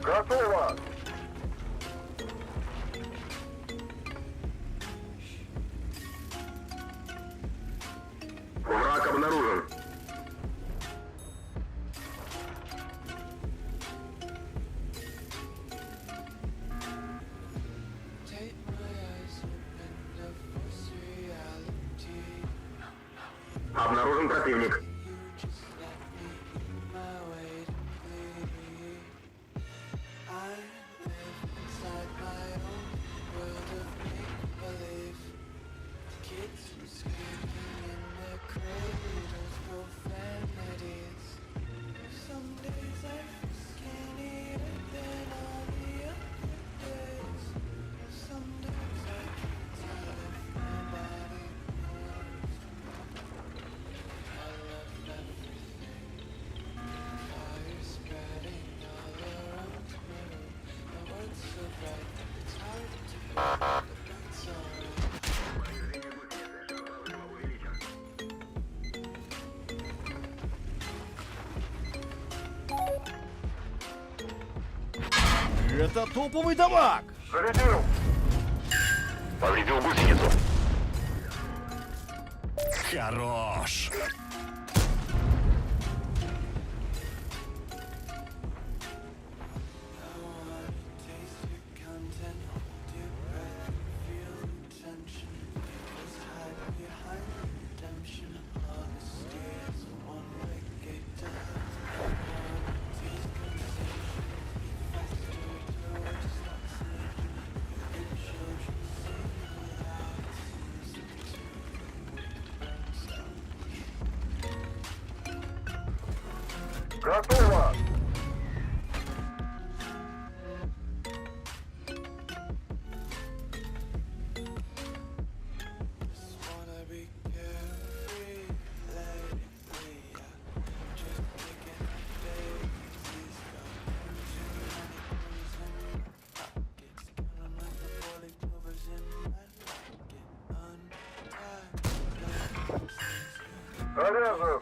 Готово! Враг обнаружен. Обнаружен противник. Это топовый дамаг! Зарядил! Повредил гусеницу. Хорош! Готово! Заряжен!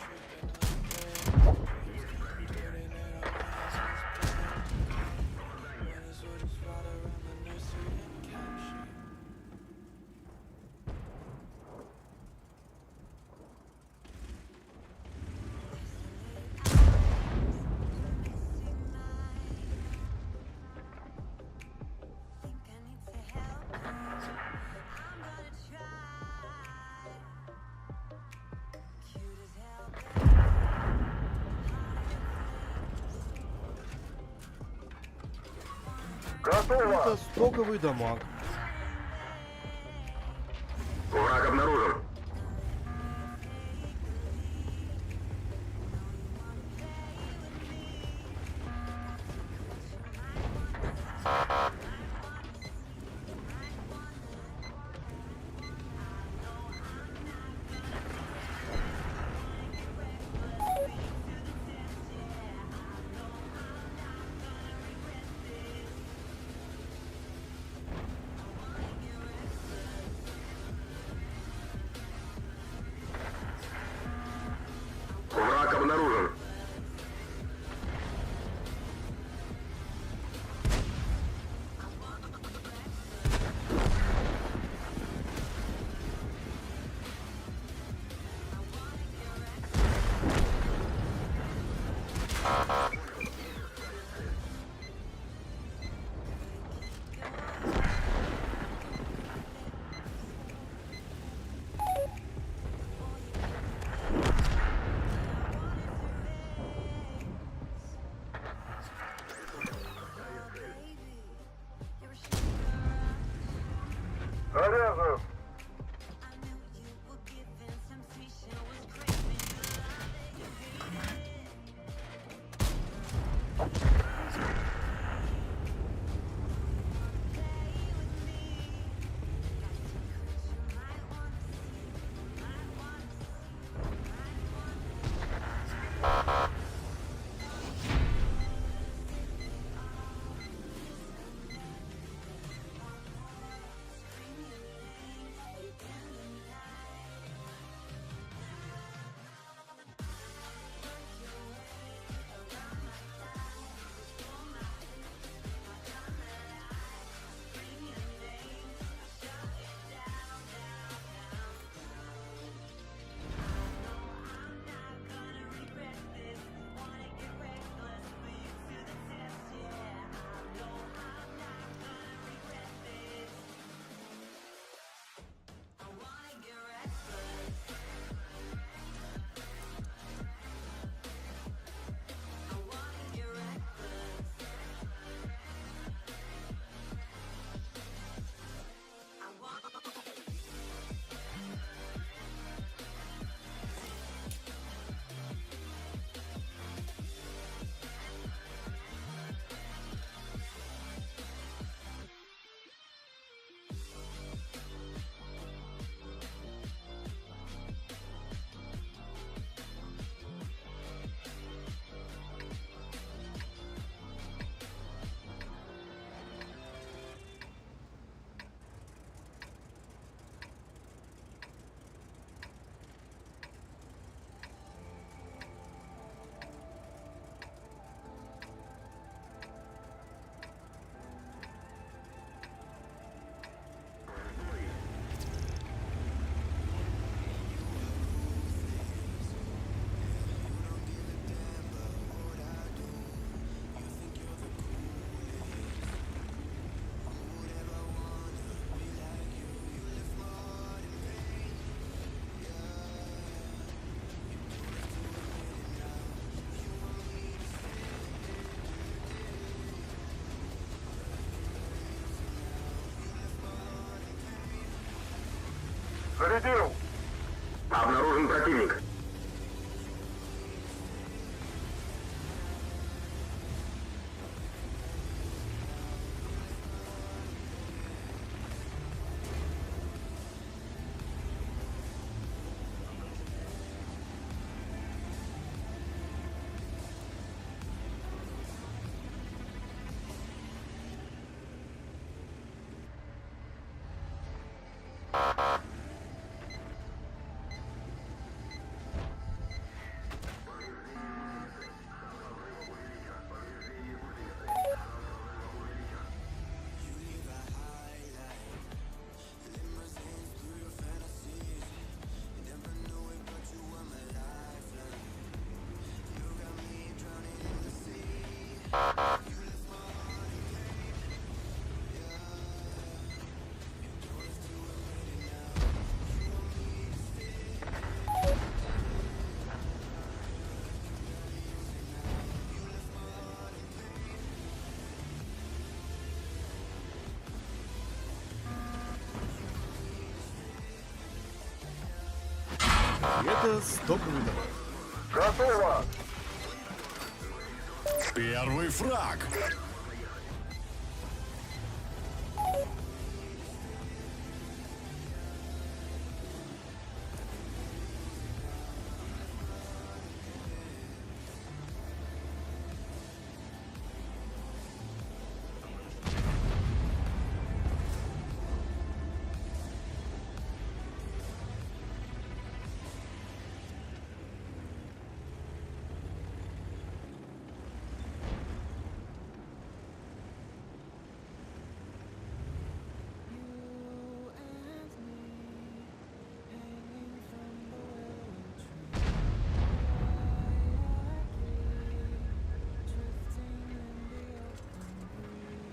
Готово! Это стоковый дамаг. Враг обнаружен. Враг обнаружен. Зарядил! Обнаружен противник. Это топовый дамаг. Готово! Первый фраг. You and me hanging from the willow tree. Drifting in the open breeze.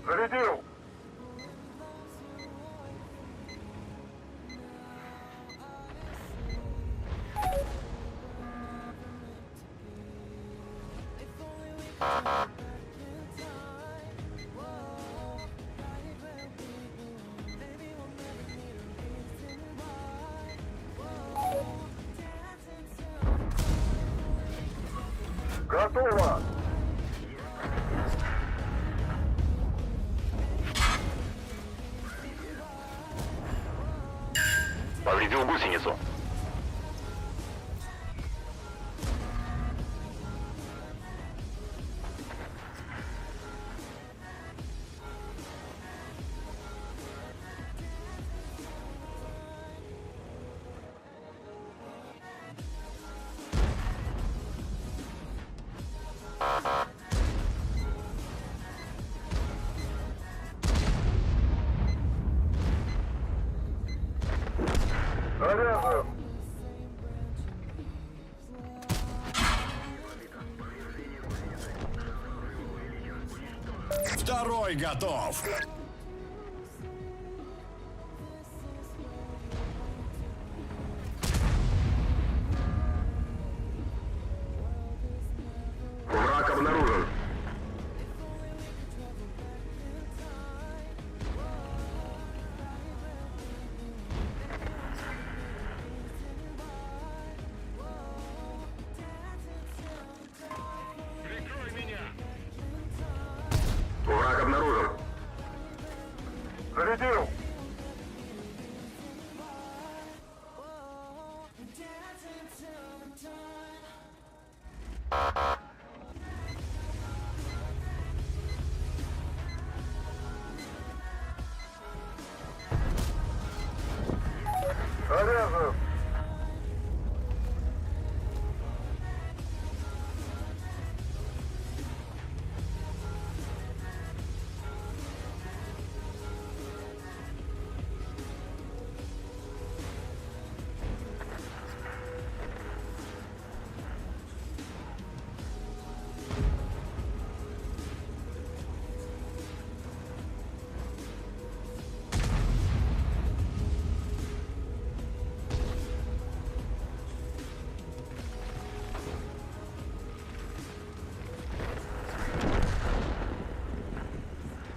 Зарядил! Wind blows you away from me. Now honestly, we were never meant to be. If only we could turn back in time. Whoa, right where we belong. Maybe we'll never need a reason why. Whoa, dancing till the dawn. Готово! Повредил гусеницу. Заряжен! Второй готов. Враг обнаружен. Враг обнаружен. Зарядил! Заряжен!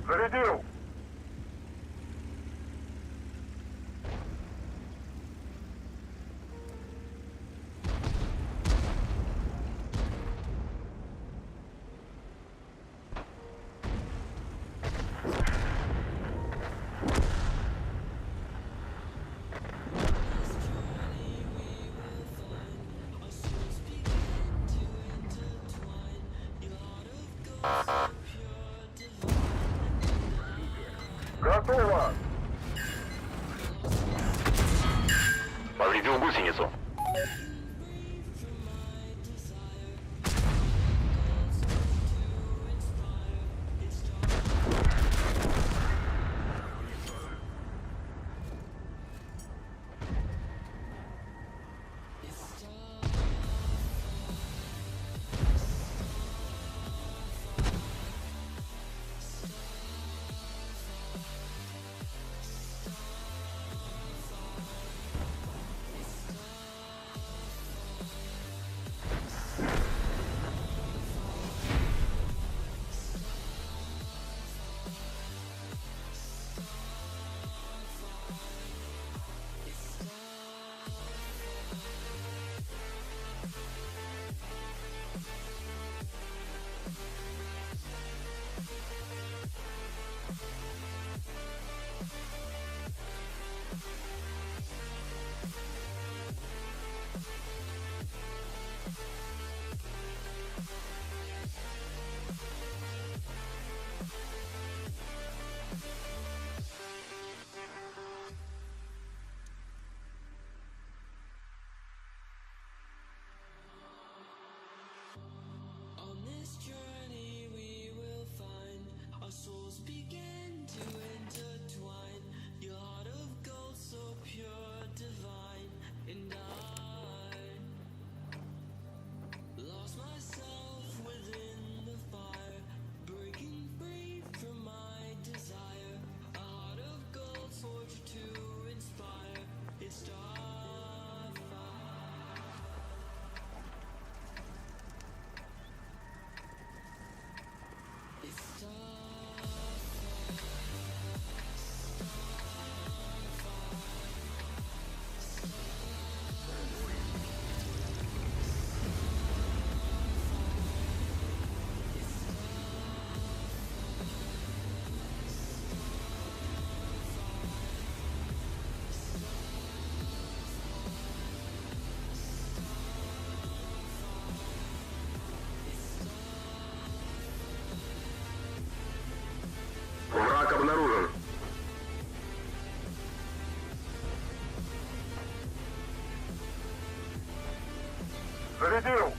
Зарядил! Готово! Повредил гусеницу. On this journey we will find our souls begin to intertwine. Your heart of gold, so pure, divine, and I lost myself within the fire, breaking free from my desire. A heart of gold forged to inspire. It's starfire. It's starfire. Зарядил!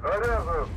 Заряжен!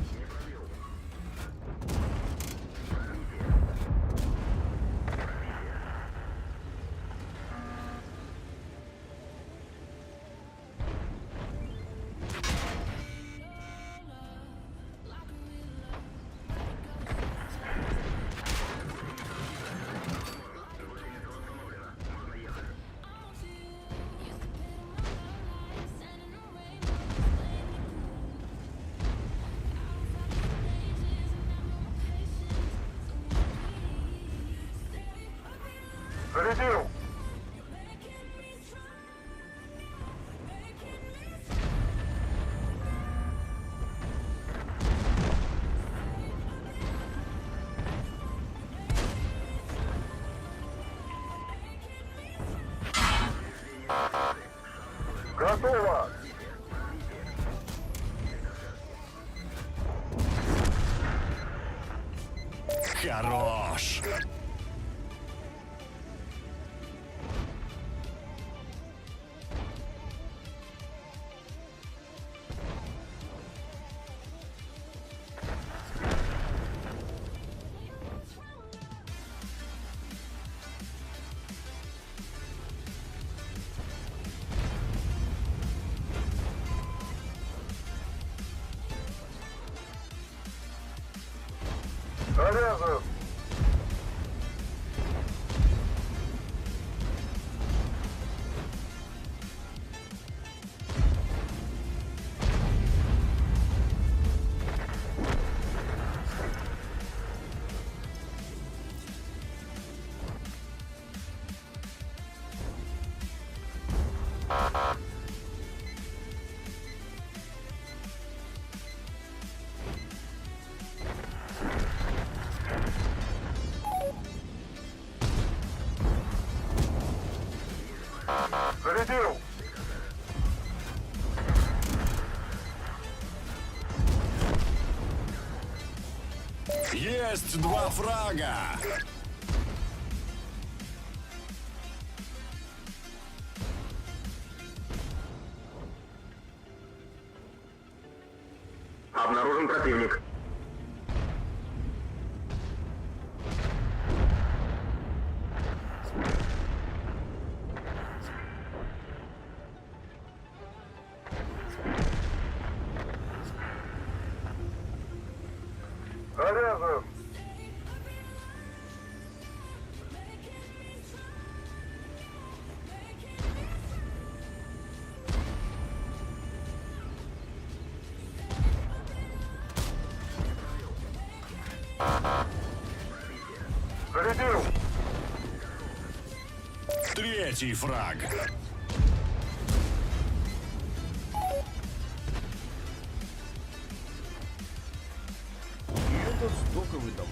Зарядил! Готово! Хорош! Заряжен! Зарядил! Есть два фрага! Обнаружен противник. Заряжен! Зарядил! Третий фраг. И это стоковый товар.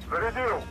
Зарядил!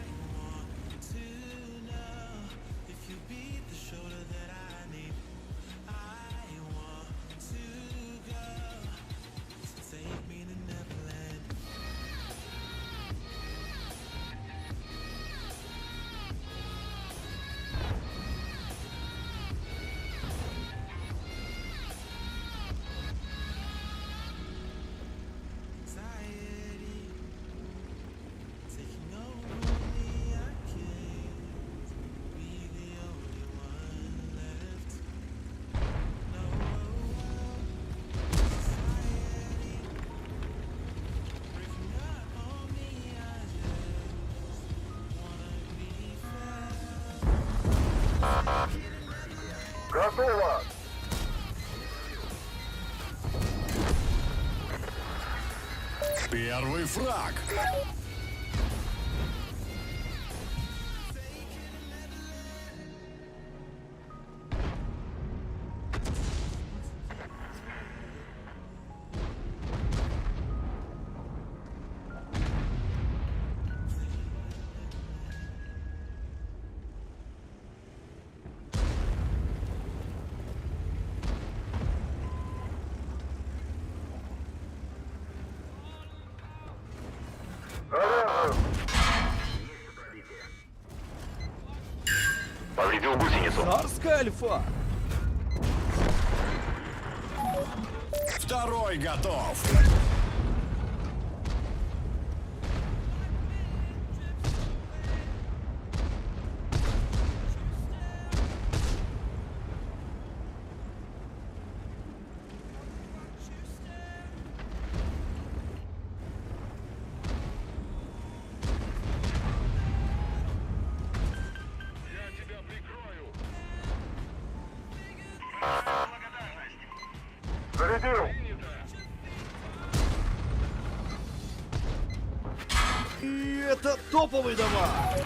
Готово! Первый фраг. Заряжен! Повредил гусеницу. Царская альфа! Второй готов. Зарядил! И это топовый дамаг!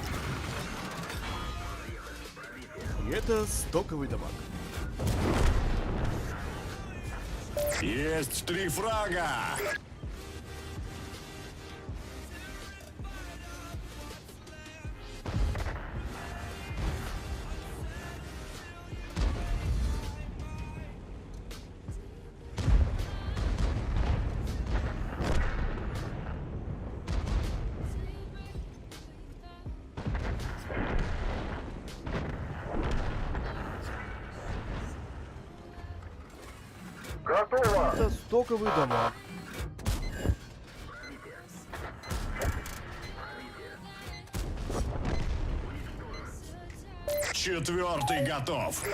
И это стоковый дамаг. Есть три фрага. Готово! Это стоковый дамаг. Четвертый готов.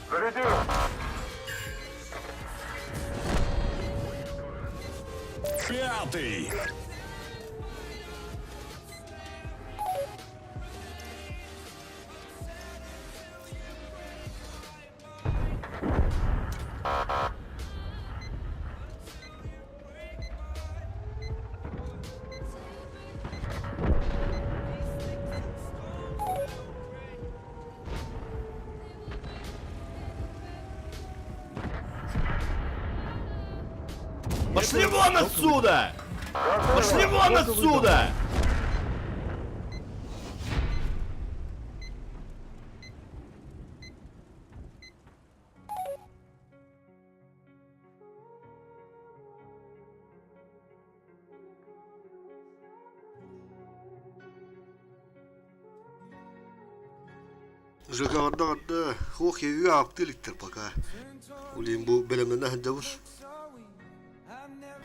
Зарядил! Пятый. Пошли вон отсюда! Пошли вон отсюда! Жыгаҕардаҕарда хуох иһигэ аапты иликтэр пока. Улин бу бэлэмнэнэ сылдьабын.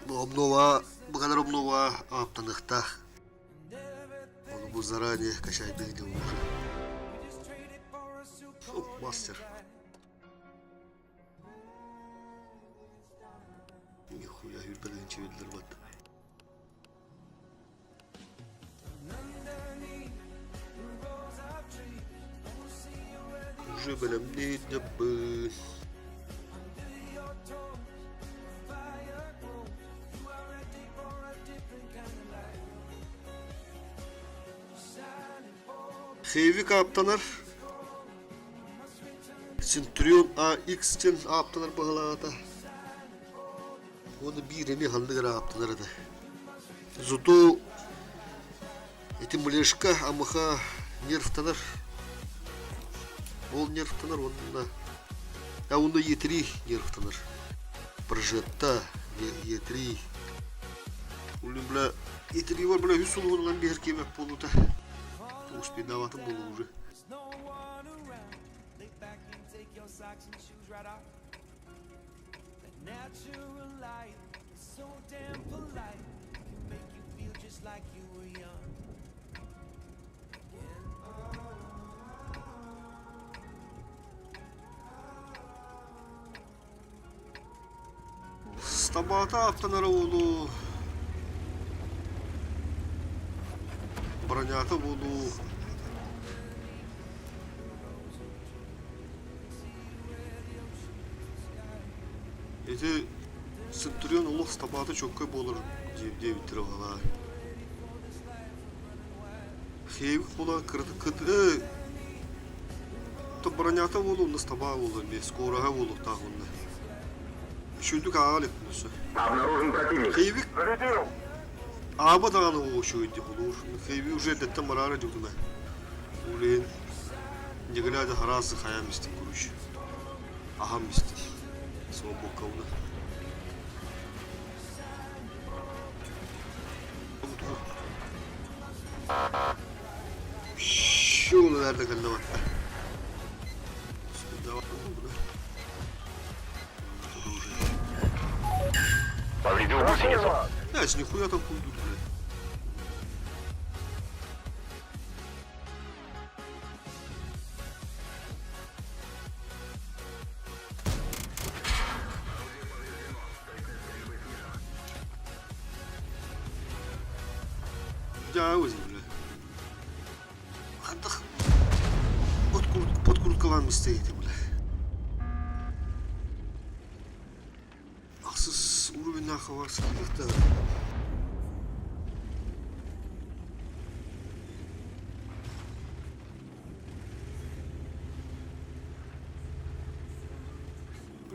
Бу обнова, бу кэлэр обнова ааптаныахтаах. Ону бу заранее качайдыы диэн уже. Оп, мастер. Нихуя үрбэлээн чэбиллэр батта. Уже бэлэмниир Хейвик ааптанар Центурион AX диэн ааптанар быһалаата. Уонна биир эмиэ ханнык эрэ ааптанар этэ. Зато ити млешка амыха нервтанар. Ол нервтанар уонна а уонна Е3 нервтанар. Прожетта Е3. Улин бля Е3 бар бля үс сулуһунан биһэр киэмэк буолута. Успейдаватын буолу уже. Стабата аттанара уолу бронята буолуу Ити Центурион олох стабата чоккай буолар диэбиттэрэ баҕалаа. Хейвик буолан кырата кыт э то бронята буолуо онно стаба буолуо эмиэ скороһа буолуохтаах уонна. Үчүгэйдик ааҕа иликпин өссө. Обнаружен противник. Хейвик Зарядил! ааба даҕаны үчүгэй дии холуур. Хейвик уже эрдэттэн бараары дьугдуна. Ол иһин не глядя хараас хайаан истим короче. Аһам истим. Свобокалны. Şu nerede kaldı bak. Повредил гусеницу. Блять, нихуя там хуйдут, блядь. Дьаабыз, бля. Хантах подкруткалаан мистейти, бля. Ахсыс уровеннаах хабарс киирихтэ.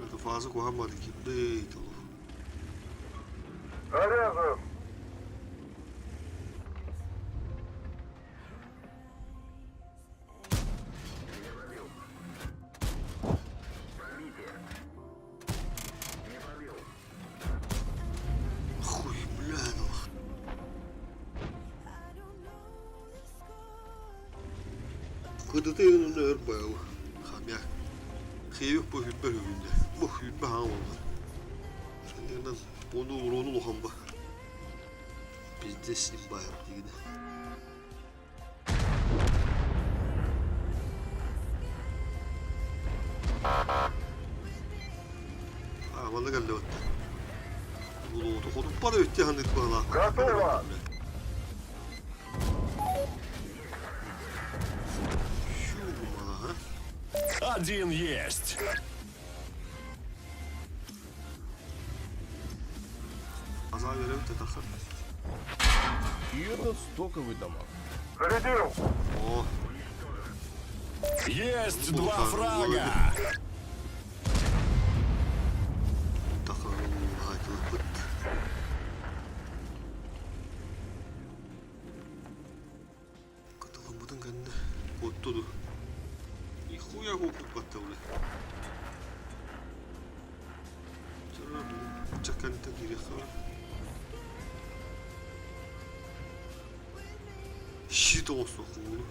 Это фаза куһааммат кирдей толу. Заряжен! Хуй, бля, ну. Кыдыты ыҥырын өр быыл хамя. Хиэбик бу хүрбэ үһүннэ. Бу хүрбэ хаҥа буолла. Саннынан ону уруону улахан ба. Пиздец имбайр диигинэ. Аа, манна кэллэ бытта. Улууту хотуппар өттө ханык быһалаах. Готово! Один есть. Азаа үөрэбит тахсар. И это стоковый дамаг. Зарядил! О, Есть два фрага. тахар хаайтылыппыт. Куоппут ду? Нихуя куоппут батта бля. Чаканта кириэххэ Щит оҥостуоххун.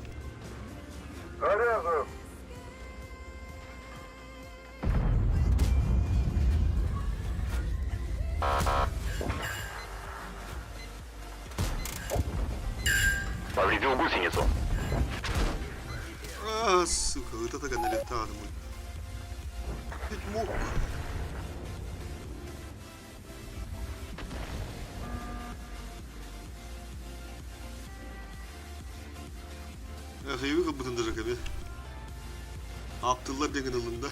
Заряжен. Повредил гусеницу. А, сука, вот это налетал мой. Ведь мог. Хайыы кылбытын даже кэми. Аптыллар диэн ылында.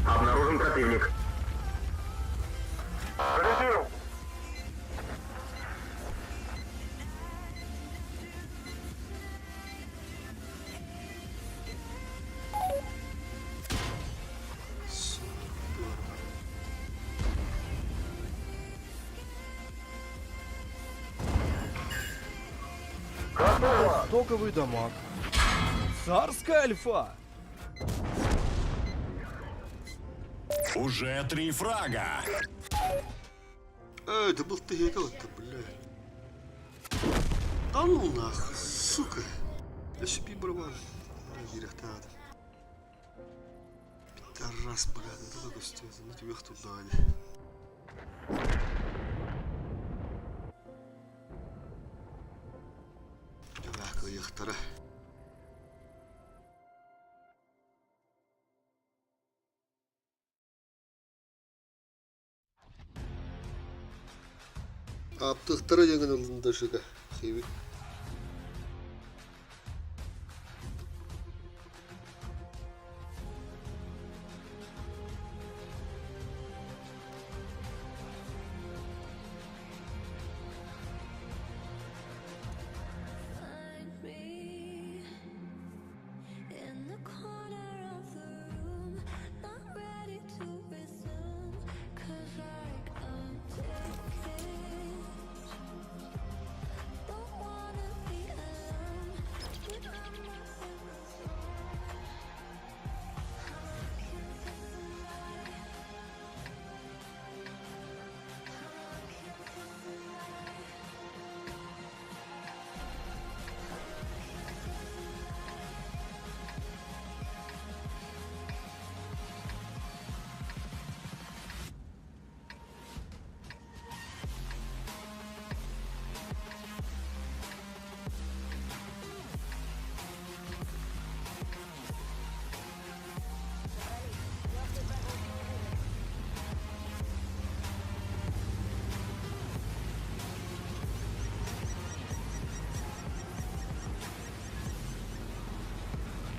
Обнаружен противник. Зарядил! Готово! Стоковый дамаг. Царская альфа! Уже три фрага. Эй, да был ты это, бля. Да ну нахуй, сука. Я себе барабан. Бля, директор. Пидорас, бля, это такой стоит. Ну тебе туда, не. Кыйыхтара. Аптыхтара диэн ылында шыга. Хибит. Find me in the corner of the room, not ready to resume. 'Cause like I'm ticket. Don't wanna be alone, but I'm not in the zone. I'm looking for somebody. I'm looking for somebody.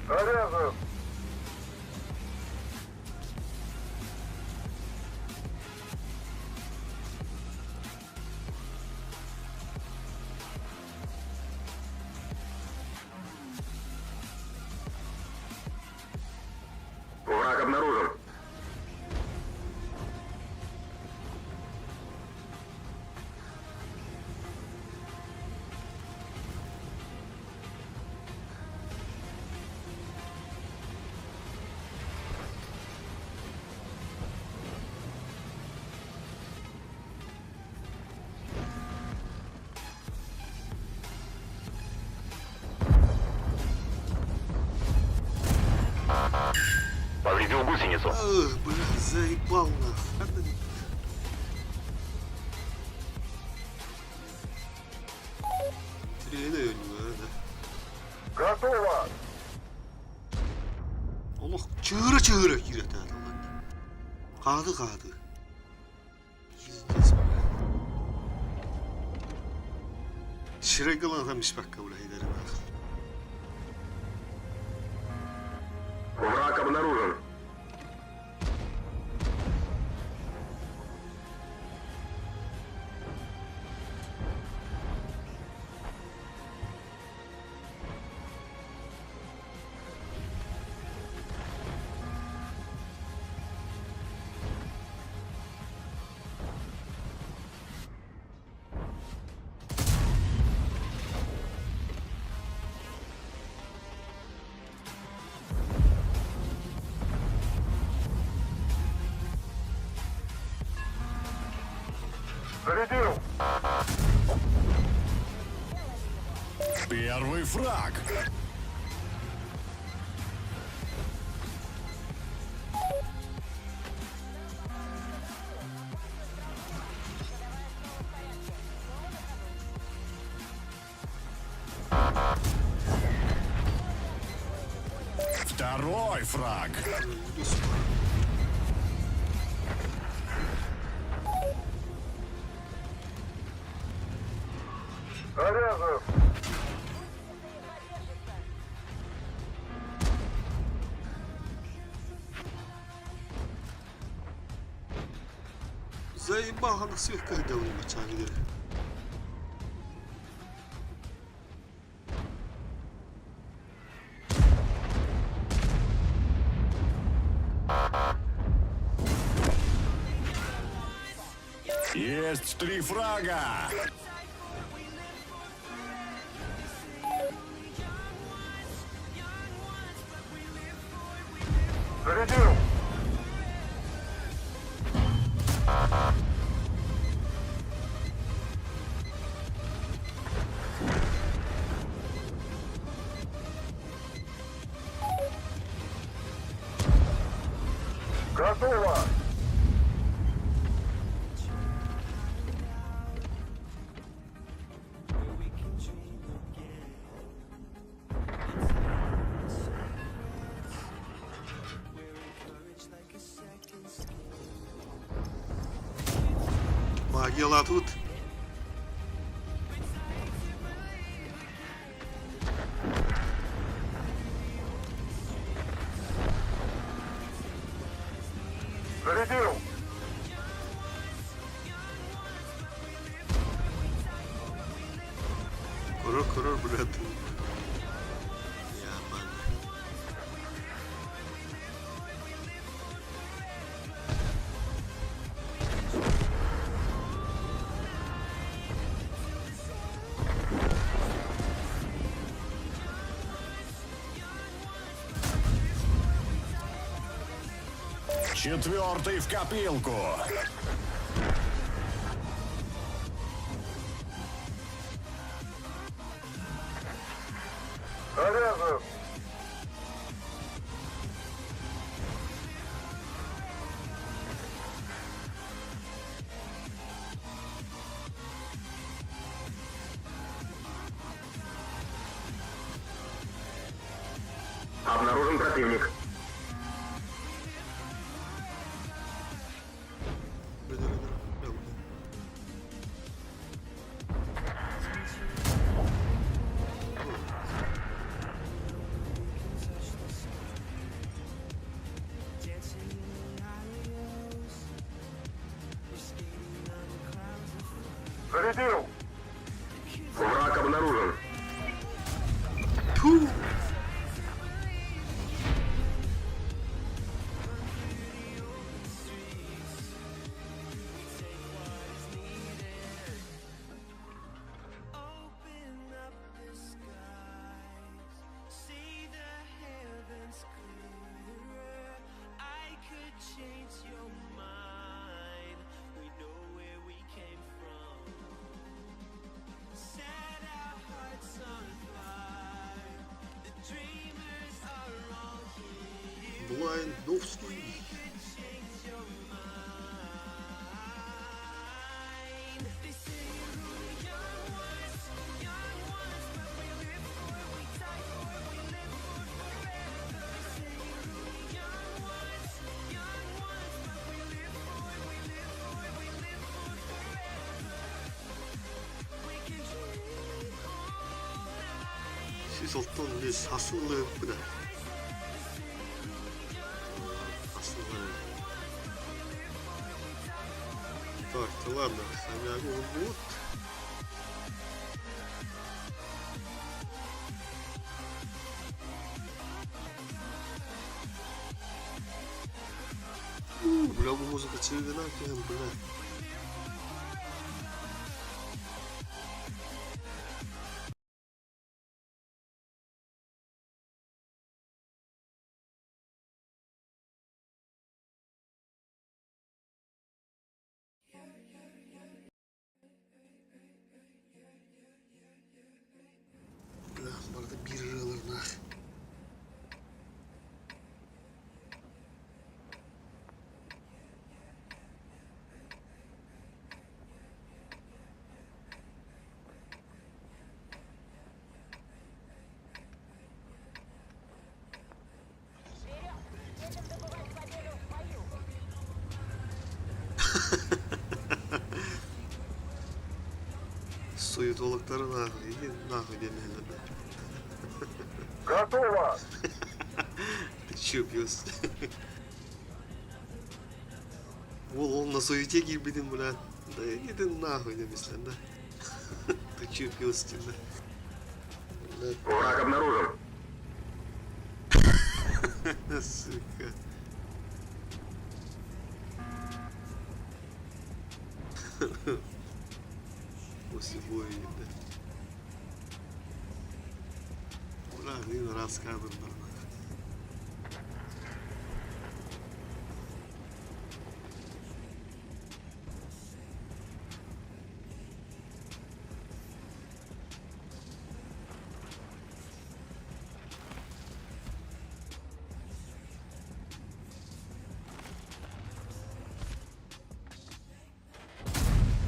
Заряжен! Враг обнаружен. Повредил гусеницу. Эх, бля, заебал нахуй. Тренер, да. Готово! Олох чыыра-чыыра киирэхтээх тылланна. Хаады-хаады. Пиздец, бля. Сирэйгэ ылан испэккэ бля иһидэрин Враг обнаружен. Зарядил. Первый фраг. Второй фраг. Заряжен. Заебал на всех когда вы мочали. Есть три фрага. Зарядил. Готово. Магия тут. Зарядил. Корор, корор, блядь. Я ман. Четвертый в копилку. Заряжен. Обнаружен противник. Бля, бля, бля, бля. Зарядил. Враг обнаружен. Тьфу! Open up the skies, see the heavens clearer. I could change your mind. We know where we came from. Set our hearts on fire. The dreamers are all here. Блайндовский. Could change your mind. They say you're only young once, young once, but we live for, we die for, we live for forever. They say you're only young once, young once, but we live for, we live for, we live for forever. We can dream all night. Сисалтан лес асылы бля. Асылы. Так, ладно, хомяк вот. Бля, музыка телевина, бля. Суетологтары нахуй, иди нахуй диэн иһэллэр. Готово! Ты чё, пёс? Уол ол на суете киирбитин, блядь. Да иди ты нахуй диэн да. Ты чё, пёс, диэн, да. Блядь, Враг обнаружен. сука. После боя, да. Ура, один раз кадр нормально.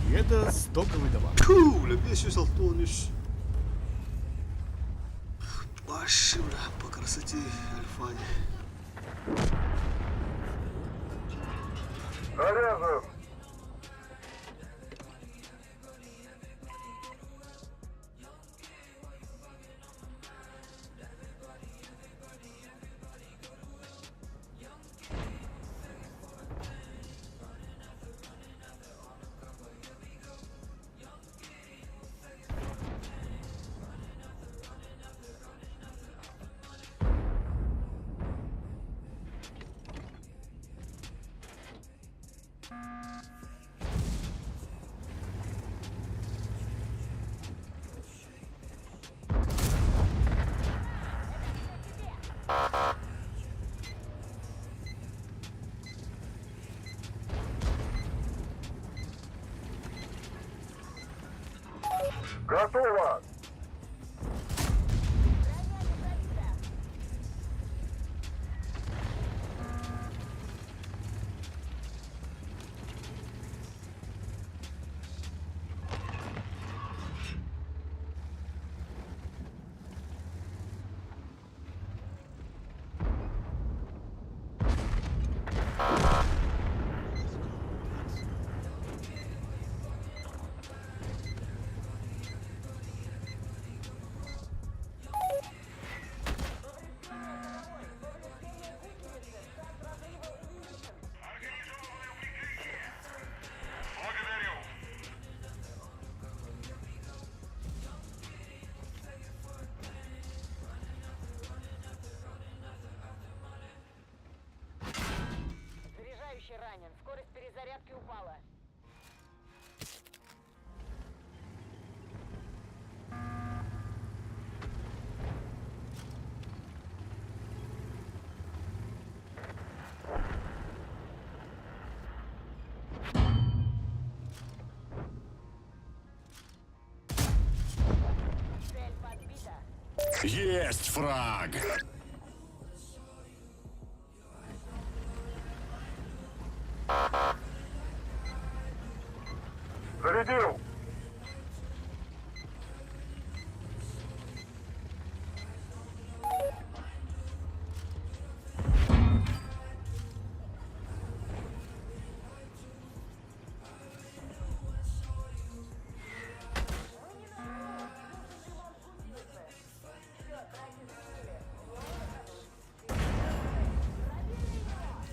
И это стоковый дамаг. Тьфу, бля, 563. Вообще, бля, по красоте Альфани. Заряжен. Готово! Заряжающий ранен. Скорость перезарядки упала. Цель подбита. Есть фраг. Зарядил!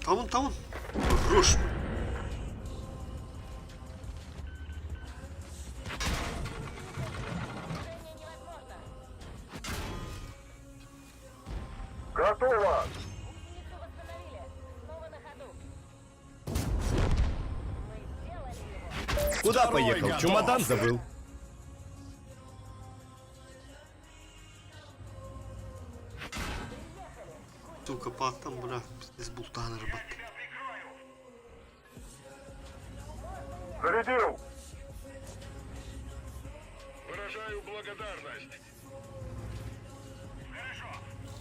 Тамын, тамын. Хорош. Движение невозможно. Готово! Гусеницу восстановили. Снова на ходу. Мы сделали его. Куда Второй поехал? готов. Чемодан забыл. Сука, паттам, бля, пиздец, бултан рыбат. Зарядил! Выражаю благодарность.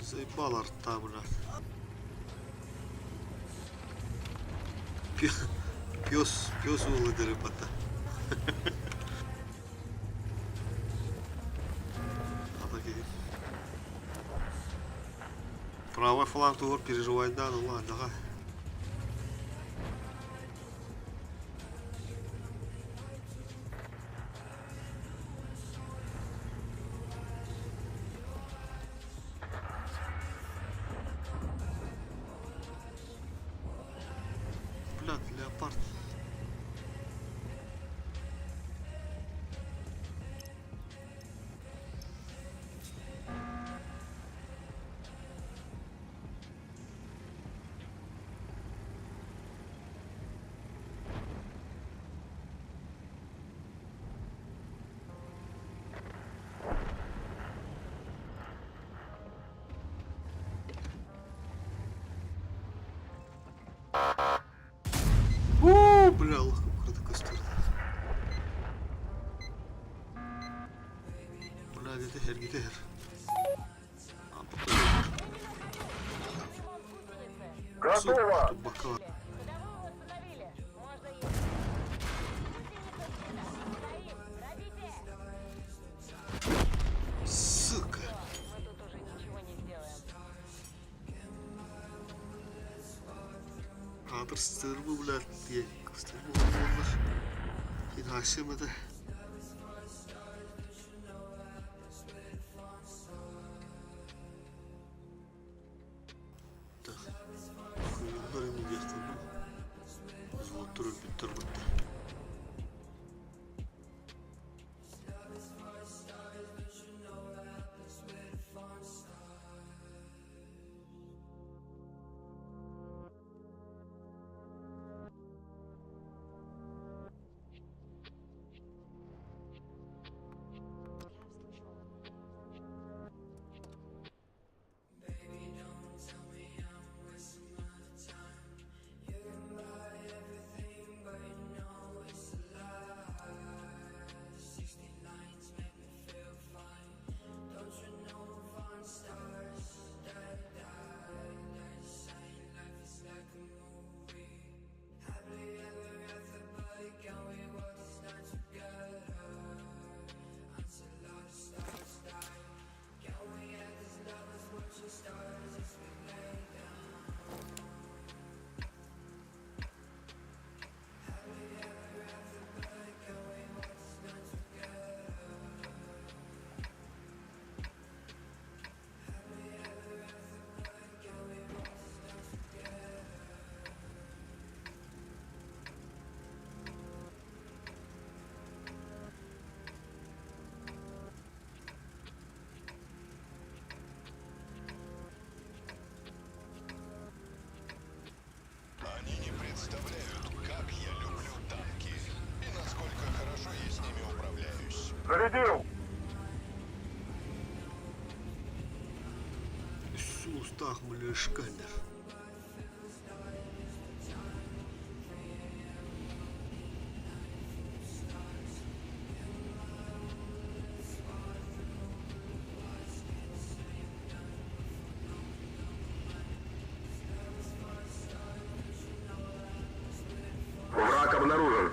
Заебал арта, бля. Пес, пес улыды рыбата. Правый фланг тугур переживает, да, ну ладно, давай. Леопард. Уу, бля, Аллах кырата көстөр. Бля, где-то хер, где-то хер. Готово! Бака. Ходовую восстановили. Можно ехать. Гусеница сбита. Стоим. Пробитие. Сука. Мы тут уже ничего не сделаем. Аатыр стрельбу, блядь, диye стрельбу буоллар. Хин этэ. Так. Кыйыллар эми диэхтэн Взводтар өлбүттэр бытта. Они не представляют, как я люблю танки и насколько хорошо я с ними управляюсь. Зарядил! Сустах млешканер. Враг обнаружен.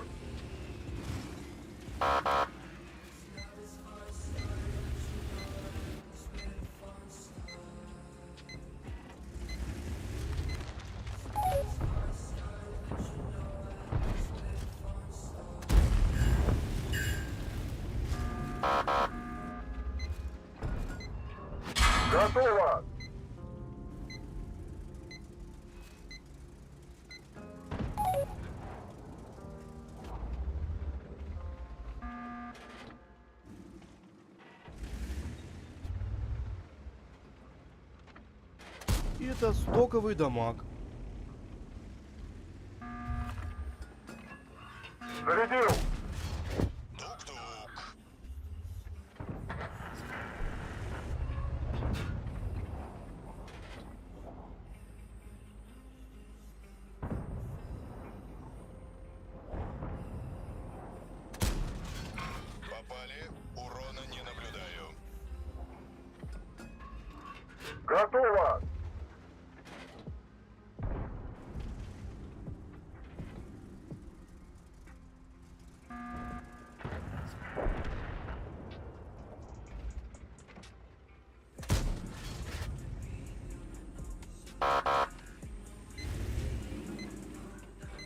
Готово! Это стоковый дамаг. Зарядил! Тук-тук. Попали. Урона не наблюдаю. Готово!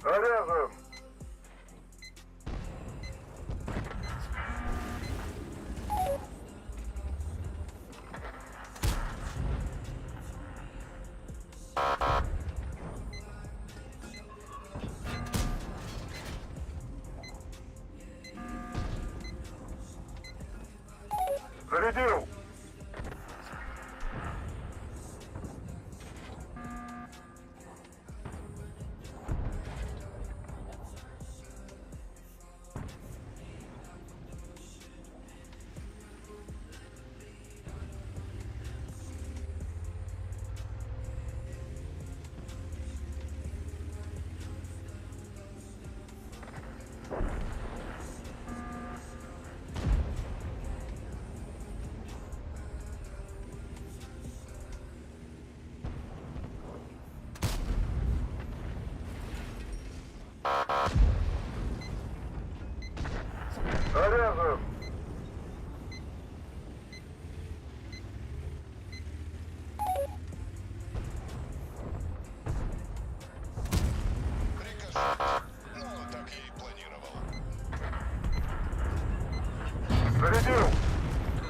Заряжен! Зарядил! Заряжен! Рикошет. Ну, так я и планировал. Зарядил!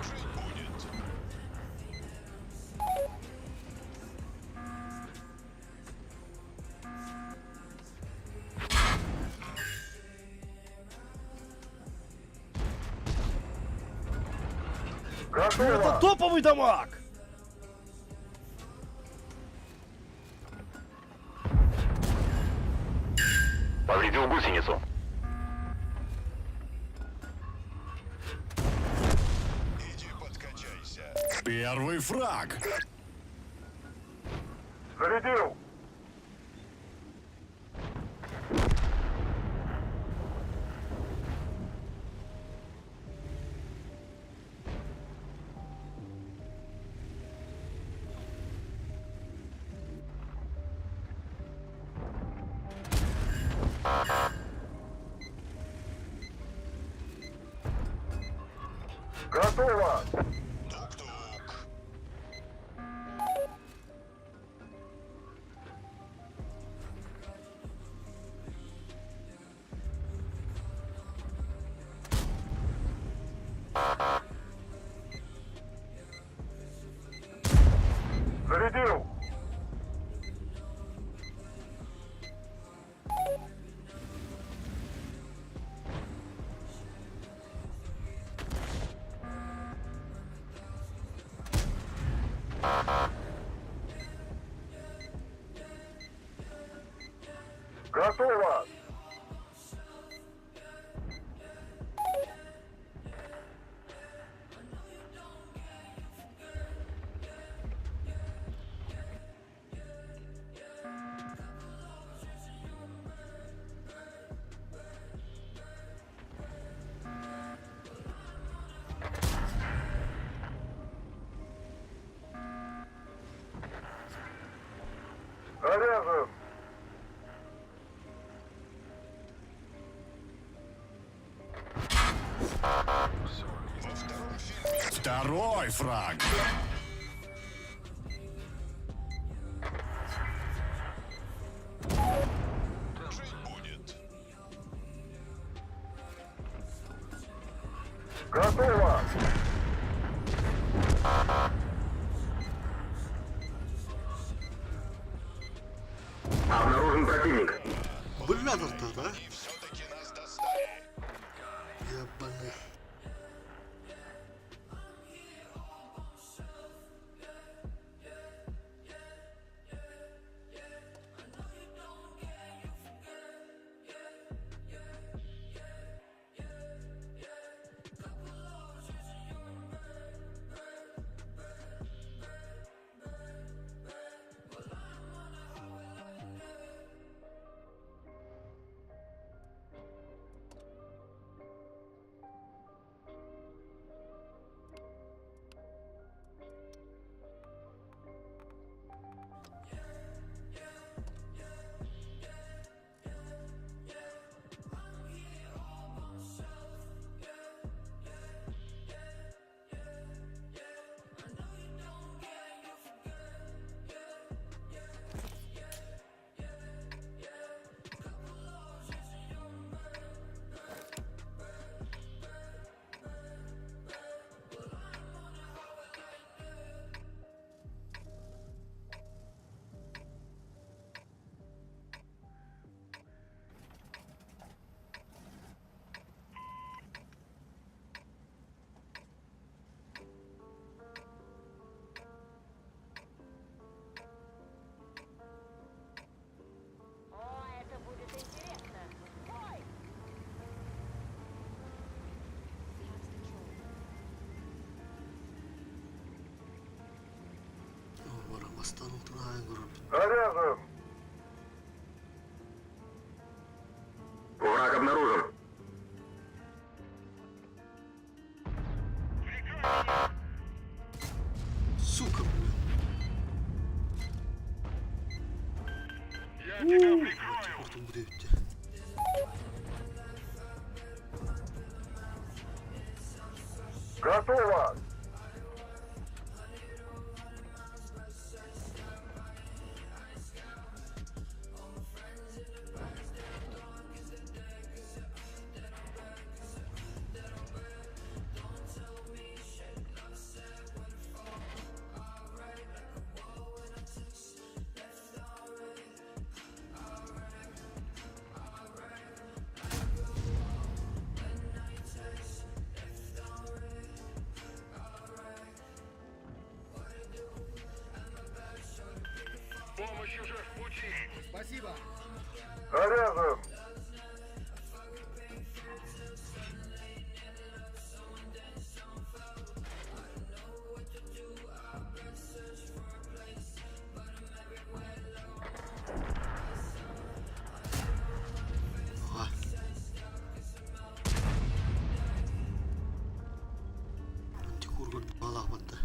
Жить будет. Это Готово! топовый дамаг! Повредил гусеницу. Иди подкачайся. Первый фраг. Зарядил! Готово! Тук-тук. Зарядил! Готово! Заряжен! Во втором фильме Второй фраг. жить будет. Готово! Обнаружен противник. Бля, да, да? И все-таки нас достали. Ебаный. Заряжен. Враг обнаружен. Сука, бля. Я тебя прикрою. Ортон бүтэбит. Готово. Помощь уже в пути. Спасибо. Заряжен. Ага. Антикурган балахматта.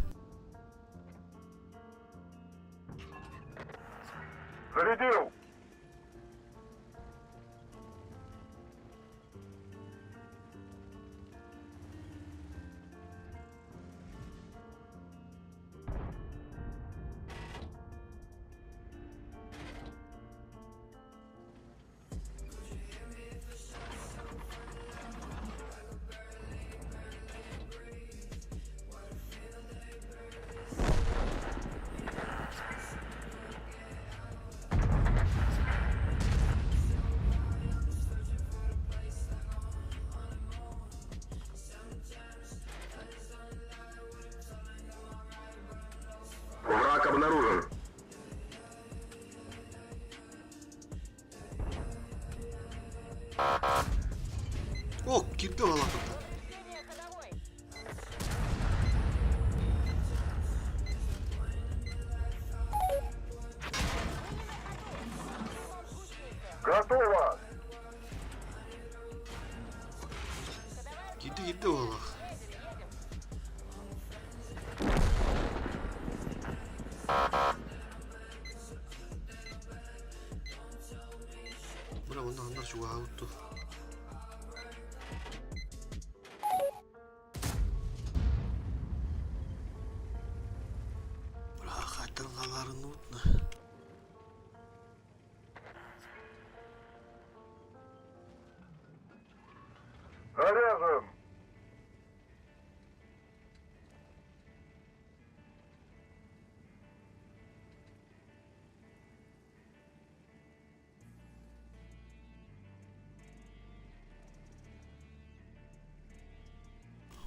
Зарядил. Враг обнаружен. О, кирде балахматта. Повреждение ходовой. Готово. Кирде кирде балах. Бля, онна аннар чугаабыт ту. Бля, хаттан халарын утна. Заряжен.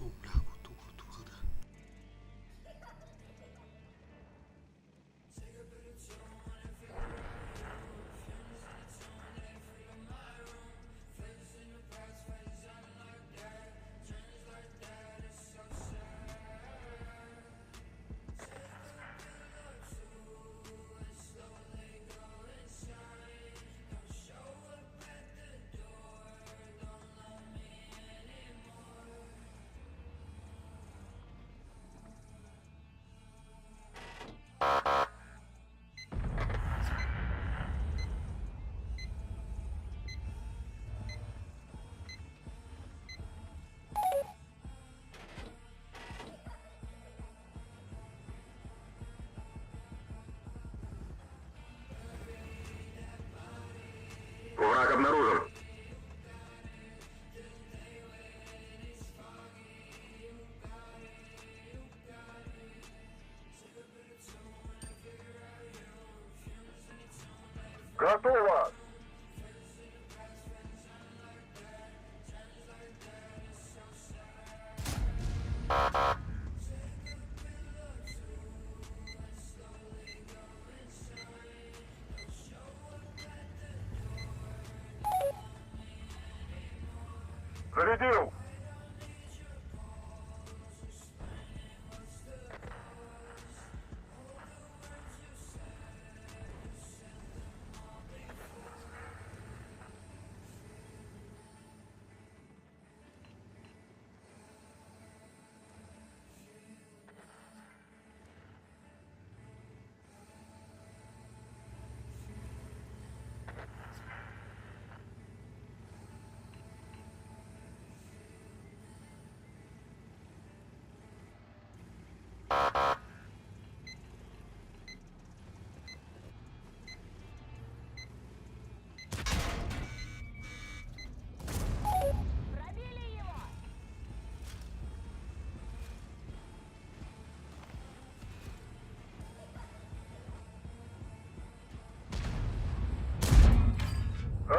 О, бля, куту куту хада. Враг обнаружен. Готово. Зарядил.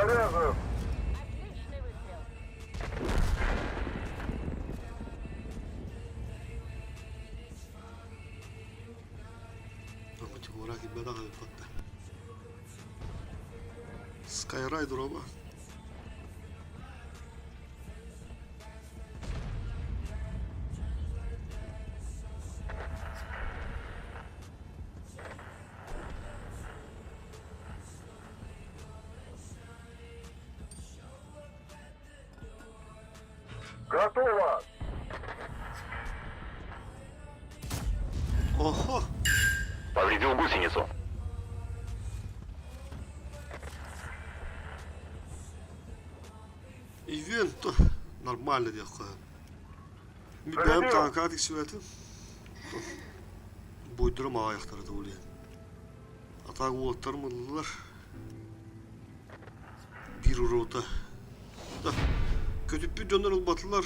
Заряжен! Отличный выстрел. Мотивура киммэт аҕай батта. Skyride Roma. Готово! Охо! Повредил гусеницу. Ивент нормально диэххэ. Мин бэйэм тааҥкаҕа тиксибэтим. Буйдурум аҕыйахтара да А так уолаттарым ыллылар. Биир урота. Да, көтүппүт дьоннор ылбатылар.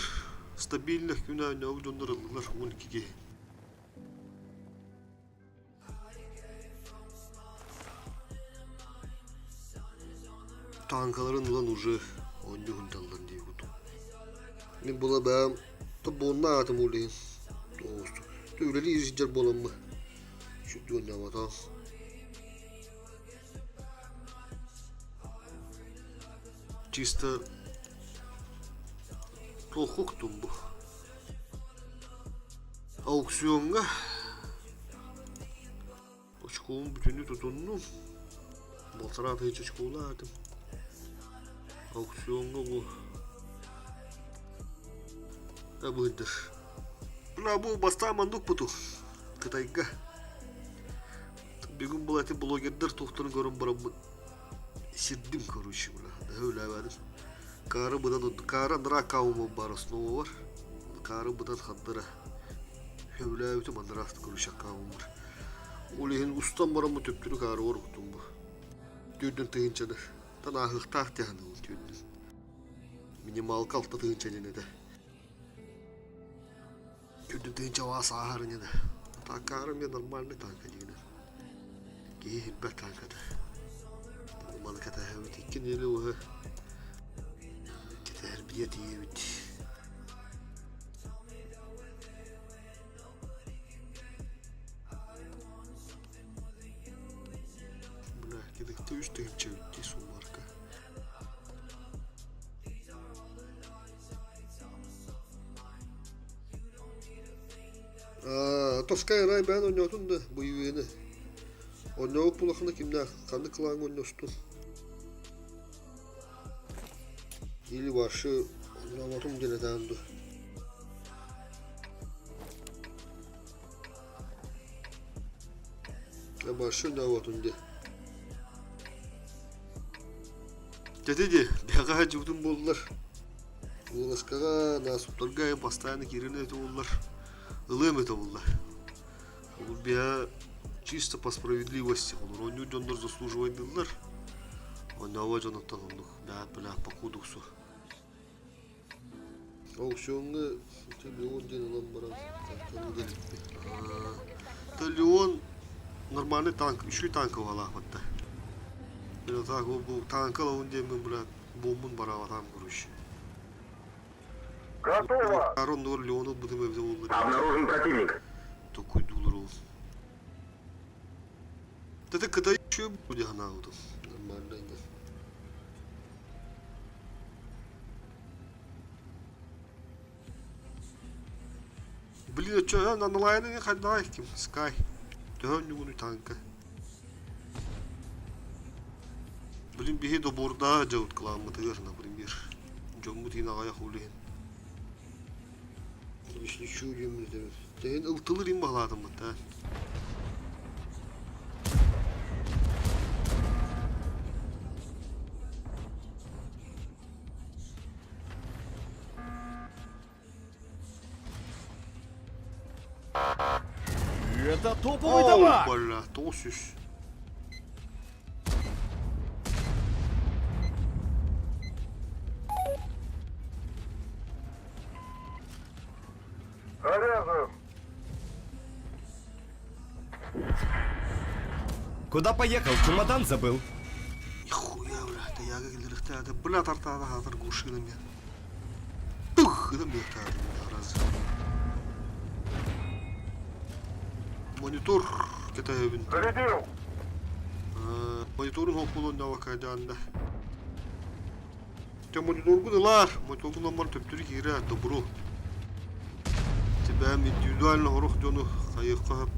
Стабильно күн аайы дьоннор ыллылар 12 киһи. Танкаларын ылан уже оонньуу сылдьаллар дии курдук. Мин була бэйэм тобуонна аатым ол иһин үлэлии сылдьар буоламмын сүрдүү оонньооботоҕум. Чисто туохуктум бу. Аукциоҥҥа очкуобун бүтүннүү тутуннум. Балтараа тыһыынча очкуолаатым. Аукциоҥҥа бу абыйдыр. Мына бу бастаан маннык буту Кытайга. Бүгүн бұл эти блогердар туохтарын көрөн бараммын сирдим короче бля. Даһа үлээбэтим. Каары быдан каары анараа аккаунум баар основа бар. Каары быдан хандара сөбүлээбитим анараа короче аккаунум бар. Ол иһин устан бараммын төптөрү каары оруктум бу. Түүрдүн тыһыынчаны. Танааһыахтаах тиһаныгын түүрдүн. Минималка алта тыһыынча диэн этэ. Үрдүн тыһыынча вас ааһар ини да. Тааккаара эмиэ нормальный танка диигинэ. Киһи иһирбэт танката. Маны кэтэһэбит икки нэдиэлэ уһа кэтэһэрбитигэр тиийэбит. Бля, кедекте үс тыһыынча эбит дии суммарка. Тоскай ырай бэйэн оонньоотун да бу үөни. Оонньообут булахына кимнээх ханнык кылааҥҥа оонньостун. Или вообще оонньооботум диэн этээн дуо. Вообще оонньооботум диэн. Дьэ дии, биһиэхэ дьыбытым буоллар. Уоласкаҕа, наасыптарга постоянно киирэн этэ буоллар, ылыам этэ буоллар. Ол биһэ чисто по справедливости, олор оонньуур дьоннор заслуживайдыыллар. Оннооҕо дьонуттан оннук бэйэт бэлээх покудуксу. Аукциоҥҥа Леон диэн ылан баран Леон нормальный танк, үчүгэй танка баалаахпатта. Так, бу танка ылабын диэммин, блядь, буоммун бараабатаам короче. Готово! Арон Нор Леону бытым эбитэ буолла. Обнаружен противник. Токуйдуулар ол. Это Кытай еще будет ханаабытым. Нормально да. Блин, чё, аналайны хайдах ким? Скай. Төһө ньугуну танка. Блин, биһи добордаа дьабыт кылааммытыгар, например. Дьоммут иин аҕайах улиһин. Ишничүү диэммит Тэһин ылтылыр им баһылаатыммыт да. Это топовый дамаг! Бля, 900. Заряжен! Куда поехал? Чемодан забыл. Нихуя, бля, это я кэллэриэхтээх. Бля, бля тартаада хаатар глушина мен. Тух, гынан раз. Монитор кэтэһэбин. Зарядил! Мониторун хоппулун навакайдаанда. Те мониторгун ылаар, мониторгун ламмар төптөрү киирэ добру. Тебя индивидуально хорох дьону хайыахха сөп.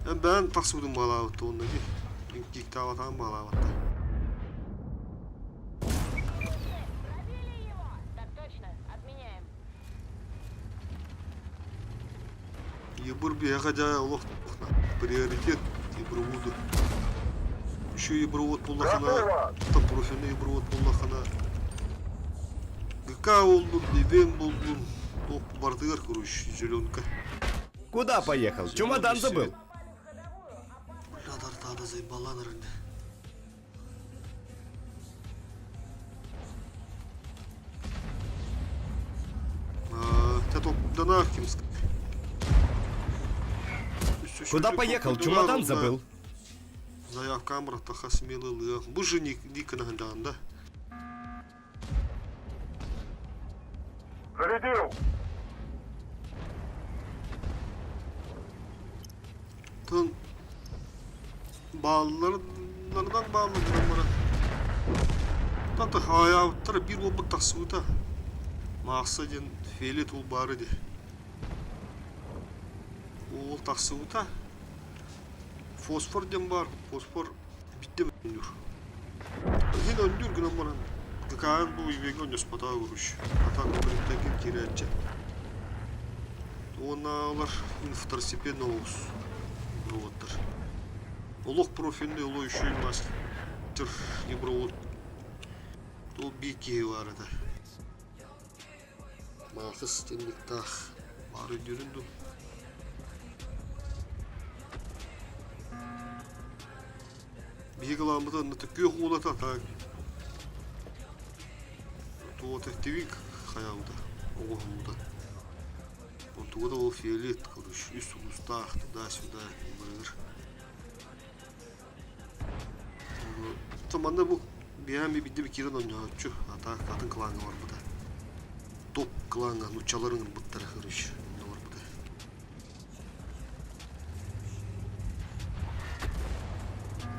Эн бэйэн тахсыбытын баалаабытта уонна ди. Киктаабатаҕын баалаабатта. Пробили его! Так точно, отменяем. Ебыр биһиэхэ дьэ олох приоритет еброводу. Еще ебровод буоллахына, там профильный ебровод буоллахына ГК боллун, Левен боллун, туох бардыгар короче, зеленка. Куда поехал? Чемодан забыл. Бля, тартаада заебаланар инде. Куда поехал? Чемодан забыл. Заявка амраттаха смелый Бу же Никона да? Зарядил! Тын баалларынан бааллар гынан баран Тата хаайаабыттара биир буолбут тахсыбыта. Маахса диэн фиолет уол баара дии. Уол тахсыбыта. Фосфор диэн баар. Фосфор биирдэ өннүүр. Иһин өннүүр гынан баран ГКН бу үйбэҥҥэ өннөспөтөҕө короче. Атаан көмүрүктэргин киирээччи. Уоннаалар второстепенный олус проводтар. Олох профильный оло еще и мастер евровод. Ол биир киһи баар этэ. Маахыс тинниктаах баар өйдүүрүн дуу? Биһиги ылааммыт анныта күөх уулата так туота тивик хайаабыта оҕоһуммута. Онтуга да ол фиолет, короче, үс улуустаах туда-сюда быыр. Манна бу биһиэхэ биирдэ киирэн оонньооччу, а так атын клаҥҥа барбыта. Топ клаҥҥа нууччаларын ылбыттара, короче, онно барбыта.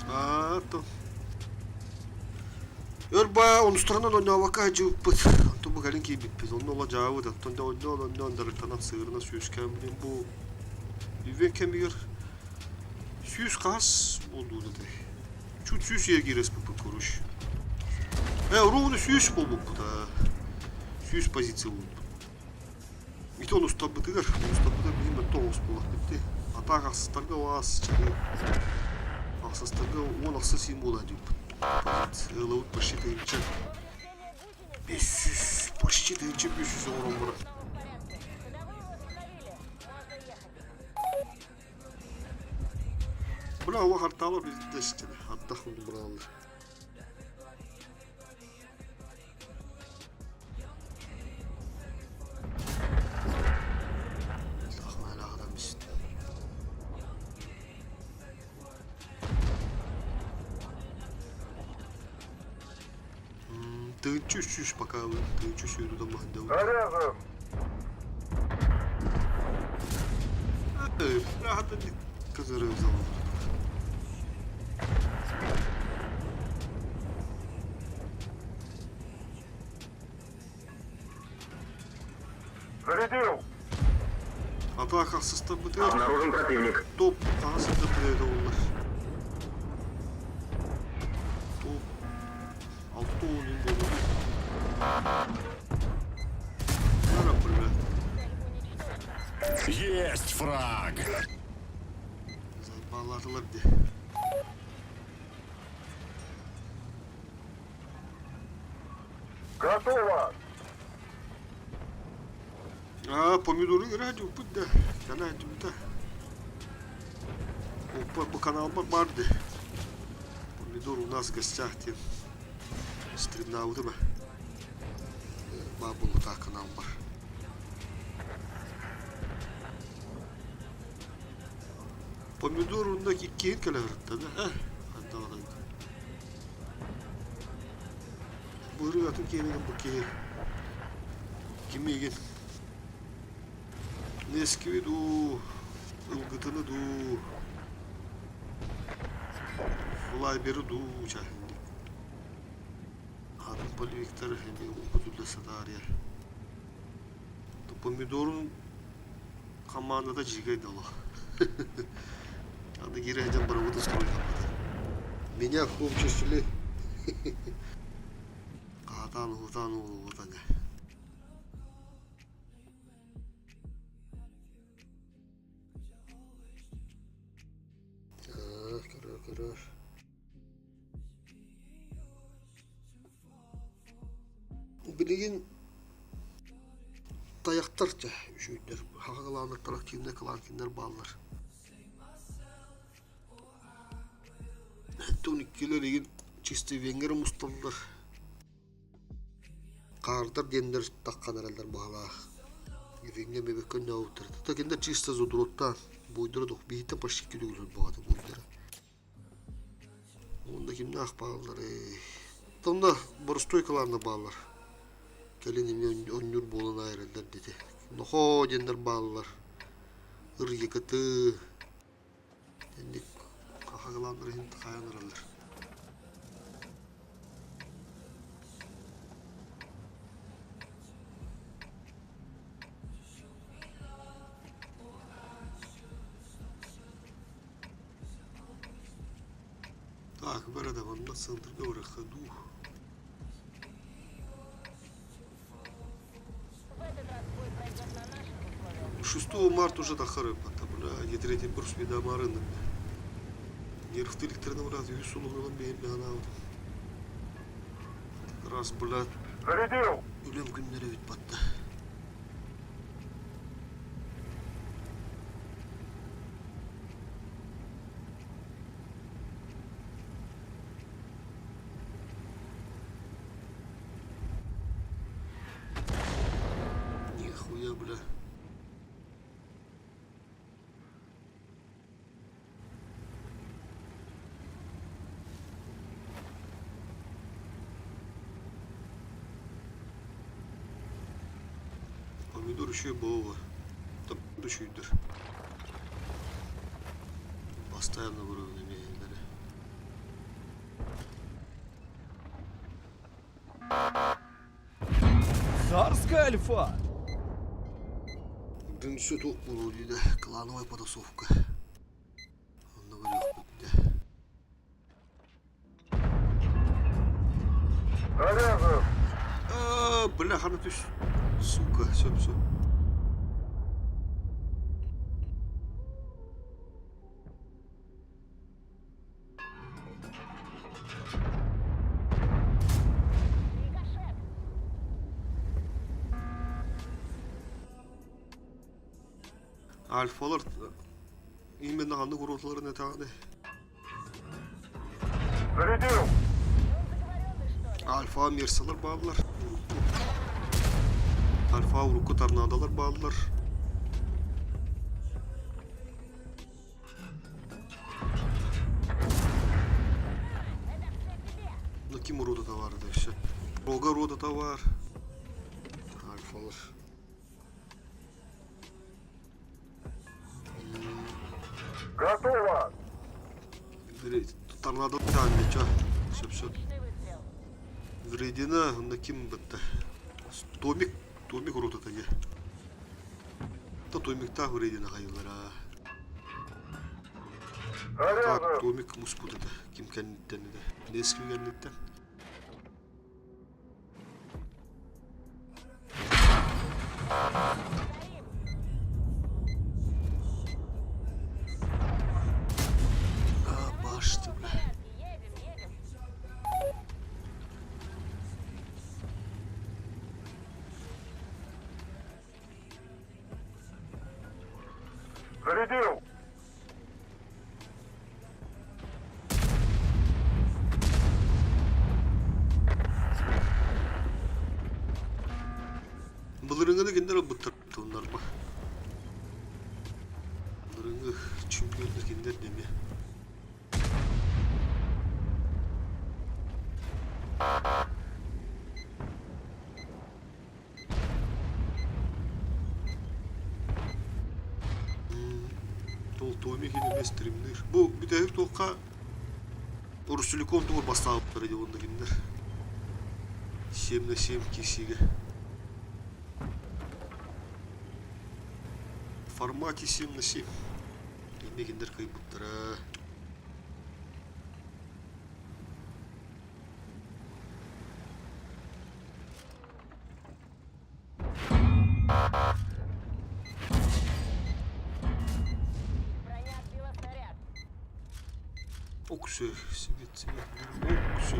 Аа, то. Өр баа онустарынан оонньообокко сылдьыбыппыт. Онтон бу кэлин киирбиппит. Онно ыла дьаабыт. Оттон дьэ оонньоон оонньоон дьарыктанан сыырынан сүүскээн билин бу үбүөн кэмигэр 100 хас буоллун этэй? Чуть 100 ергиреспиппит короче. Ровно 100 буолбуппут аа. 100 позиция буолбут. Ити онустарбытыгар, онустарбытыгар билим өттө оҕус буоллахпыт дии. А так ахсыстарга аас чаһыы. Ахсыстарга 10 ахсыс син буолаа диэбиппит. Позиция ылабыт почти тыһыынча. 500, почти 1500 оҥорон баран. Снова в порядке. Ходовую восстановили. Можно ехать. Бля, олох артаала билдэ истини. Ардах бырааллар. Бит. 1300 пока 1300 да мандабыт. Заряжен! Бля, кызыры взял. Зарядил! Атака ахсыстарбытыгар Обнаружен противник. топ хаһыс да оллар. Топ 6 10 буолуо. Нара, бля. Есть фраг! Заебалатылар дии. Готово! А, помидоры радио да. Кана да. Опа, по канал барды. Помидор у нас в гостях тем. Стримнаабыты ба. Бабулута канал бар. Помидор онно иккиһин кэлэ да? Андалан. Быырыы атын киэнигин бу киһи кимиигин Нескиби дуу, ылгытыны дуу, Флайберы дуу чаһынник. Атын полевиктар эмиэ опыт сатаарыйар. Помидорун хамаандата дьиикэй да олох. Аны киирэ сылдьан барыбыт устуруйдаммыта. Меня в том числе. Хаатаан уһутаан уолубут аны. Көрөр, көрөр. Билигин тайахтар чэ үчүгэйдэр, хаха кылааннар активнай кылаанкиннар бааллар. Оттон иккилэр игин чистый венгер мусталлар. Хаардар диэннэр таххан эрэллэр баһылаах. Венгер мебеккөн нөөбүттэр. Такиннар чисто зудруттаан буйдара дух биһиттэн почти күлүгүлүр баҕата буйдара. Уонна кимнээх баалларый? Онно боростуой кылааннар бааллар. Кэлин эмиэ онньуур буолан аайыраллар диэтэ. Нохоо диэннэр бааллар. Ырйыкыты. Инник хаха кылааннар иһин хаайан ыраллар. Так, бары да манна центрга барыахха дуу. 6 марта уже таххары бля, не третий курс медомарынным. Нервтиликтерин брат, үс сулуһунан биһин анаабытым. Раз, блядь, Зарядил! үлэм күннэрэ бүт батта. Нихуя, бля. Помидор үчүгэй буолуо. Үчүгүйдэр. Постоянно көрөбүн эмиэ иһиллэрэ. Царская альфа! Дүҥсү туох буолуо диидэ клановай потасовка. Онно көрүөхпүт дэ. Заряжен! А, бля, хана түс. Сука, сөп сөп. Рикошет! Альфалар именно ханнык уруоталарын этэҕиний? Зарядил! Заговоренный, что ли? Альфа Мерсалар бааллар. Урукку. Альфа урукку торнадолар бааллар. Это все тебе! Ну ким урода товар это все. Рога рода товар. Альфалар. Готово! Торнадо чё? Сөп сөп. Отличный выстрел. Вредина, онно ким бытта? Томик, Томик урут дии. То Томиктаах вредина хайылара. Так, Заряжен! Томик муспут этэ. Ким кэнниттэн этэ? Лески кэнниттэн. Горим! А, башня, В бля. порядке, едем, едем. Зарядил! Былырыҥҥыны кинилэр ылбыттар тылларба. Былырыҥҥы чемпионнар кинилэр эмиэ. Томик эмиэ стримныыр. Бу бүтэһик туохха Русселиком тугур бастаабыттара дии уонна кинилэр. 7 на 7 киирсиигэ. В формате 7 на 7. Эмиэ кинилэр кыайбыттара. Броня отбила снаряд. Оксө, свет, свет, оксө.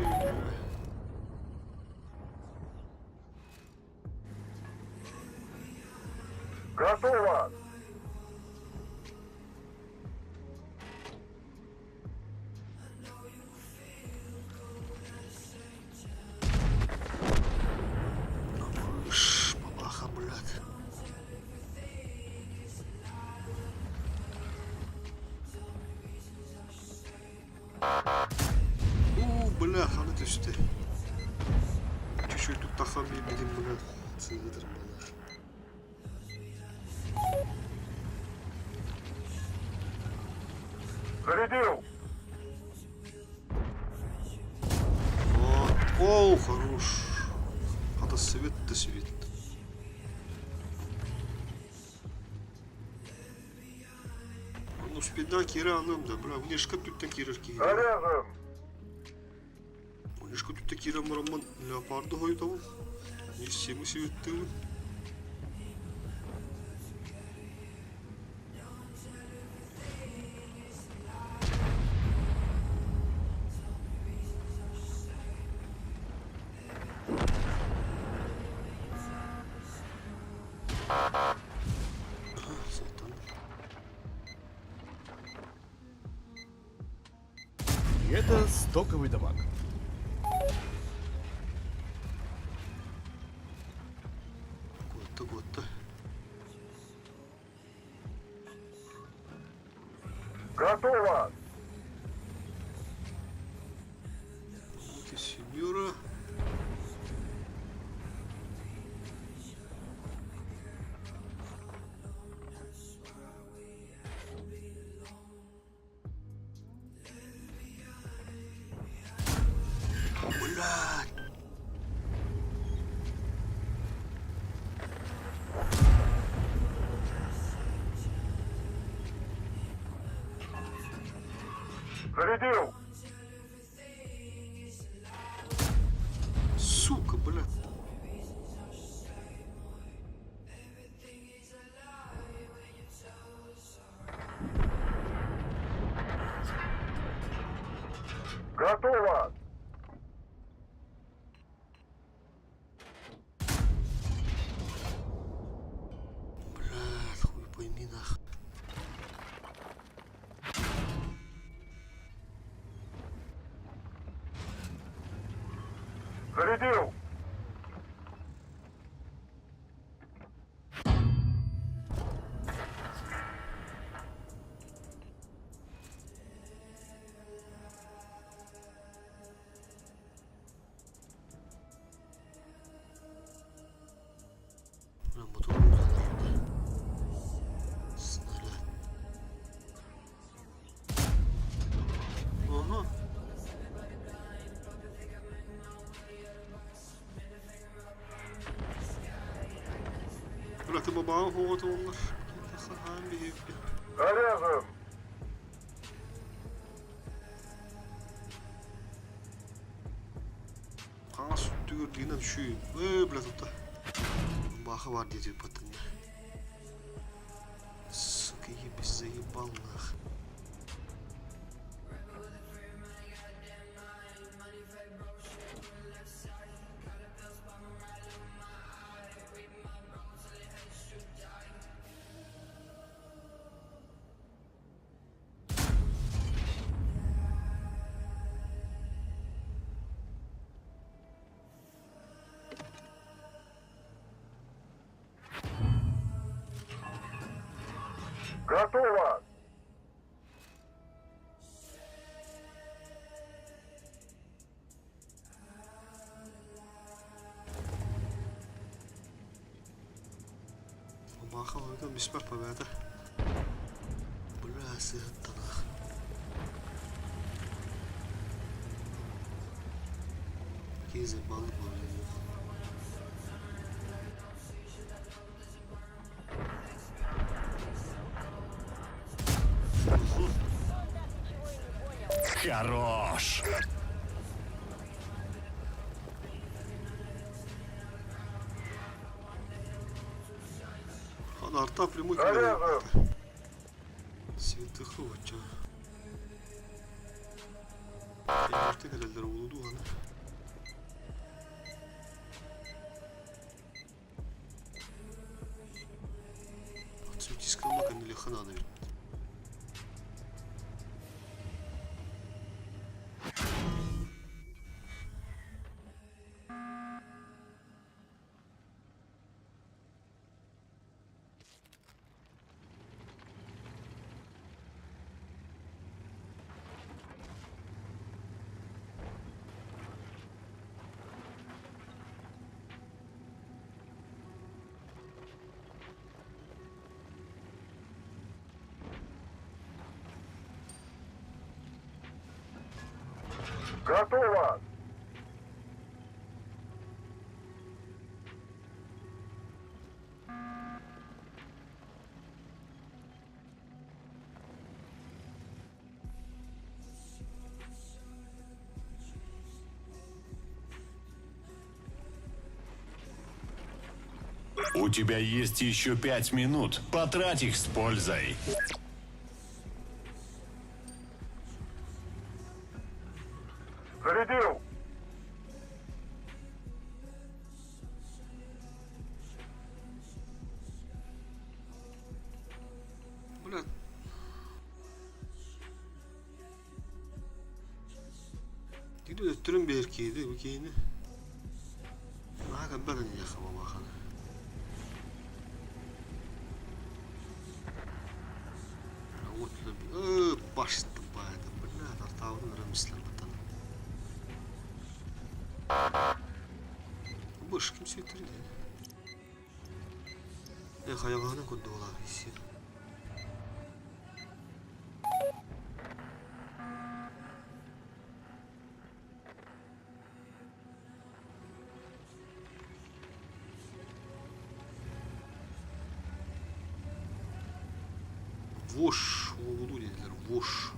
Готово! Ш, бабаха, блядь. Уу, бля, хана түстэ. Чуть-чуть тахсан биэрбитим, бля, сыыдыр балар. Зарядил! О, оу, хорош. Хата свет да свет. Ну, спина кира анам да, бра, внешка тут так кирер киһи. Заряжен! Внешка тут так кирер марамман леопарда хойутабын. Не семи светтыгын. Салтан. И это стоковый дамаг. Куотта, куотта. Готово! Вот и семера. Блядь! Зарядил! Сука, блядь. Готово! Блядь, хуй пойми нах. Зарядил! Бля, мотор Снаряд. Ага. Бля, ты бабаҕа хоҕото оллар. Заряжен! Хаҥас өттүгэр диинэн шүү. Ээ, бля, тута. Баха бар диэти баттанна. Сука, ебись, заебал нах. Готово! Баха ойдан беспер победа. Бля. сыһыттанаах. Киһи балык буолуо. Хорош! Хан арта прямой Заряжен. Светыхы оча. Кэллэртэ кэлэллэр улуду аны. Цветискалма кэннили хананы бит. Готово! У тебя есть еще 5 минут. Потрать их с пользой. Зарядил! Бля. Тигди өттүрүн биэр кииди бу киини. Наһаа кэлбэт эйиэхэ бабаханы. Э, башты байды, бля, тартаабытын өрө мислэрбэтэн. Быш ким сүйттэрин Э, хайаҕаһынан курдук сир. Вош, уолу диэтилэр, вош.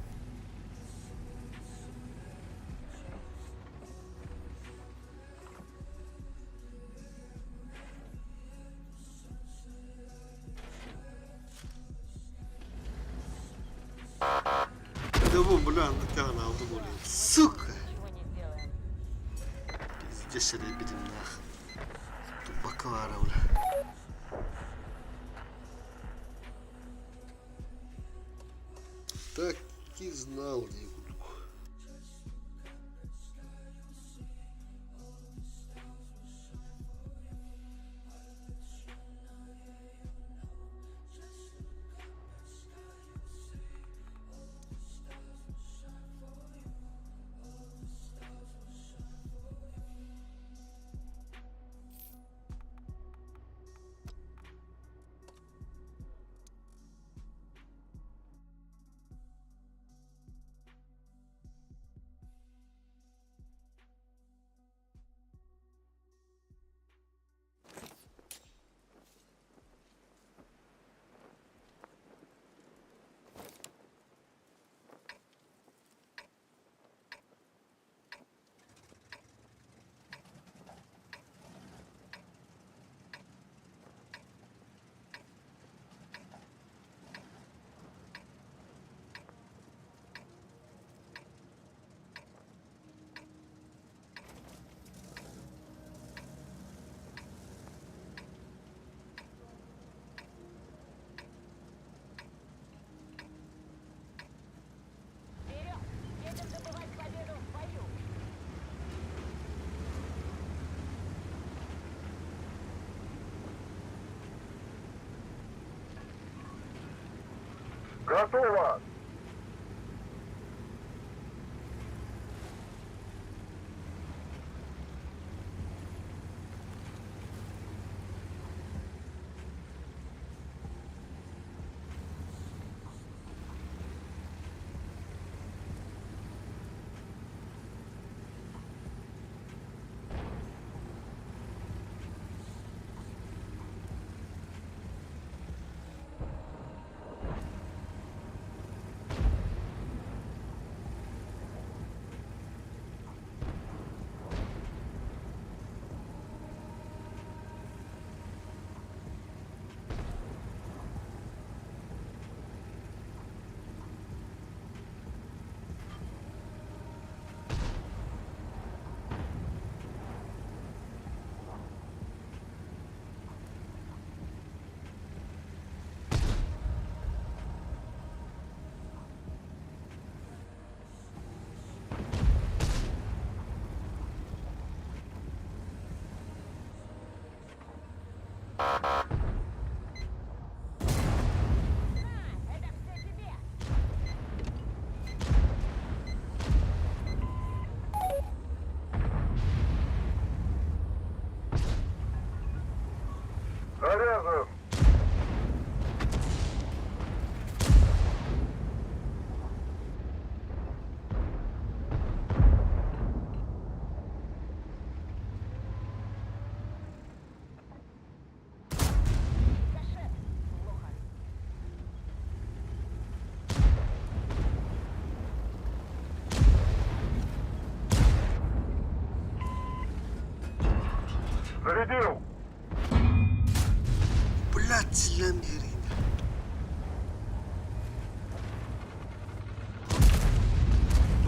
Да вон, бля, на алды более. Сука! Ничего не сделаем. Пиздец, бедим нах. Тупакара, бля. Так и знал, не кудук. Вперед! Едем добывать победу в бою! Готово! Зарядил! Блядь, силен биэрин.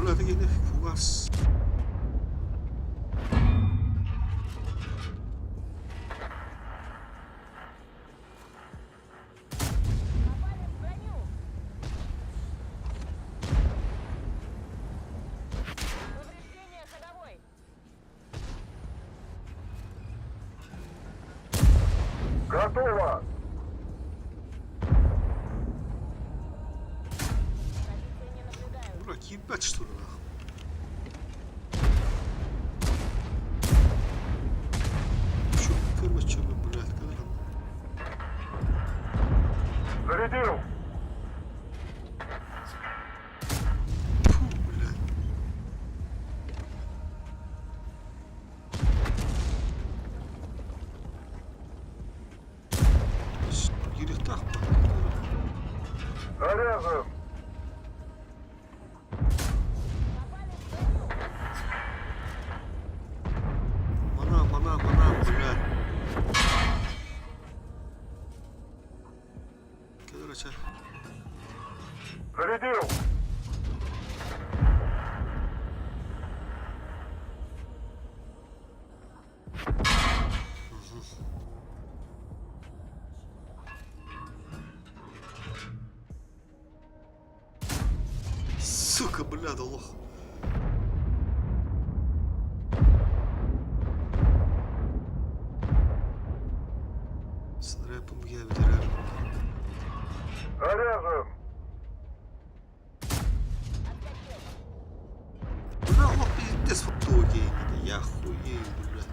Бля, ты фугас. Попали в броню. Повреждение ходовой. Готово! Позиции не наблюдаю. Дурак, ебать что ли нахуй? Чё, короче, блядь, когда там? Зарядил! Фу, блядь. Кириқтақ Заряжен! Мана, мана, мана, блядь. Короче, Зарядил! Сука, блядь, лох. С рэпом я реально. Заряжен! Бля, лох пиздец в итоге. Я хуею, блядь.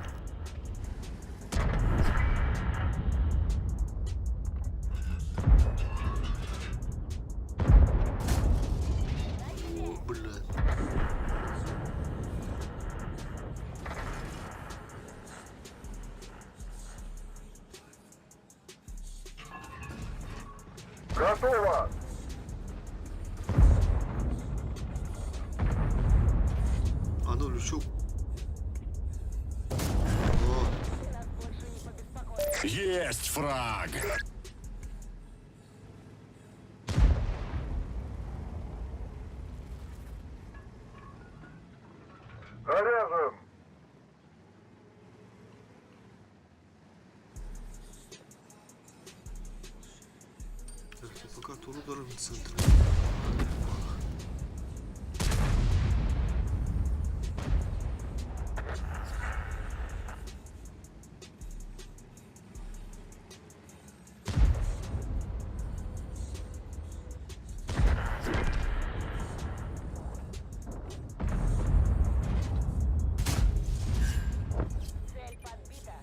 О, блядь. Готово! А ну, лючок. О, Нас больше не побеспокоит. Есть фраг! Заряжен! так, я пока туру дорогу центр. Цель подбита.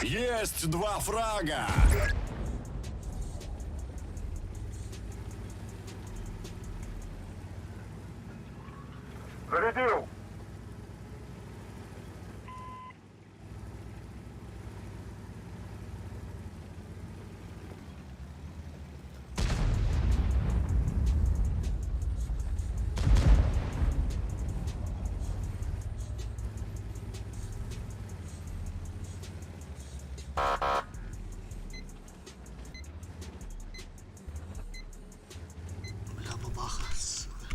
Есть два фрага! Зарядил! Бля, бабаха, сука.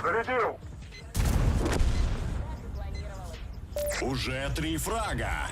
Зарядил! Так и планировалось. Уже три фрага.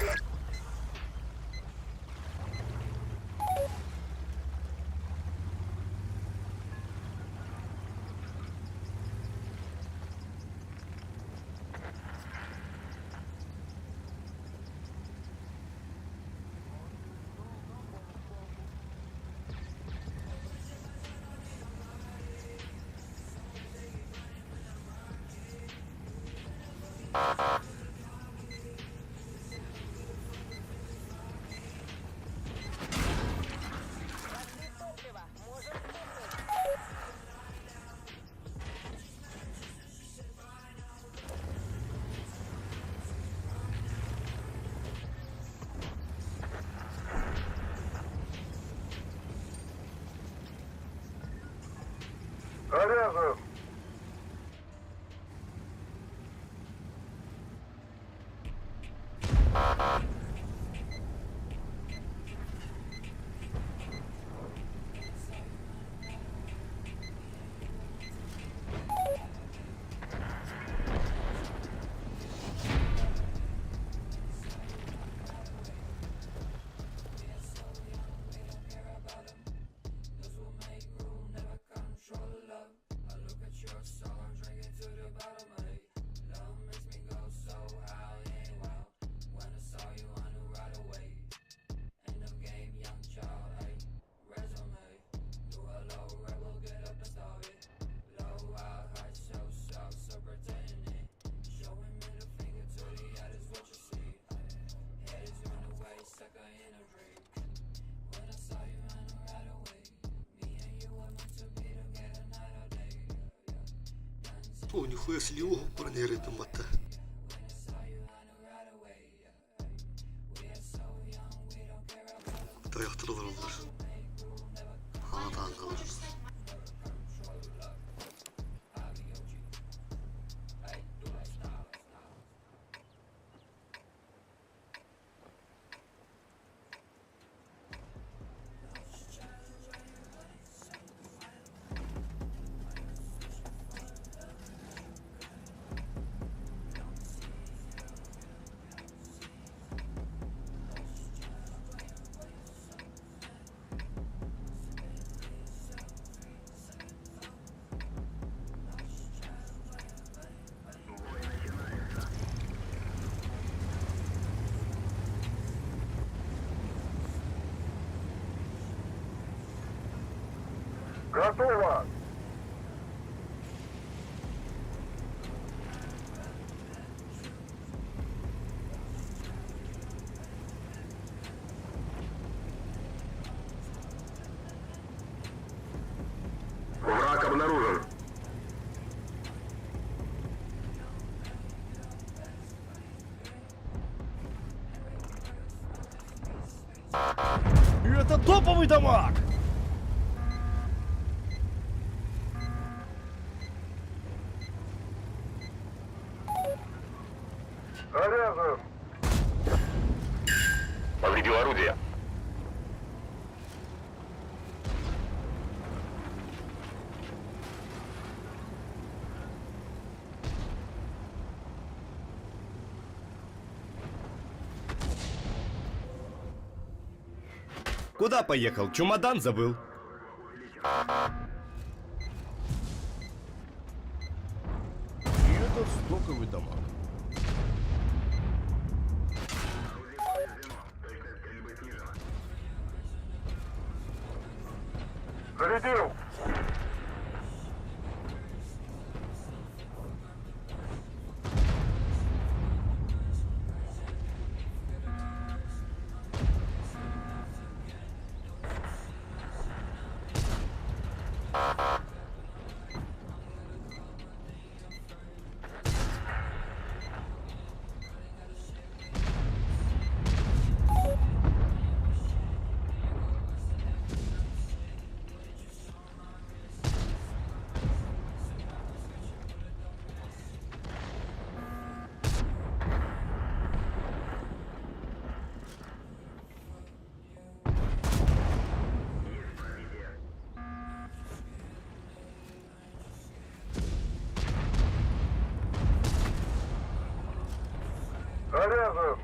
Пошли топливо. Можем сдохнуть. Заряжен! О, нихуя себе баран эрэтин батта. Тайахтыр олороллор. Хаҥа таанналар. Готово! Враг обнаружен. Это топовый дамаг! Заряжен! Повредил орудие. Куда поехал? Чемодан забыл. И это стоковый дамаг. Зарядил! Заряжен!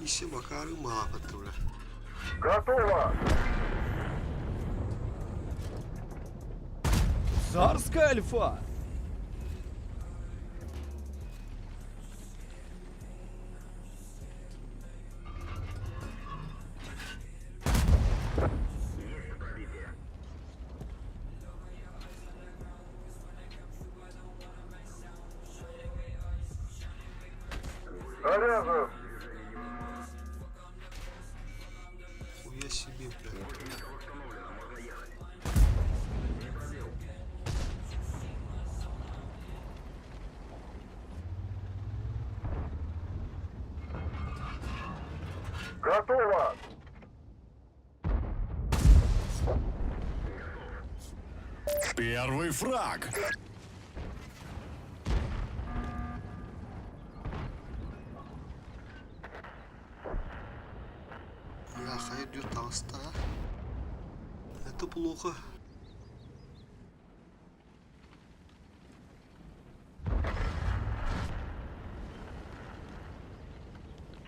Иси Макары маапатта бля. Готово! Царская альфа! Заряжен! Хуя себе, бля. Готово! Первый фраг. Бля, хайдет таҕыста. Это плохо.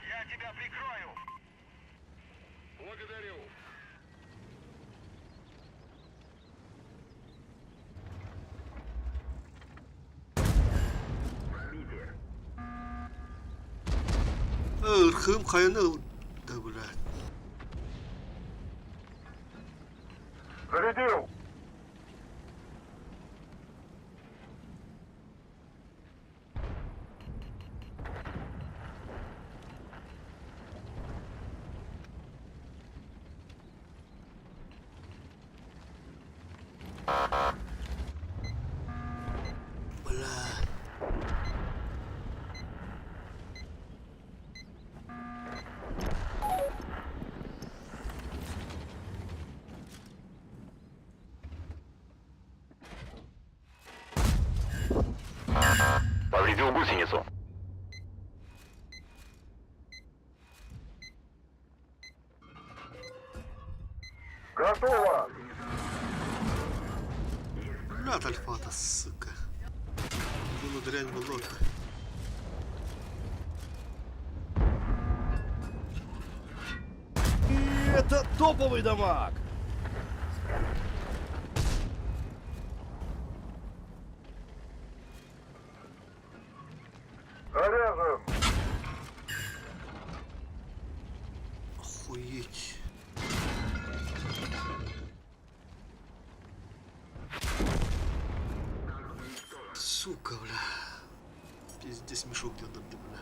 Я тебя прикрою. Благодарю. Ырхым хайаны ыл... Да, бля. Зарядил! Бля. Повредил гусеницу. Готово! Бля, альфата, сука. Буду дрянь болото. И это топовый дамаг! Заряжен! Охуеть. Сука, бля. Пиздец, мешок где-то, бля.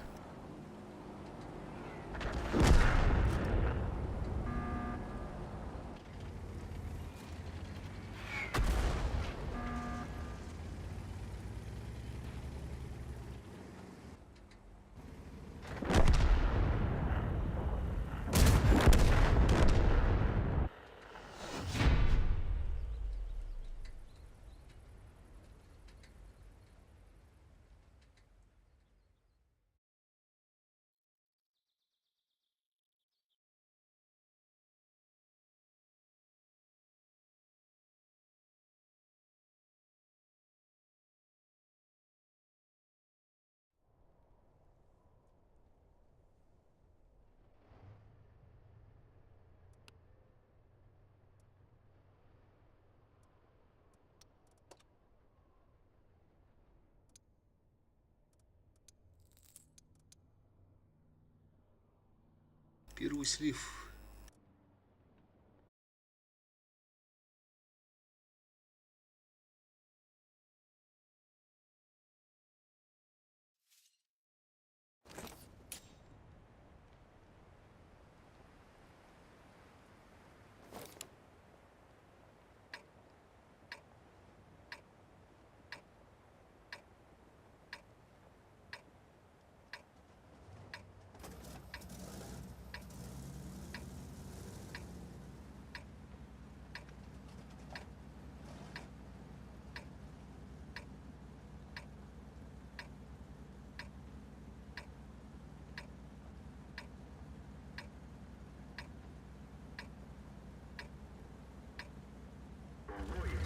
Первый слив.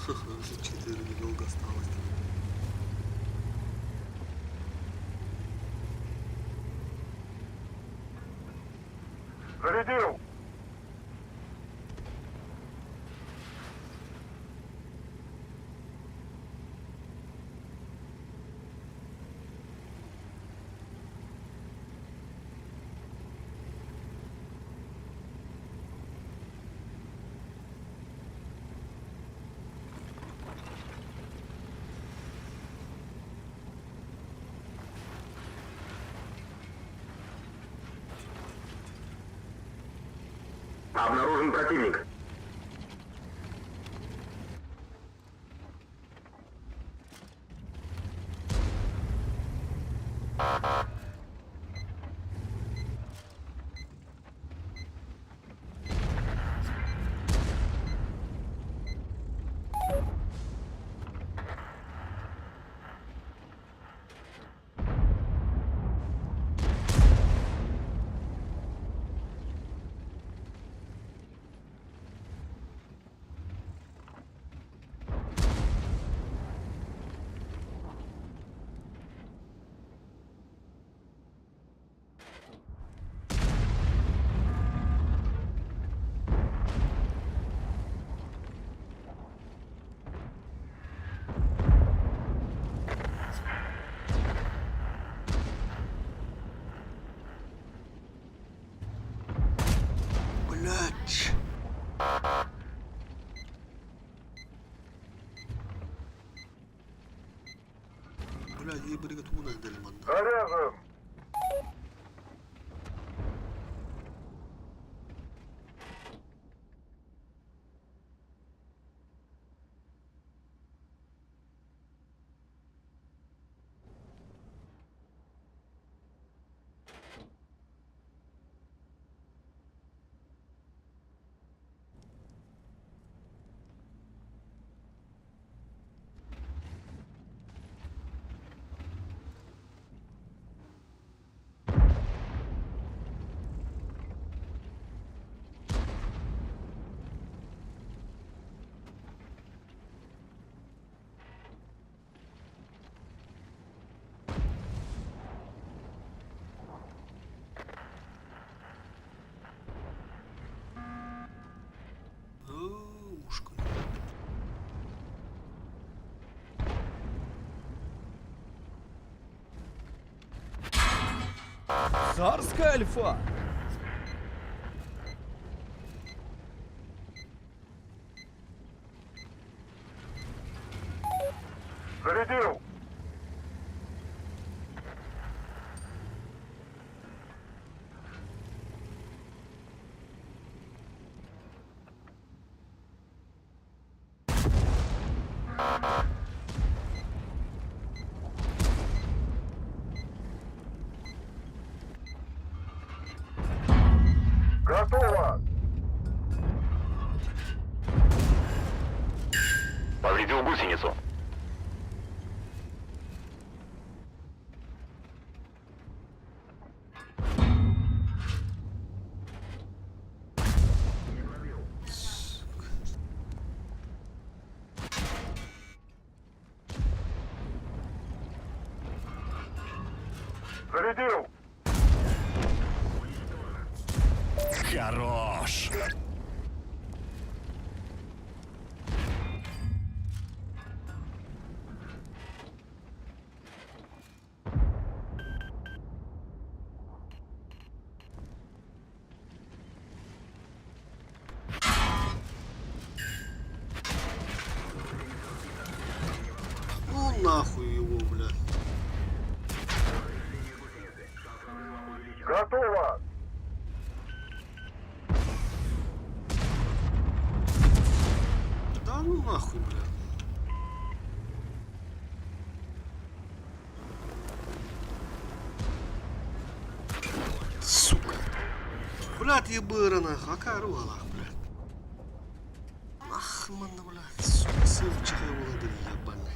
Четыре недолго осталось. Зарядил! Обнаружен противник. Блять. Блядь, ей бы тугунан дэлманна. Заряжен! Ушка. Царская альфа! Зарядил! Готово! Повредил гусеницу. Зарядил! Хорош! Ну нахуй его, бля. Готово! Да ну нахуй, бля. Сука. Блядь, ебырана, акаруалах, блядь. Ах, манна, блядь, сука, сылчика его ебаный.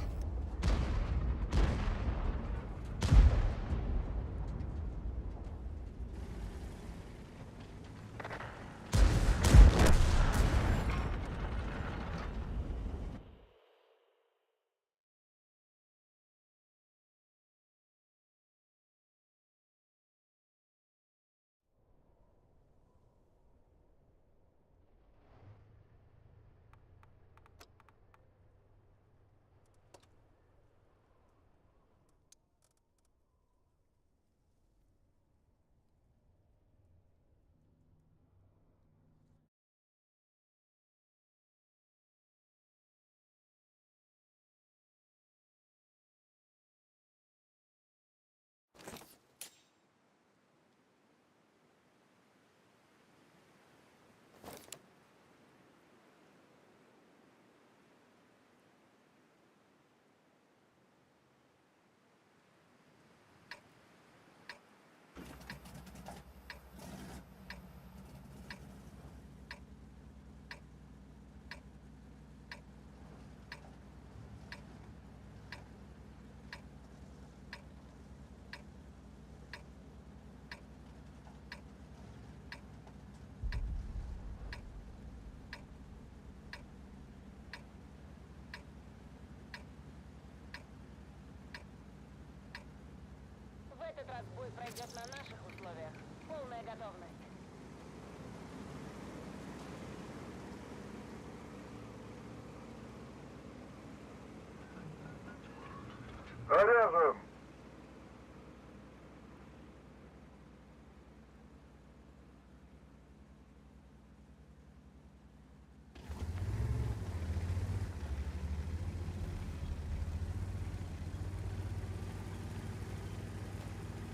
раз бой пройдет на наших условиях. Полная готовность. Заряжен!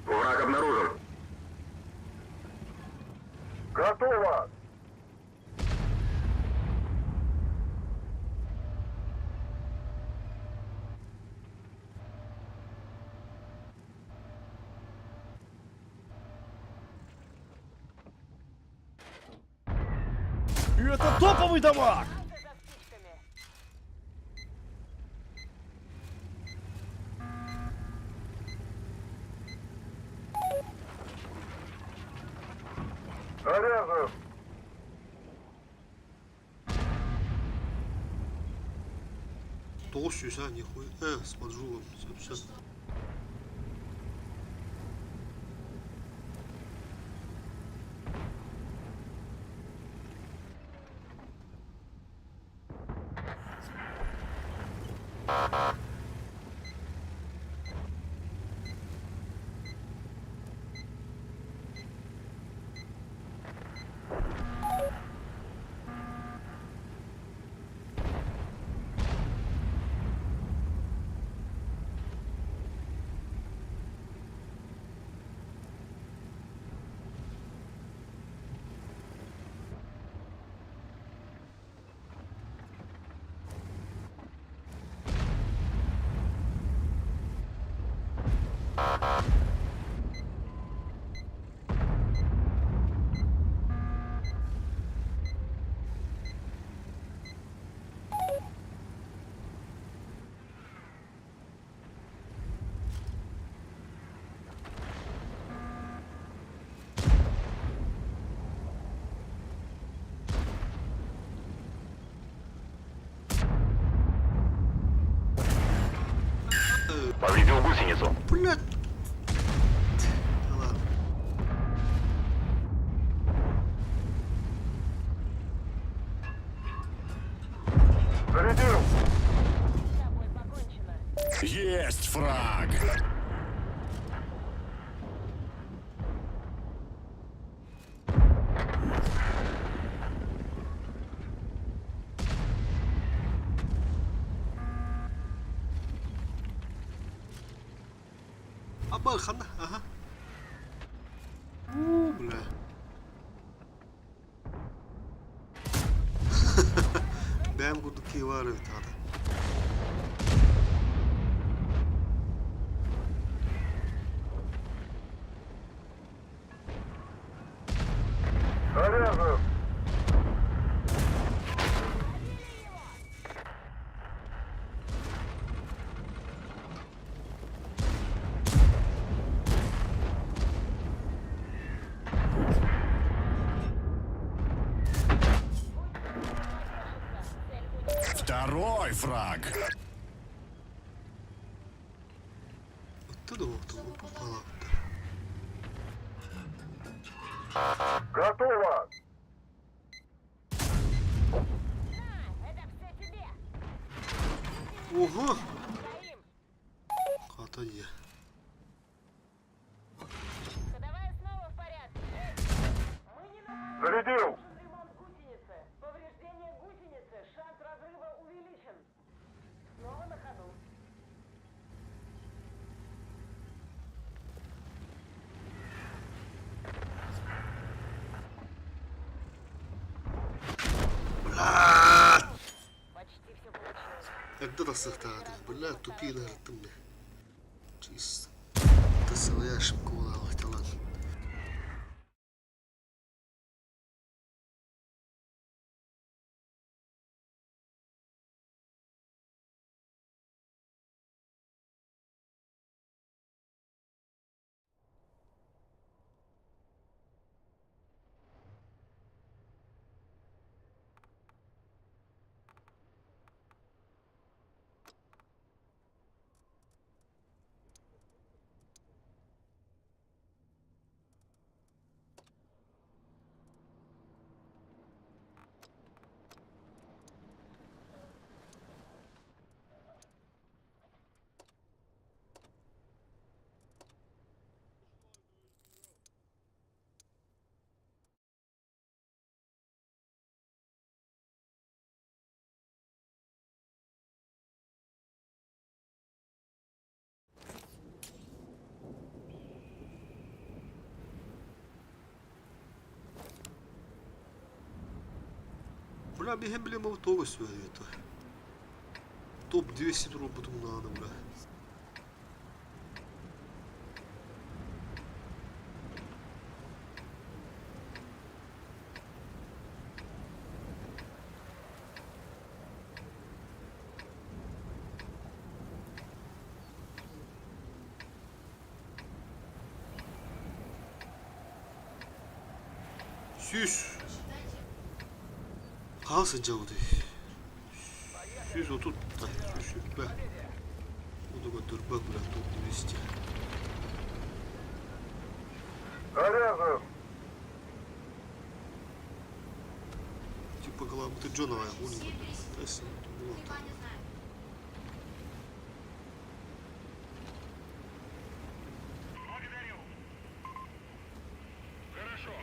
Враг обнаружен. Готово! Это топовый дамаг! За спичками. Заряжен! 900 а, нихуя. С поджогом. Сейчас. Повредил гусеницу. Блядь. Да ладно. Зарядил! С тобой покончено. Есть фраг! Аба, хана, ага. У, бля. Бэм курдук киһи баар эбит аата. Заряжен! Второй фраг! Оттуда вот он попала. Готово! На, это все тебе. Ого! Стоим. Хата дии. Ходовая снова в порядке. Мы не на Зарядил! Нужен ремонт гусеницы. Повреждение гусеницы. Шанс разрыва увеличен. Снова на ходу. Почти все получилось. Эрдэ тахсыахтаах Бля, тупиин ыһыртым бе. Чисто. Это своя ошибка была, ладно. Бля, биһи эмблема тоҕо сүөһү Топ 200 туруорбутум наада, бля. Сүүс. Хаһан сылдьабытый? 130 да, 120. Буду көрдөрбөт, бля, топ 200. Заряжен. Типа главный Джона хули. Благодарю. Хорошо.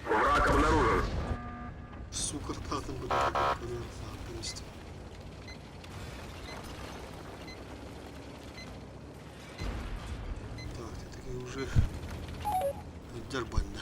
Враг обнаружен. Сука, татым буду. Так, ты такие уже дербанно.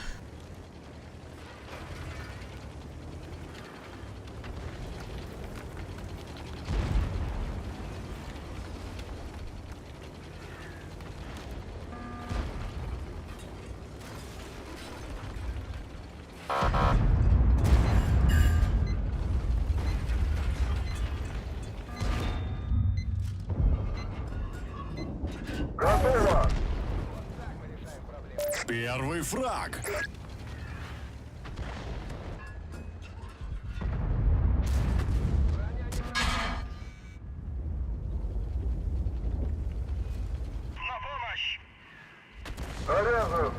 Готово. Первый фраг. На помощь! Заряжен.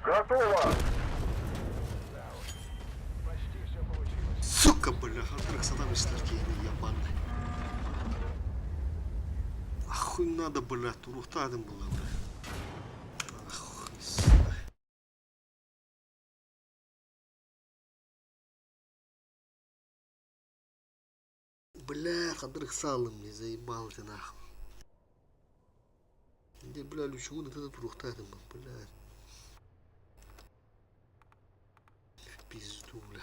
Готово. Сука, бля, хантырык сатам киһини ебаный. Ахуй надо, бля, туруохтаах была, бля. Ахуй, сука. Бля, хантырык салым, не заебал ты нахуй. Где, бля, лючугун это туруохтаах бля. В пизду, бля.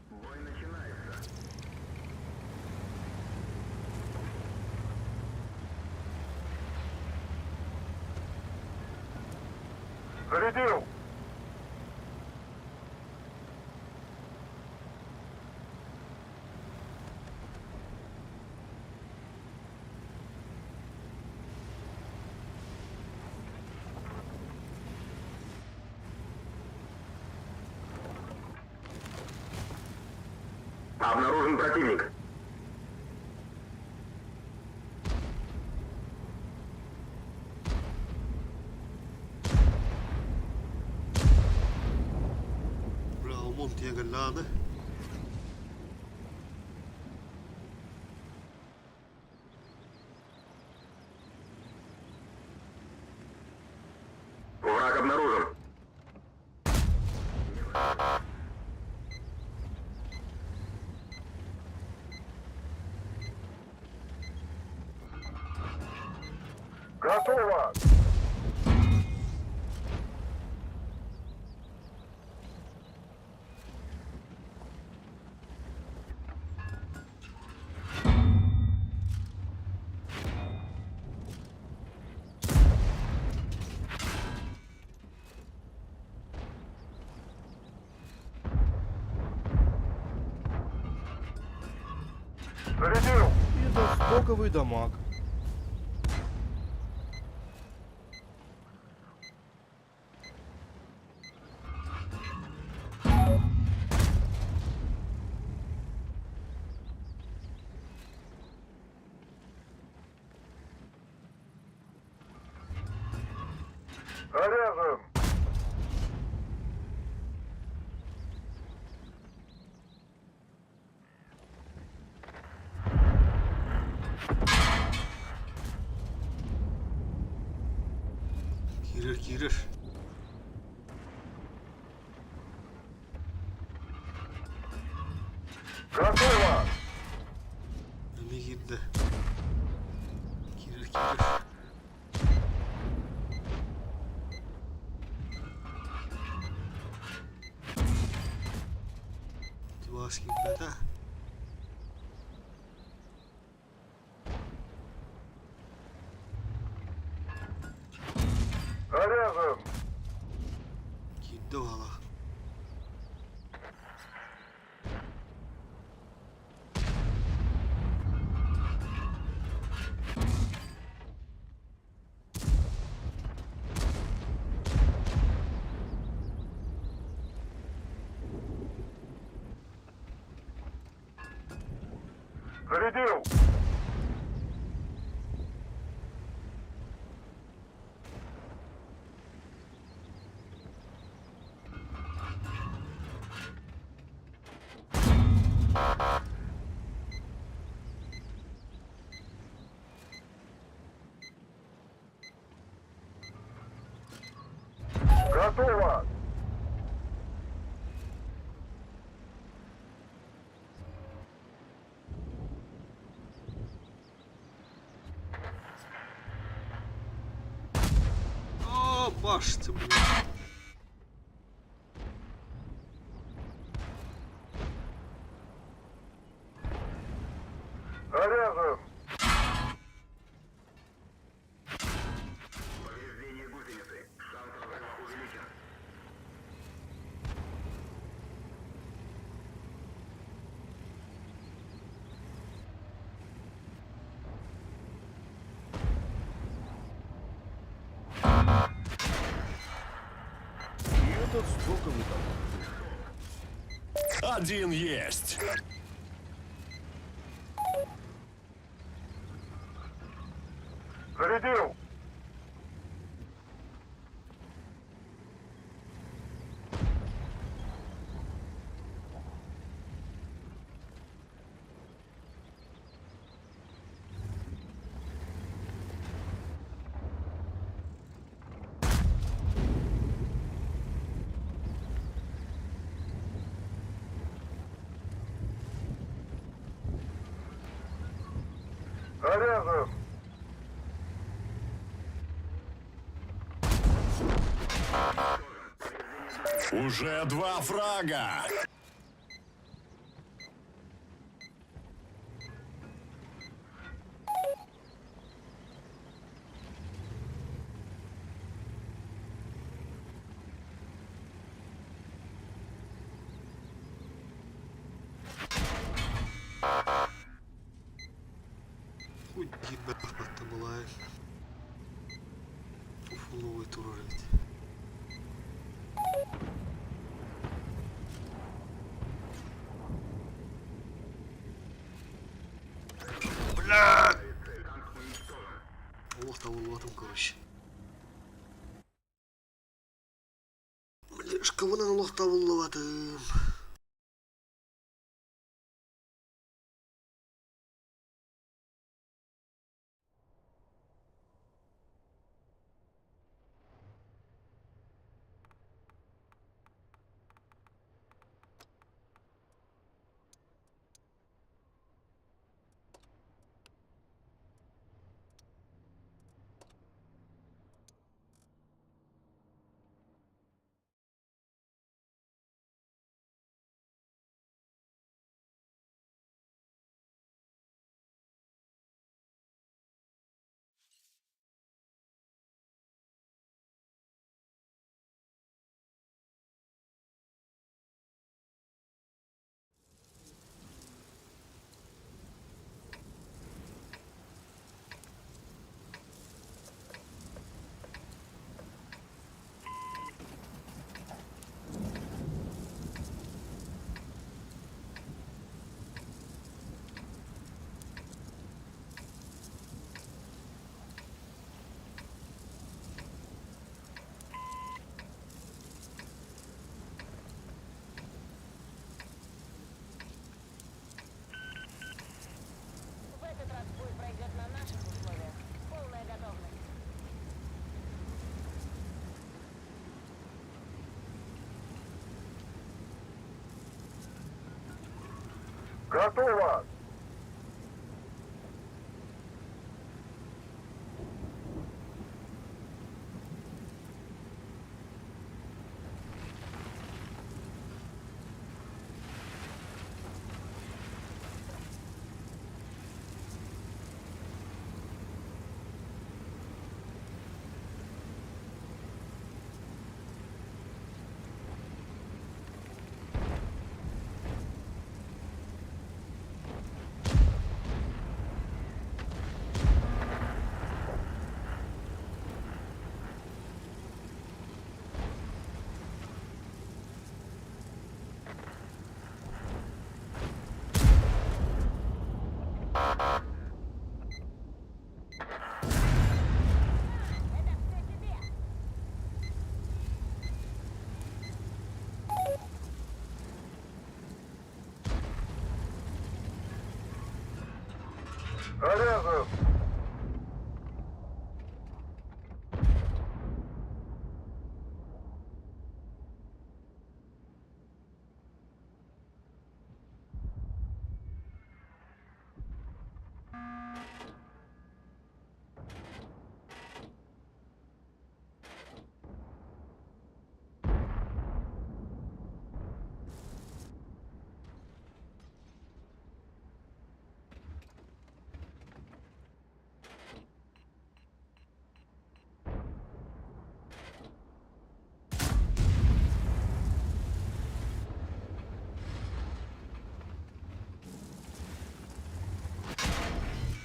Бой начинается. Зарядил. Обнаружен противник. Омон тиийэн кэллэ аны. Враг обнаружен. Готово! Зарядил! Это стоковый дамаг. Заряжен! Киирэр, киирэр. Готово! Эмиэ киирдэ. Киирэр, киирэр. Тимаас киирбэтэ. Заряжен! Киирдэ баҕалаах. Зарядил! Готово! О, башня, блин. Заряжен! Повреждение гусеницы. Шанс разрыва увеличен. И этот стоковый дамаг. Один есть. Зарядил! Заряжен! Уже два фрага. Хуй ебать была. Уфуловый турар эбит. Бля! Олох табылбатым короче. Бля, шкабынан олох табыллыбатым. Готово! Это все тебе! Заряжен!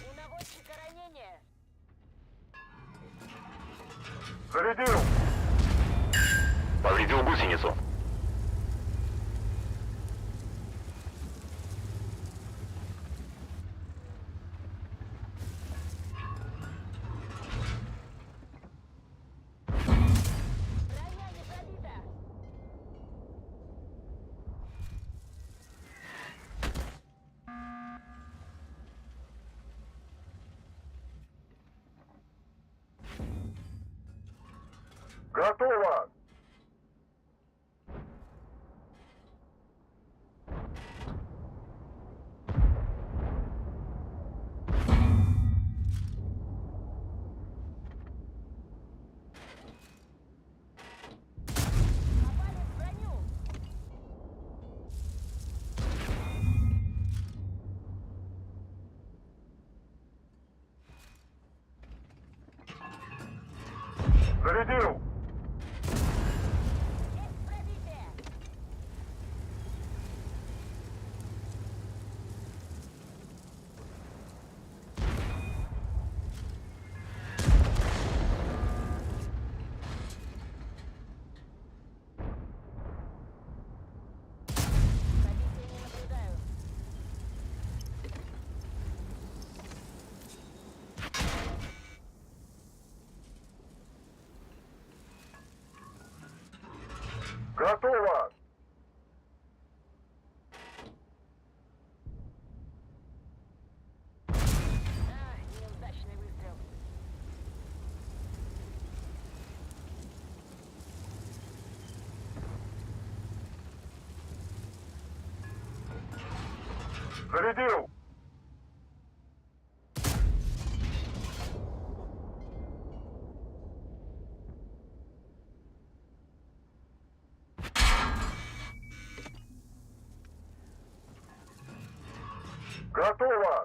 У наводчика ранение! Зарядил! Повредил гусеницу. Броня не пробита! Готово! Попали в броню! Зарядил! Есть пробитие! Пробитие не наблюдаю. Готово! А, неудачный выстрел. Зарядил! Готово!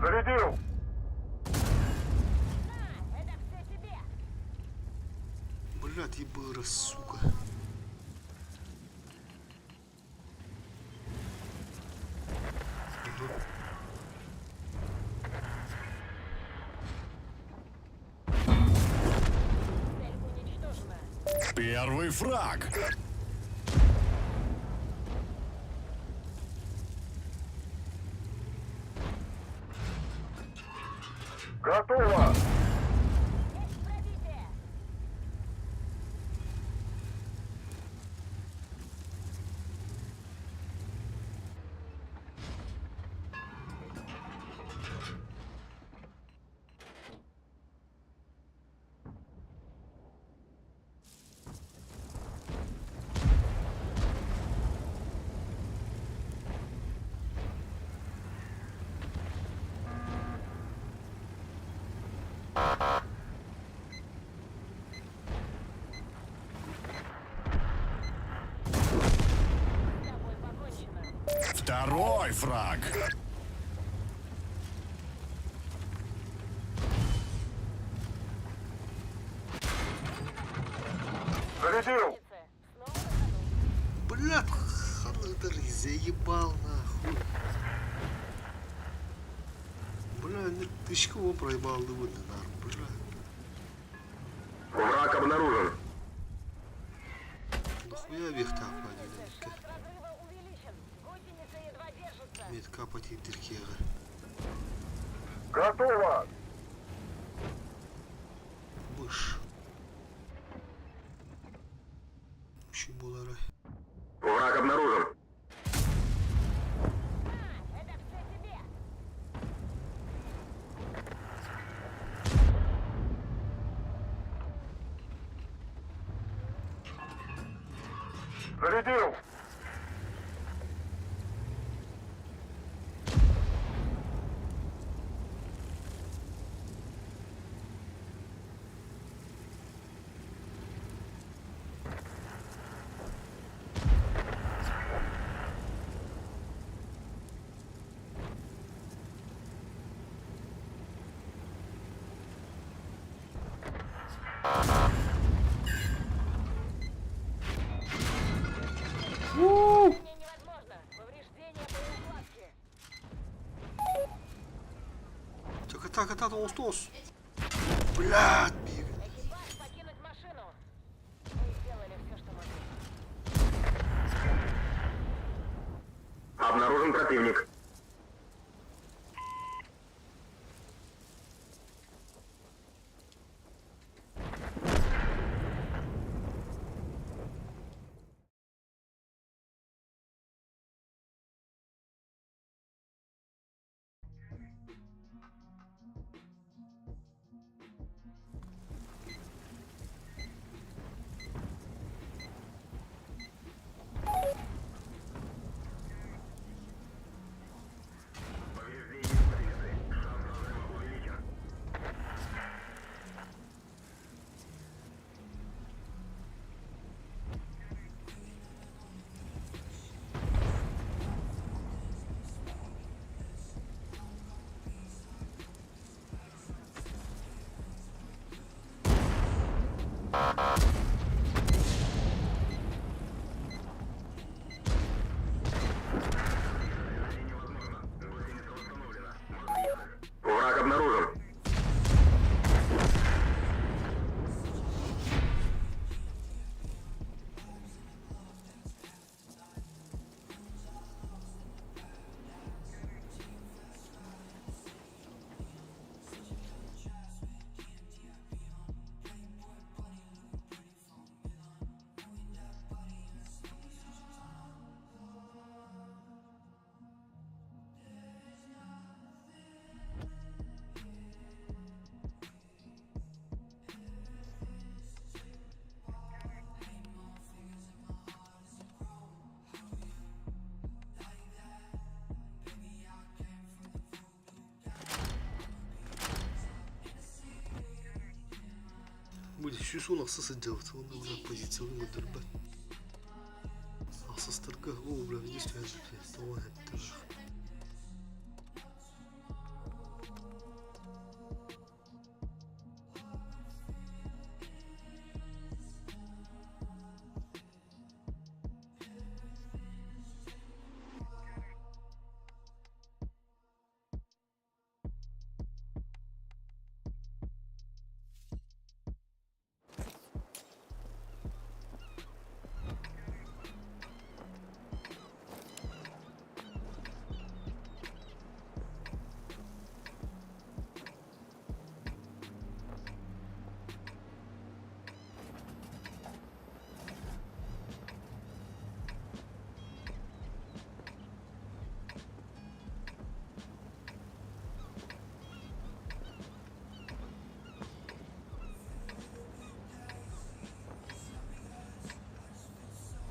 Зарядил! На, это все тебе! Блядь, ебыра, сука. Ага. Цель уничтожена. Первый фраг. Готово! Есть пробитие! Второй фраг. Зарядил! Снова на ходу. Блядь, ханныктар заебал нахуй. Бля, не тычку его проебал дыбы, бля. Враг обнаружен. Нахуя вехта Шанс разрыва увеличен. Гусеница едва держится. Метка потидеркега. Готово! Быш. Үчүй буолара. Враг обнаружен. А, это все тебе. Зарядил! Движение невозможно. Повреждение боеукладки. Так, так, так, тоос. Блядь, биг. Экипаж покинуть машину. Мы сделали все, что могли. Обнаружен противник. Враг обнаружен. Будет сүүс ахса сылдьабыт уонна бля позициялыы көрдөрбөт. Ахсыстарга оо бля видишь тоҕо этте.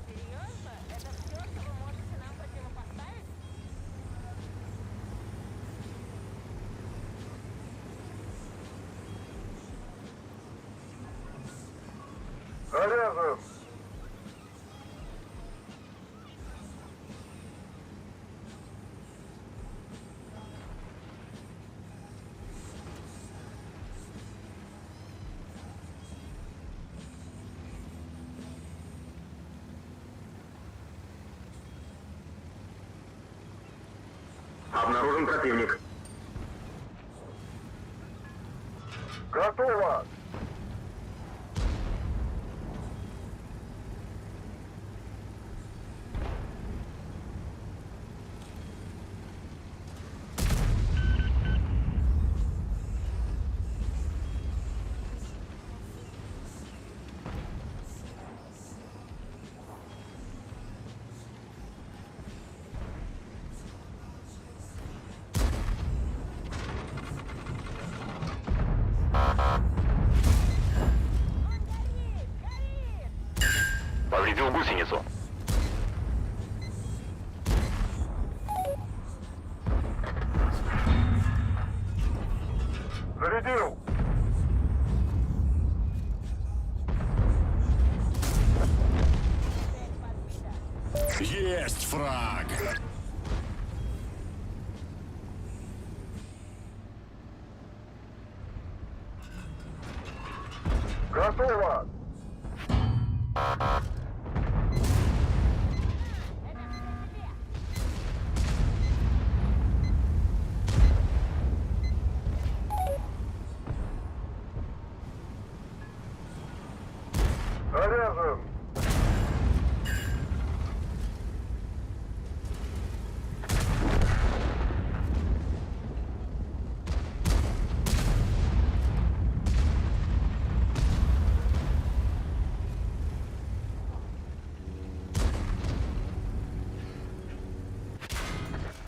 Серьезно? Это все, что вы можете нам противопоставить? Заряжен! Обнаружен противник. Готово! Он горит! Горит! Повредил гусеницу. Зарядил! Есть фраг! Готово! Это все тебе! Заряжен!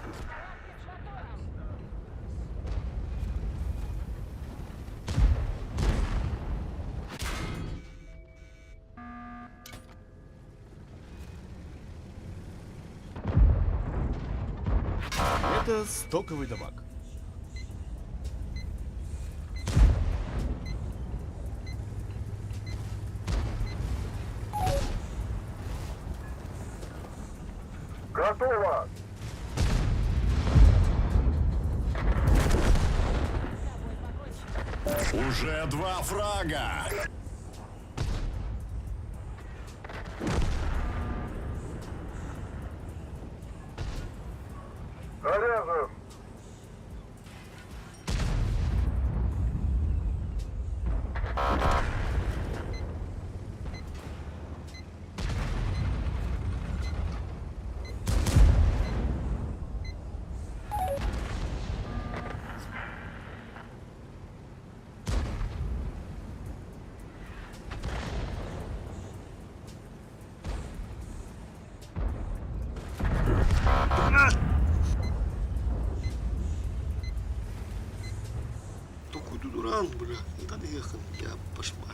Неполадки с мотором! Это стоковый дамаг. Готово! С тобой покончено. Уже два фрага! Заряжен! Токуйду дуран, бля. Это ехал, я пошма.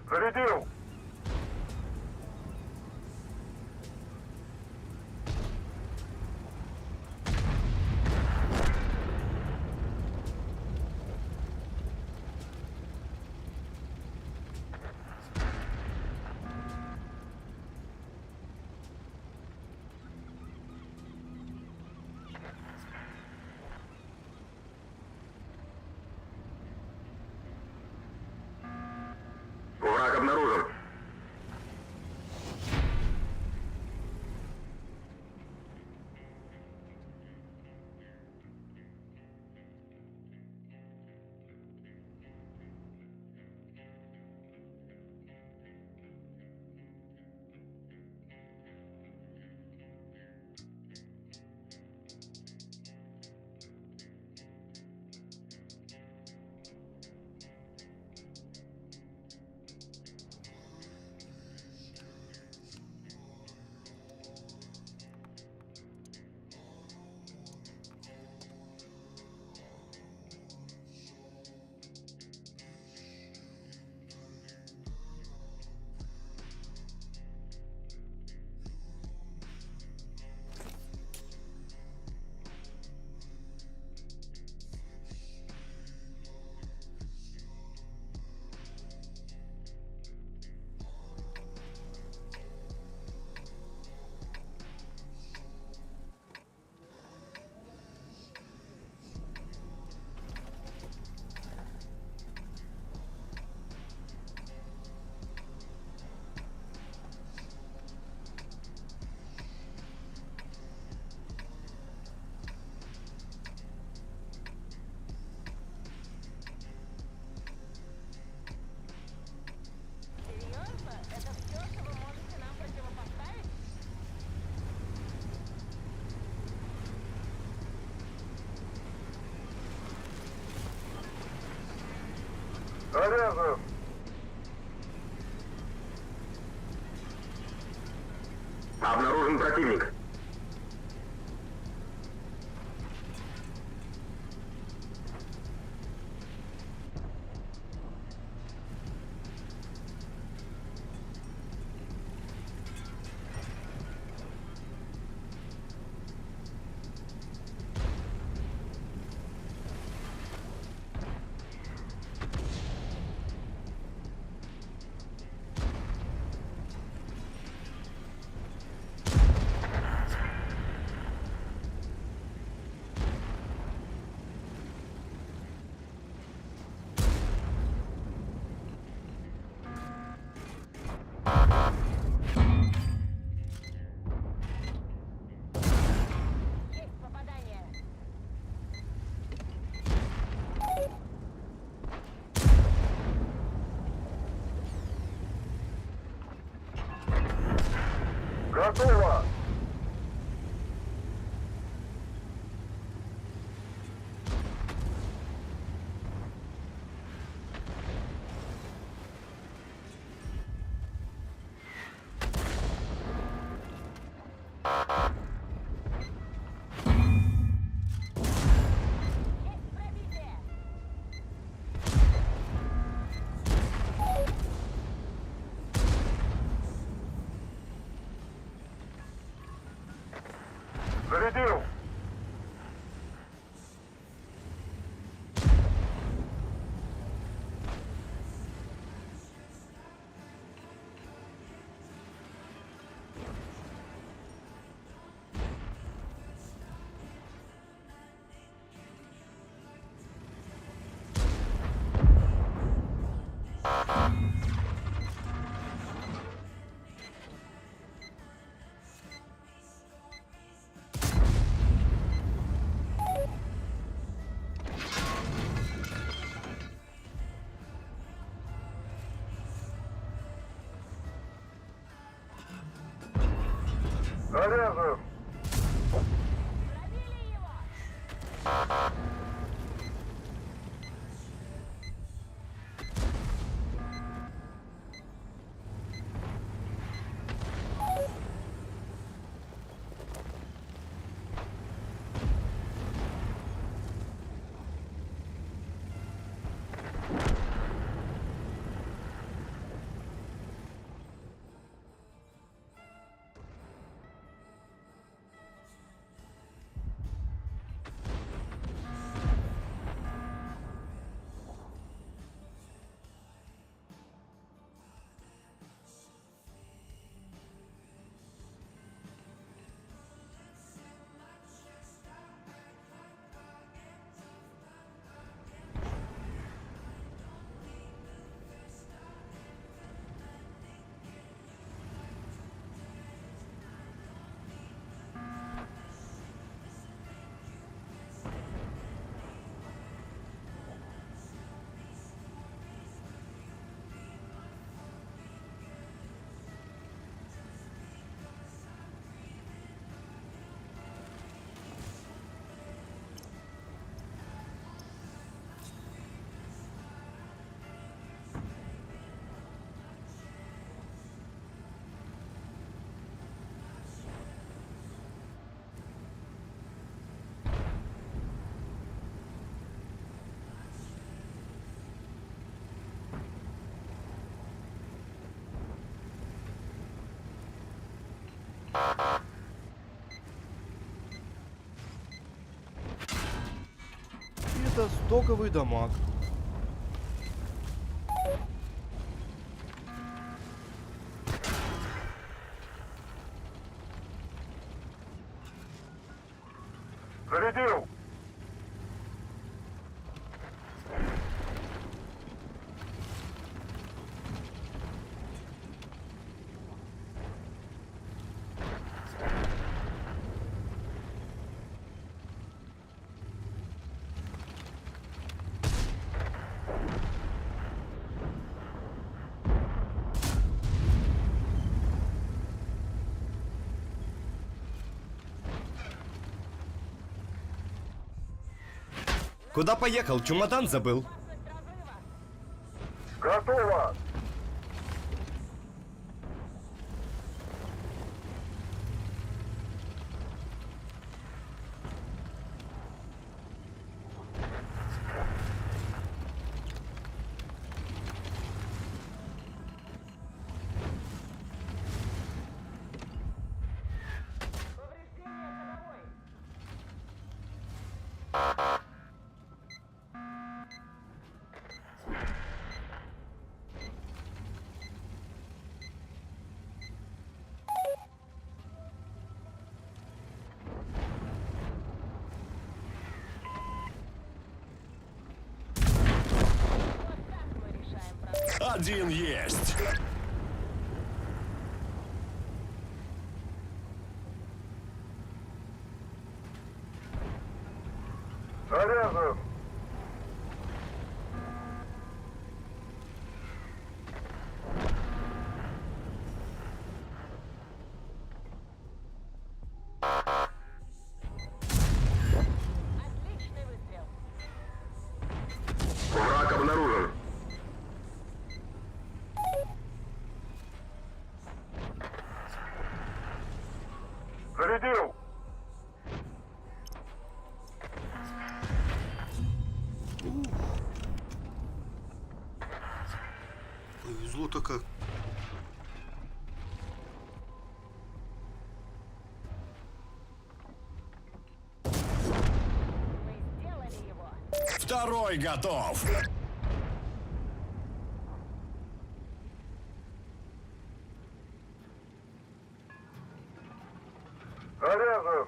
Зарядил! Враг обнаружен. Заряжен! Обнаружен противник. Есть попадание. Готово! Есть пробитие. Зарядил! Заряжен! Пробили его. Это стоковый дамаг. Зарядил! Куда поехал? Чемодан забыл. Опасность разрыва. Один есть. Заряжен! Отличный выстрел. Враг обнаружен. Зарядил! Повезло-то как. Мы сделали его. Второй готов. Заряжен!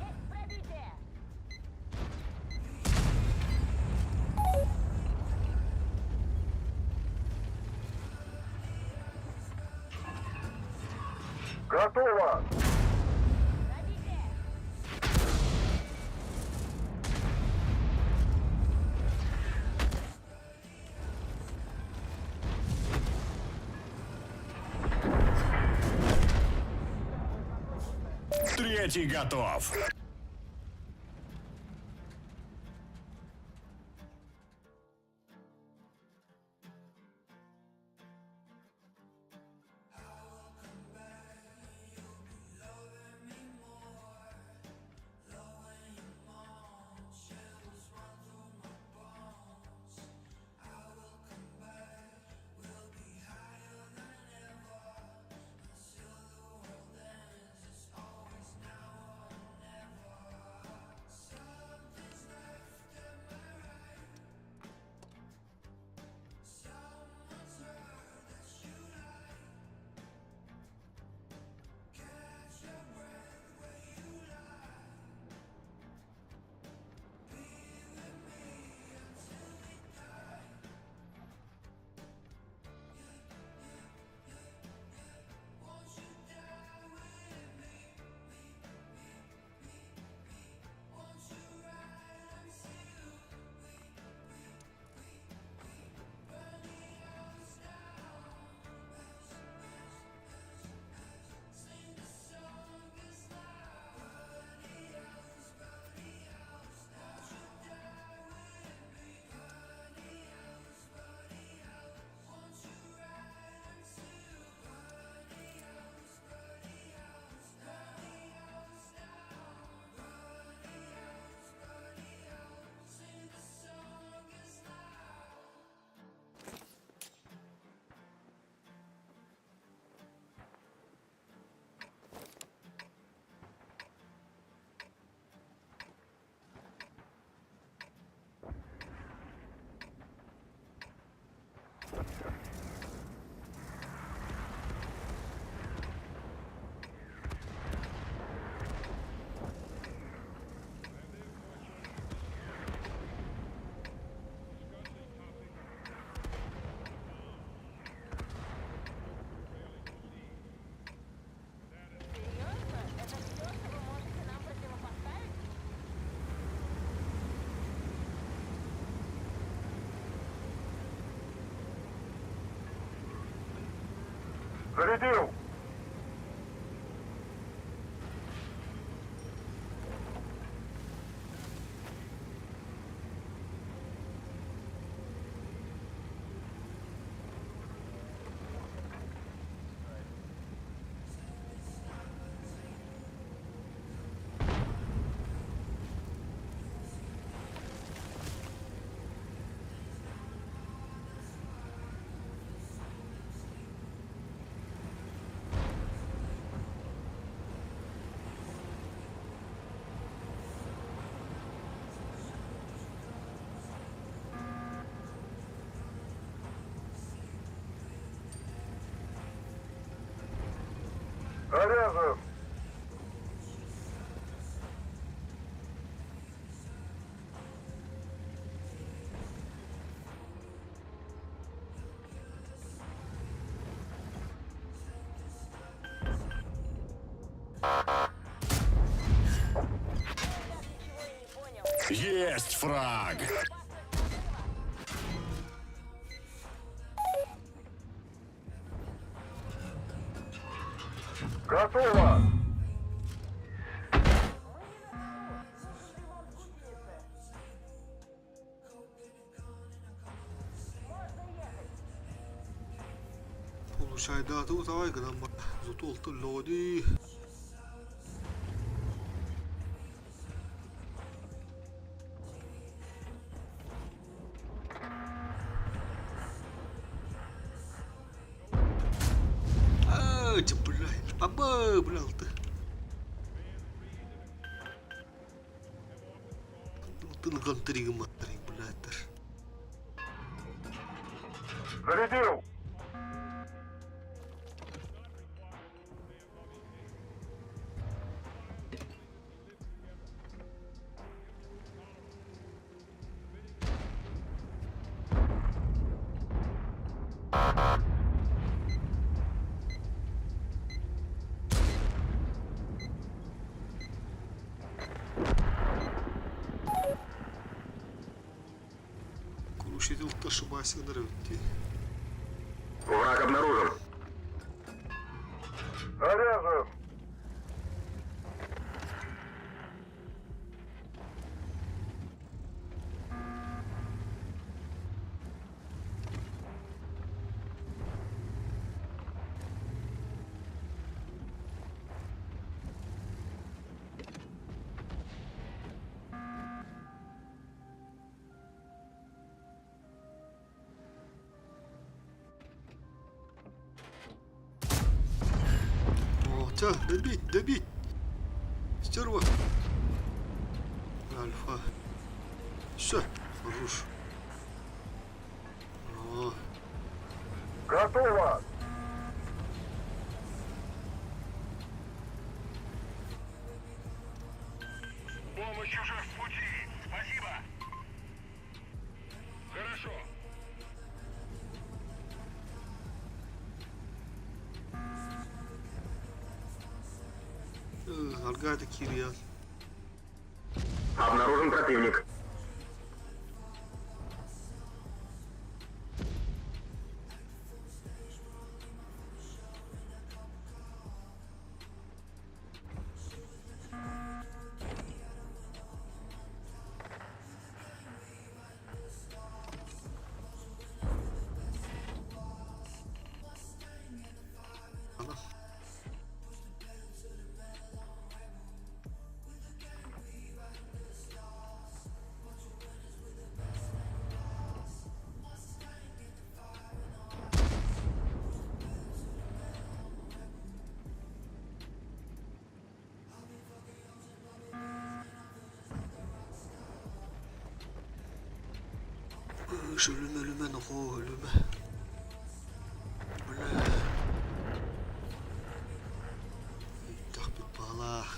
Есть пробитие. Готово! Пробитие. Третий готов. Серьезно? Это все, что вы можете нам противопоставить? Зарядил! Заряжен! Есть фраг! Готово! Получайдаатыбыт аҕай гынан баран, зато ылтыллаҕа дии. Аа, бля, аба, бля, алты. Алтын гантыригым, блядь. Зарядил! Крушитель ошибайся на дии. Враг обнаружен. Заряжен! О, тя, добить, добить! Стерва! Альфа. Все, хорош. О, Готово! Помощь уже в пути. Спасибо. Хорошо. Аргада Кириан. Обнаружен противник. Ана. Өлүмэ, өлүмэ, нохоо, өлүмэ. Бля. Тахпит баалаах.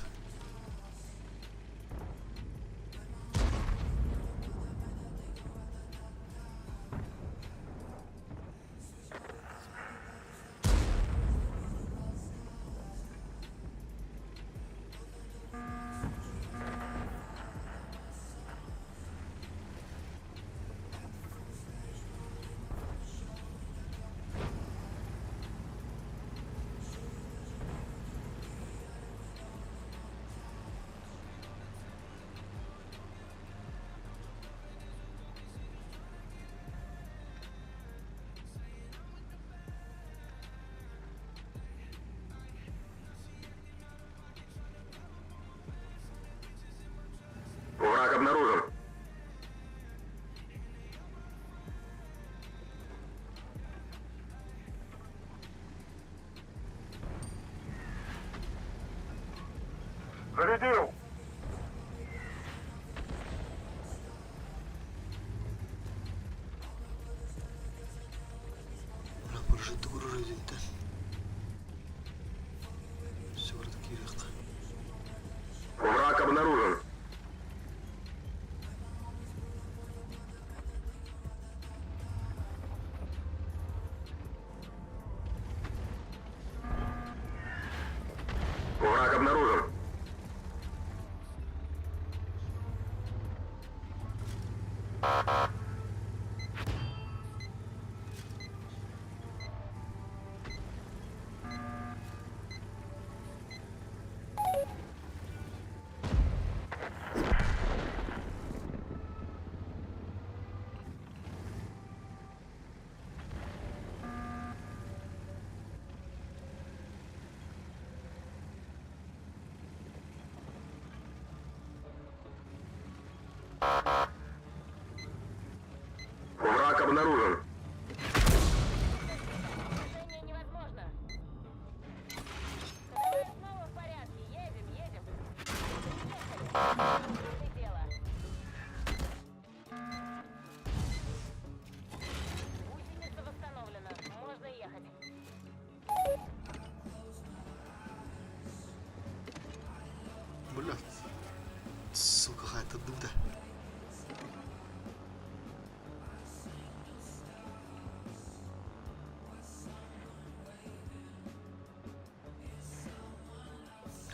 Враг обнаружен. Зарядил! Бля, прожитый грузинтен. Тырдыбыта.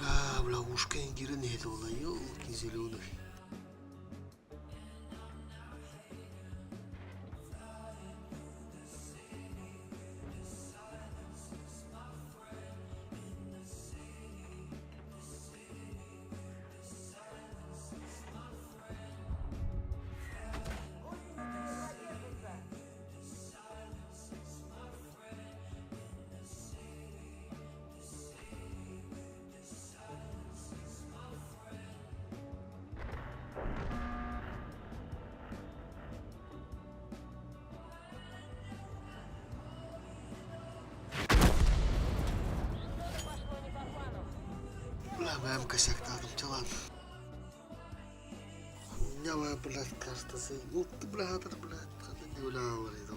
А, бля, ушка ингирин это была, елки зеленых. Что-то пошло не по плану. Бля, бэйэм косяктаатым чалаан. Хуйня блядь, кажется, ну ты, бля, это, блядь, не бля, говорит,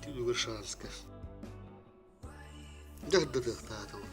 Түнүгэр шанска. Дьаһдырыахтаатым.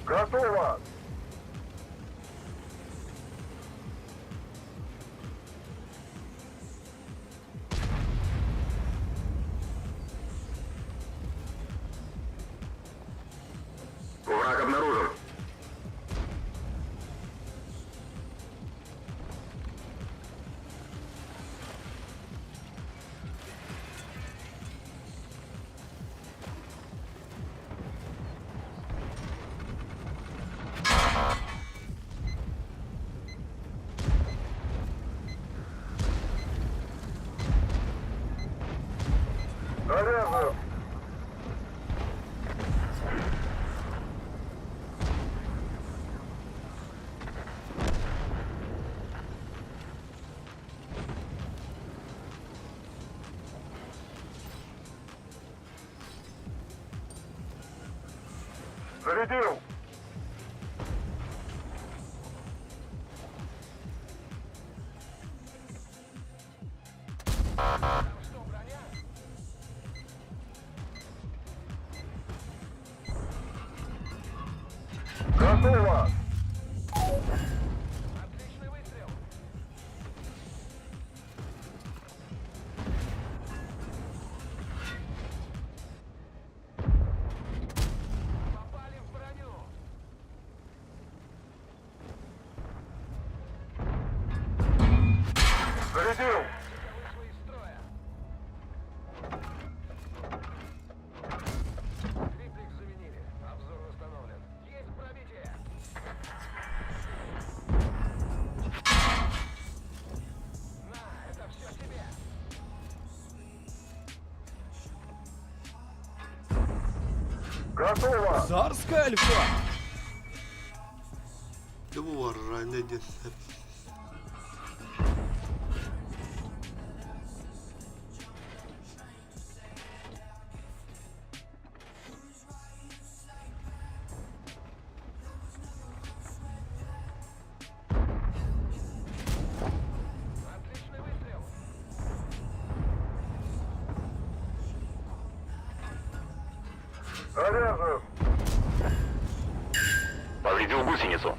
Готово! Враг обнаружен. Заряжен! Зарядил! Готово! Отличный выстрел! Попали в броню! Зарядил! Вышла из строя. Триплекс заменили. Обзор восстановлен. Есть пробитие! На, это все тебе! Готово! Царская альфа! Дьэ бу барара диэн сөп. Отличный выстрел! Заряжен! Повредил гусеницу.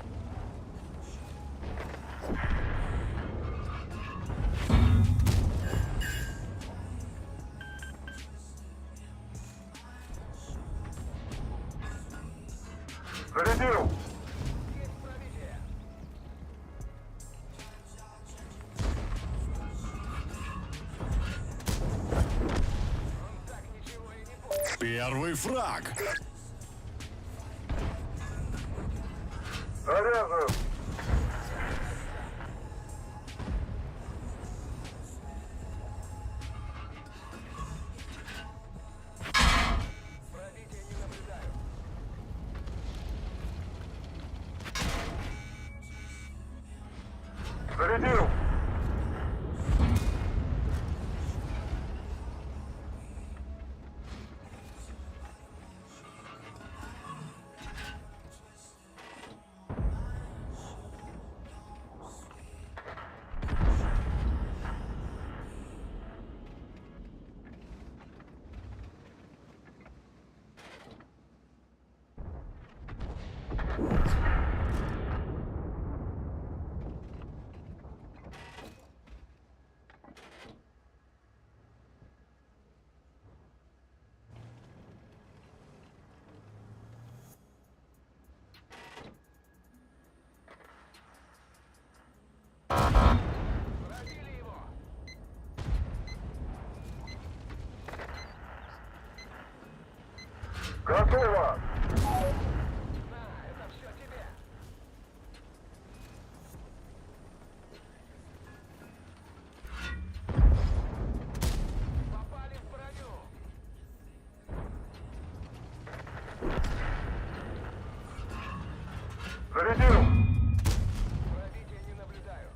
Зарядил! Есть пробитие! Он так ничего и не понял. Первый фраг. Заряжен! Пробития не наблюдаю. Зарядил! Пробили его! Готово! На, это все тебе! Попали в броню! Зарядил! Пробития не наблюдаю.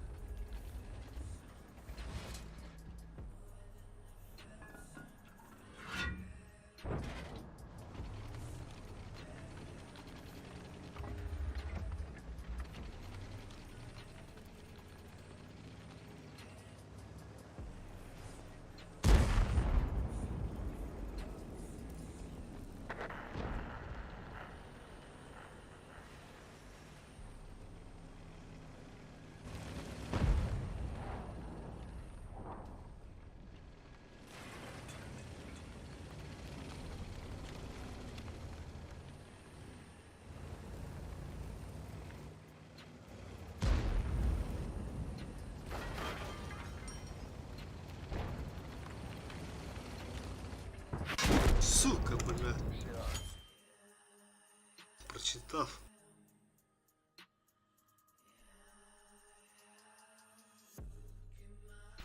Сука, бля. Прочитав.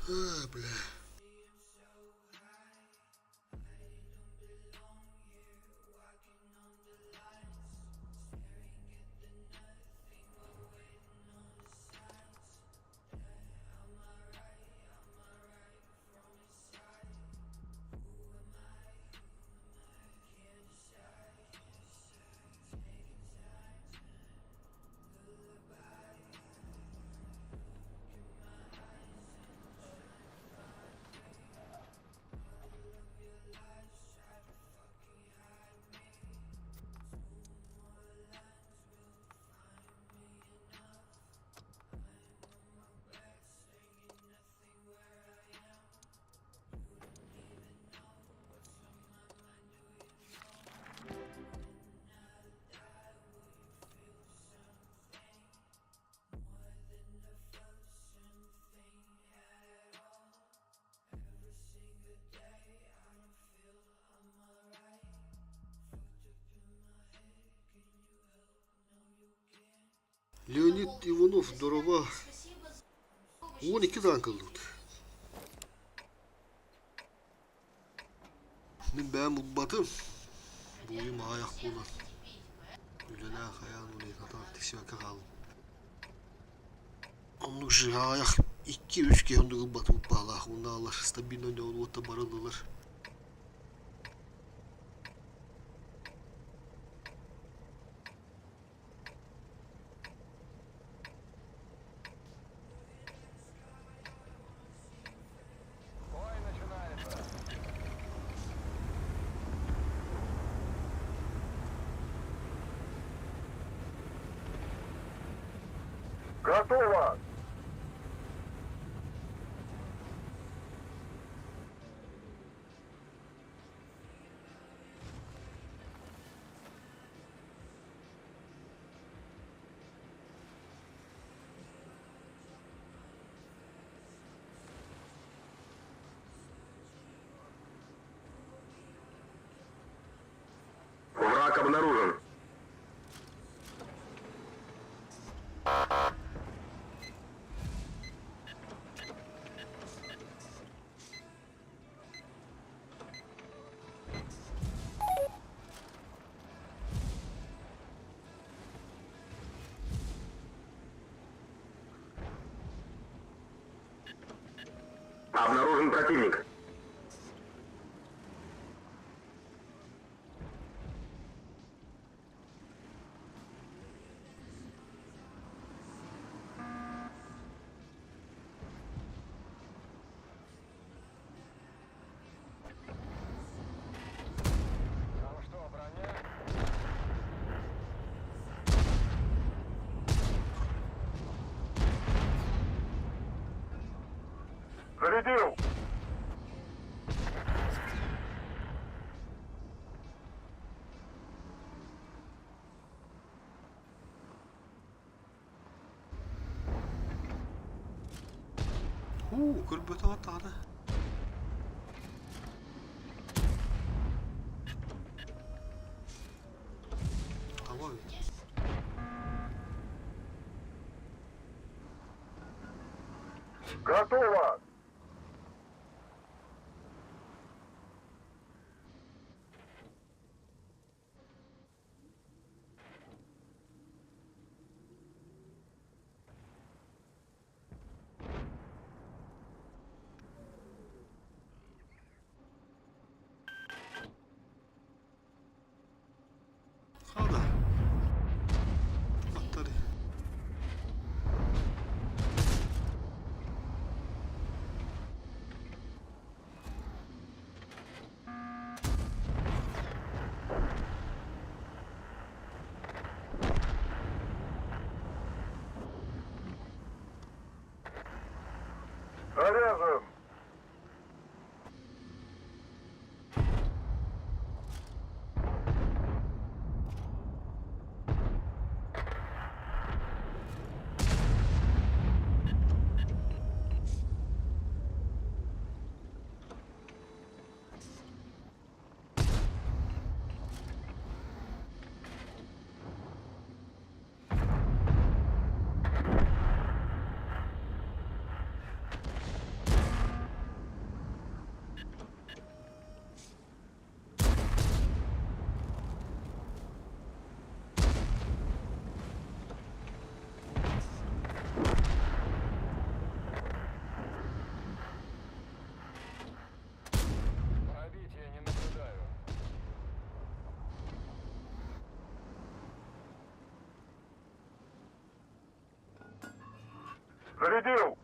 А, бля. Леонид Иванов дороба 12 танк ыллыбыт. Мин бэйэм ылбатым. Буойум аҕыйах буолан үлэлээх айаан улаатан тиксибэккэ хааллым. Оннук аҕыйах икки-үс киһи оннук ылбатым баалаах уонна стабильно уота бары ыллылар. Бой начинается. Готово! Враг обнаружен. Обнаружен противник. Там что, броня? Зарядил! Һуу, көрбөтөҕө даҕаны. Таба эбит. Готово! Хада. Аттары. Заряжен! Пробития не наблюдаю. Зарядил!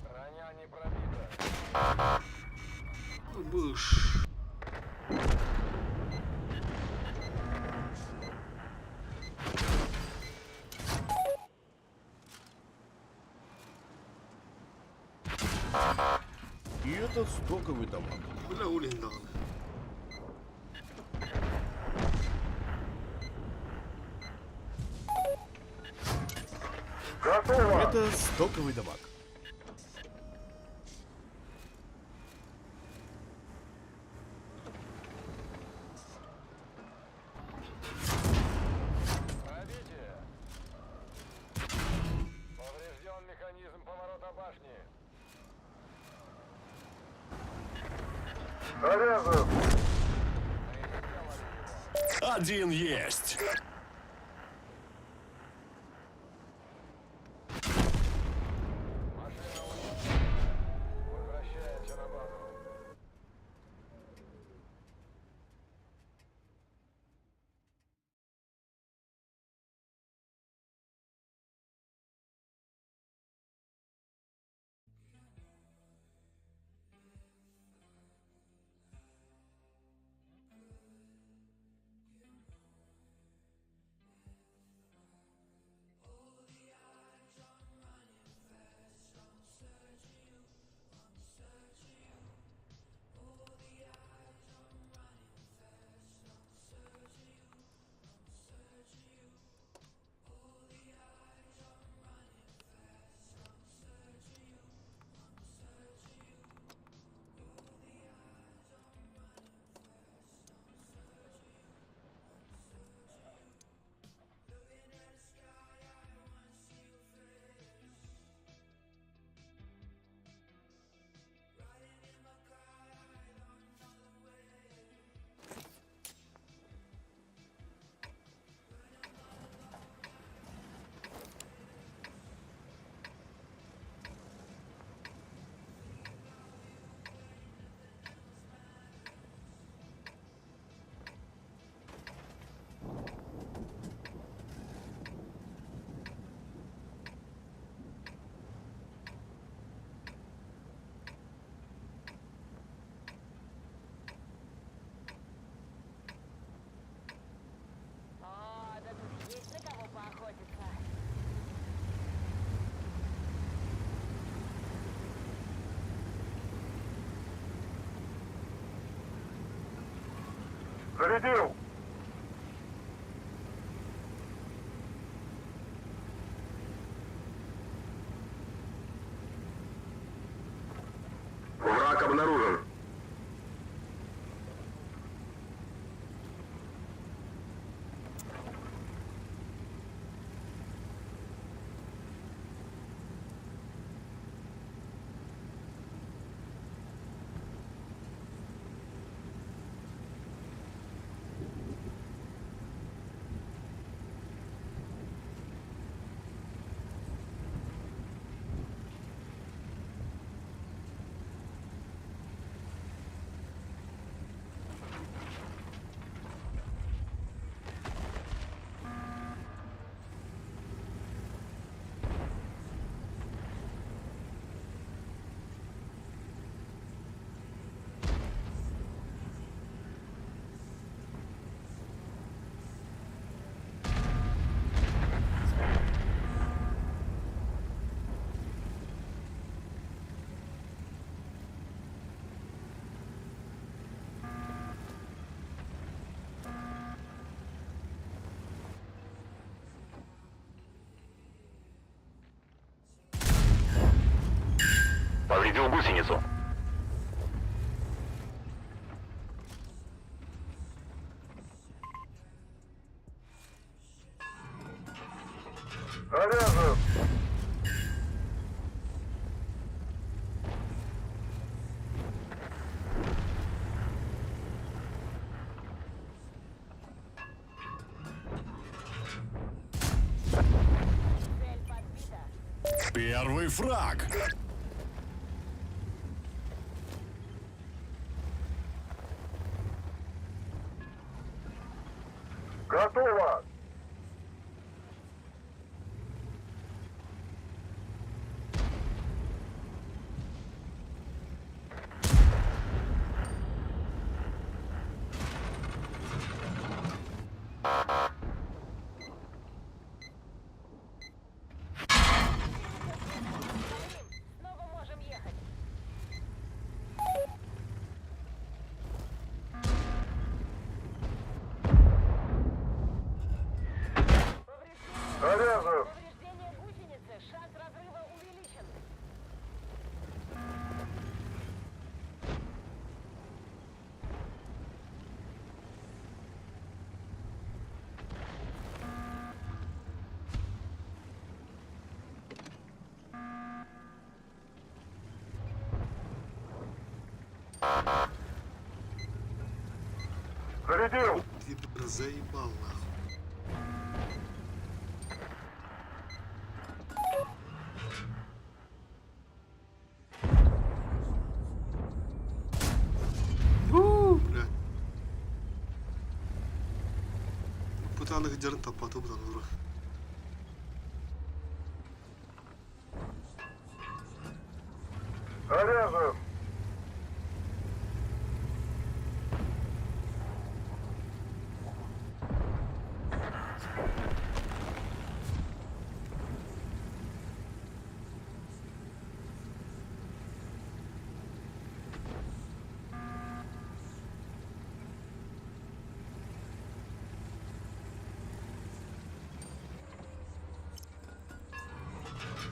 Броня не пробита. Быш. И это стоковый дамаг. Бля, ол иһин даҕаны. Готово! Это стоковый дамаг. Зарезал! Один есть. Машина уничтожена. Возвращаемся на базу. О, да тут есть на кого поохотиться. Зарядил! Враг обнаружен. Повредил гусеницу. Зарезал! Цель подбита. Первый фраг. Готово! Снова можем ехать. Зарядил! Ты, бля, заебал нахуй. Бля. Пытаных дьарын таппаты бутан ура. Заряжен!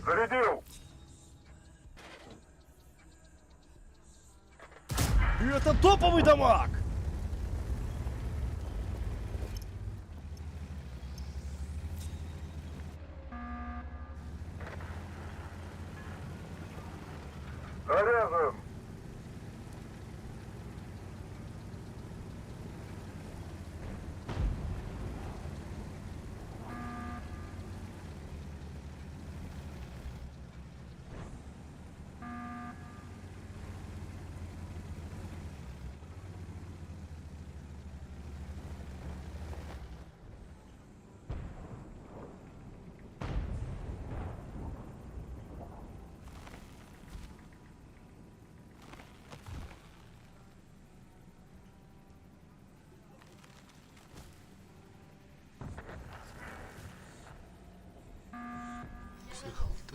Зарядил! Это топовый дамаг! Заряжен!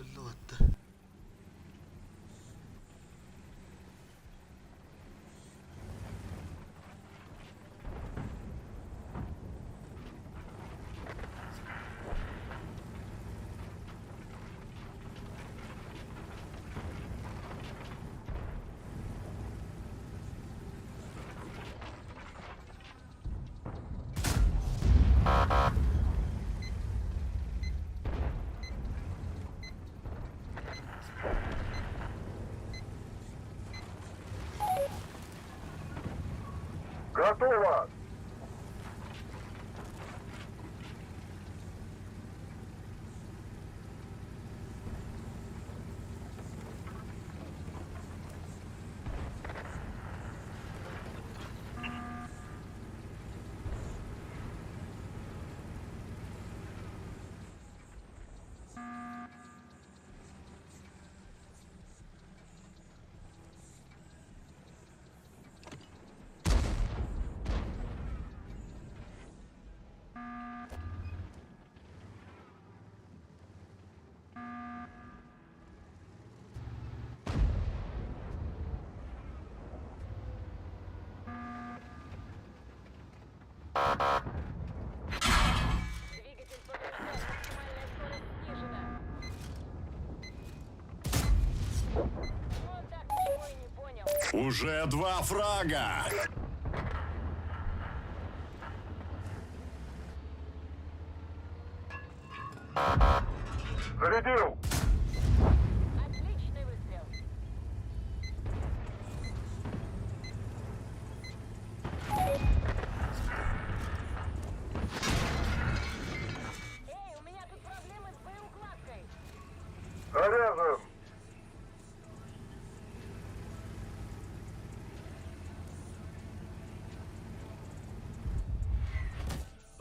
Төллө Готово! Двигатель поврежден. Максимальная скорость снижена. Он так ничего и не понял. Уже два фрага. Зарядил! Отличный выстрел. Эй, у меня тут проблемы с боеукладкой. Заряжен!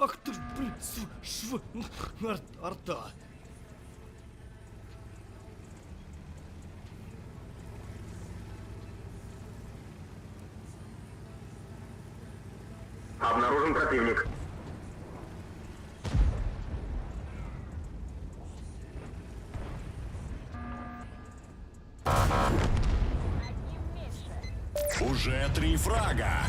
Ах ты ж, блин, св, шв, арта. Обнаружен противник. Одним меньше. Уже три фрага.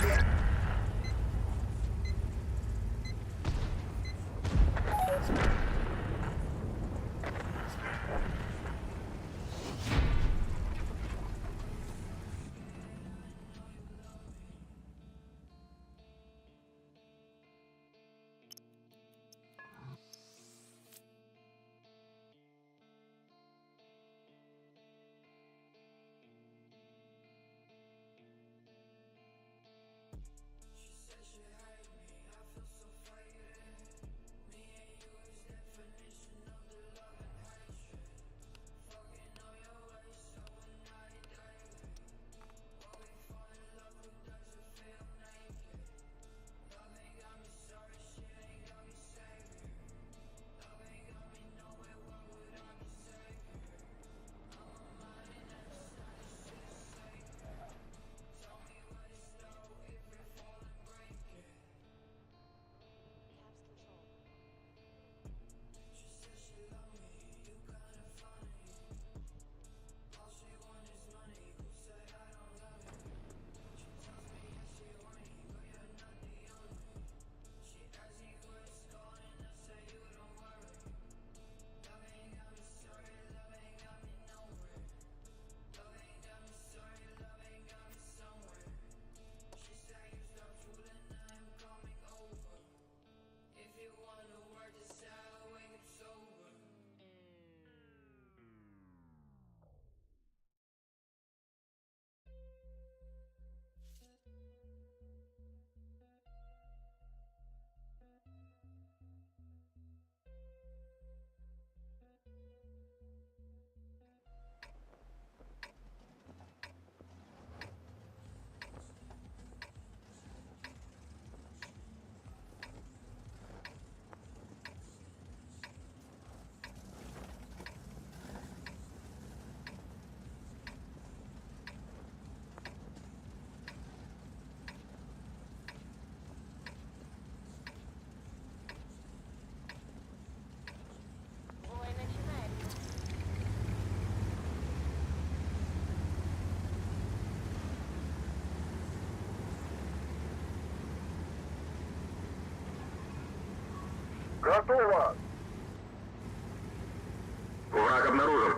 Готово! Враг обнаружен.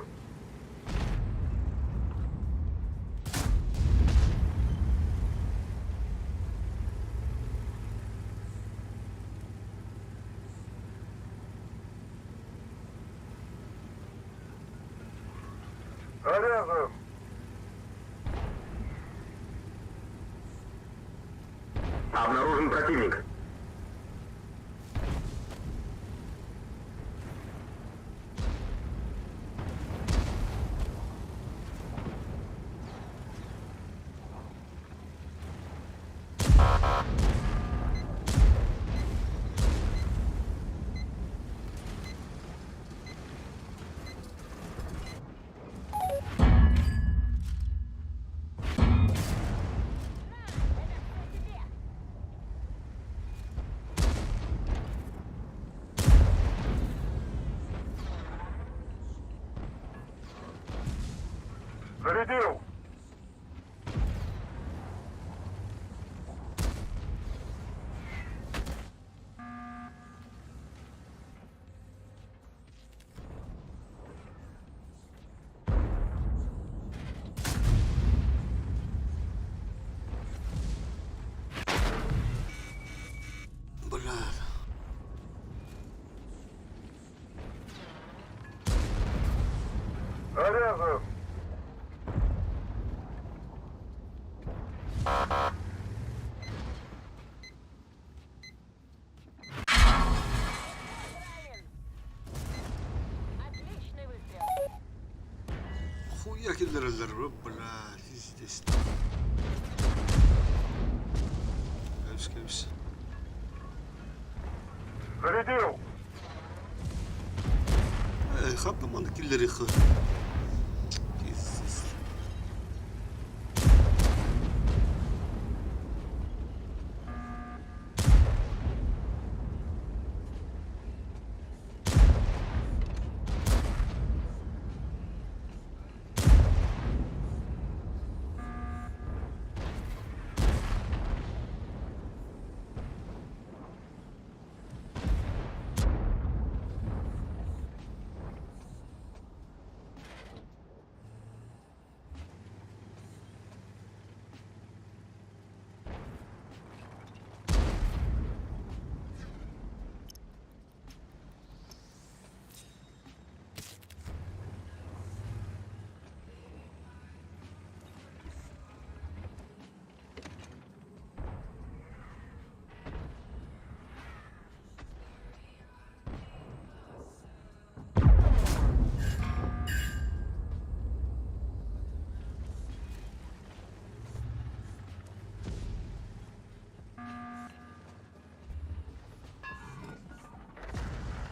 Заряжен! Обнаружен противник. Зарядил! Бля. Заряжен! Отличный выстрел. Хуя киллэрэллэр, бля, пиздец. Кэбис, кэбис. Зарядил! Э, хапна манна киллэриэххэ. Пиздец.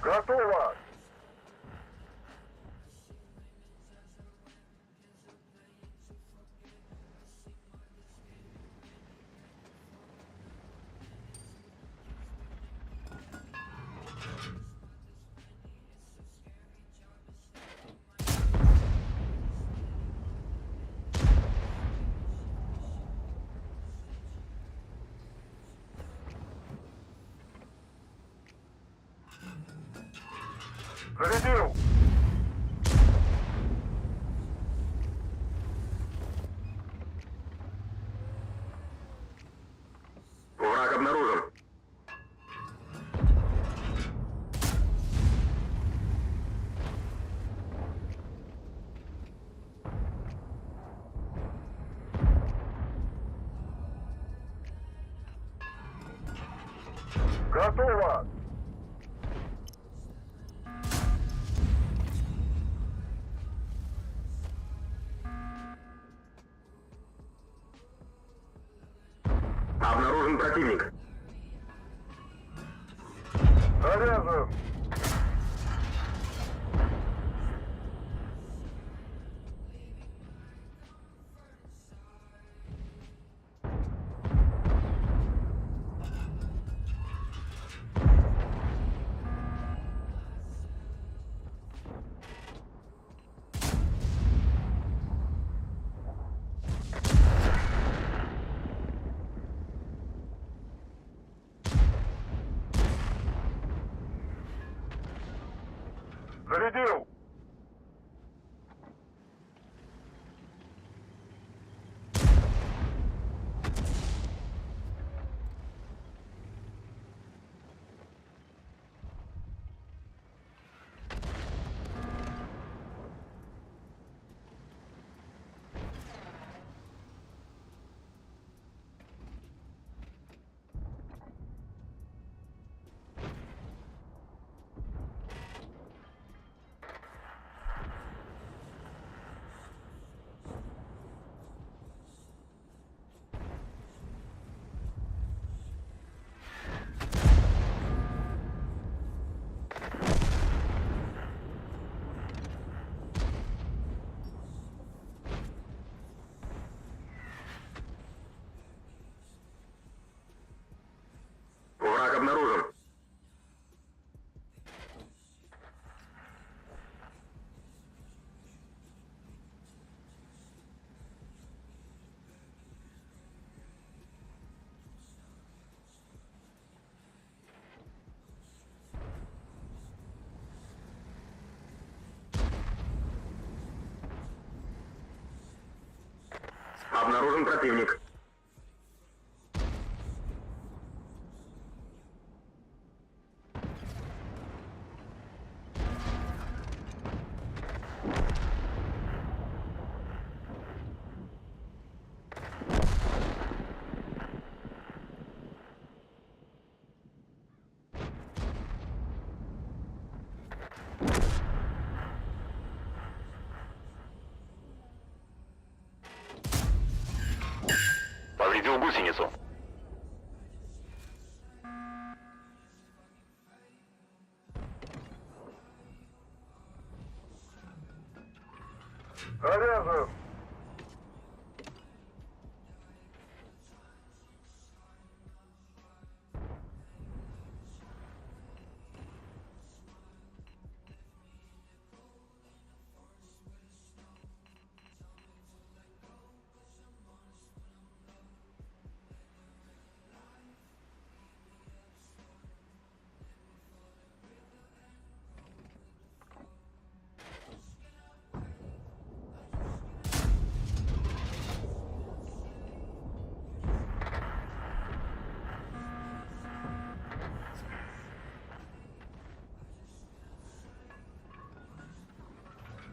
Готово! Зарядил! Враг обнаружен. Готово! Обнаружен противник. Заряжен! Зарядил! Враг обнаружен. Обнаружен противник. Повредил гусеницу. Заряжен!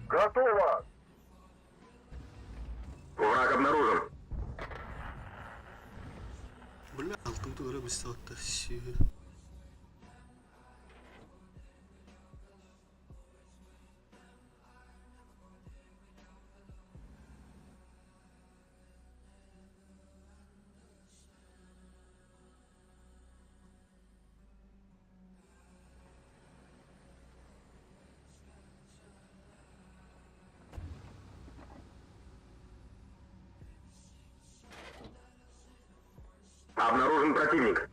Готово! Враг обнаружен. Бля, алтыбыт өрө быстыбатта сүһү. Обнаружен противник.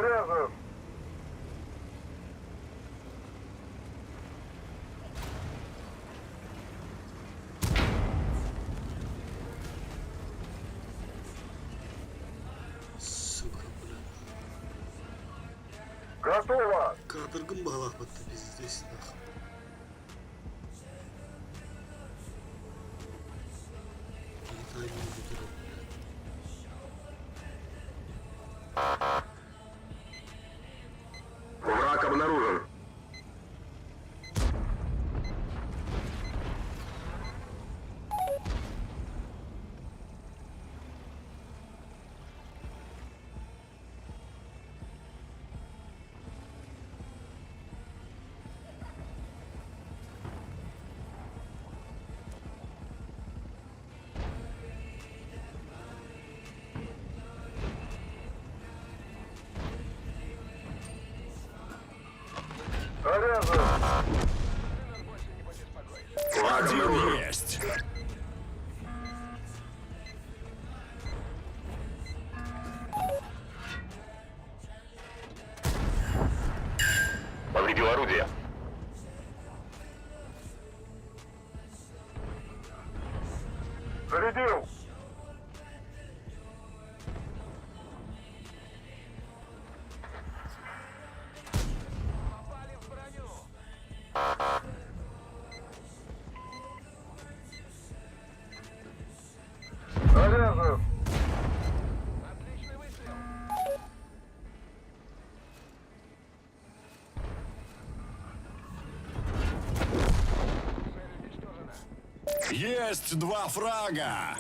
Заряжен! Сука, бля. Готово! Кадргын баҕалаахпыт пиздец нах. Киһи тайминг бүтэрэр, бля. Враг обнаружен. Заряжен! Враг Один обнаружен. есть. Повредил орудие. Зарядил! Попали в броню. Заряжен! Отличный выстрел. Цель уничтожена. Есть два фрага.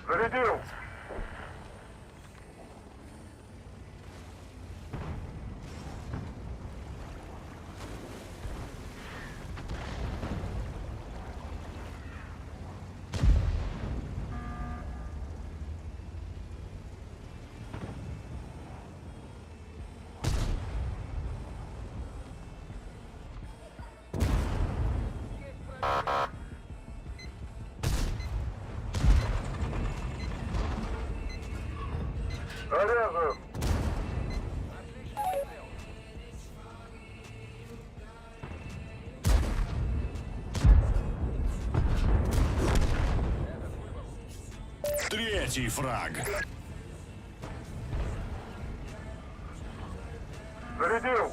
Зарядил! Заряжен! Отличный выстрел. Третий фраг. Зарядил!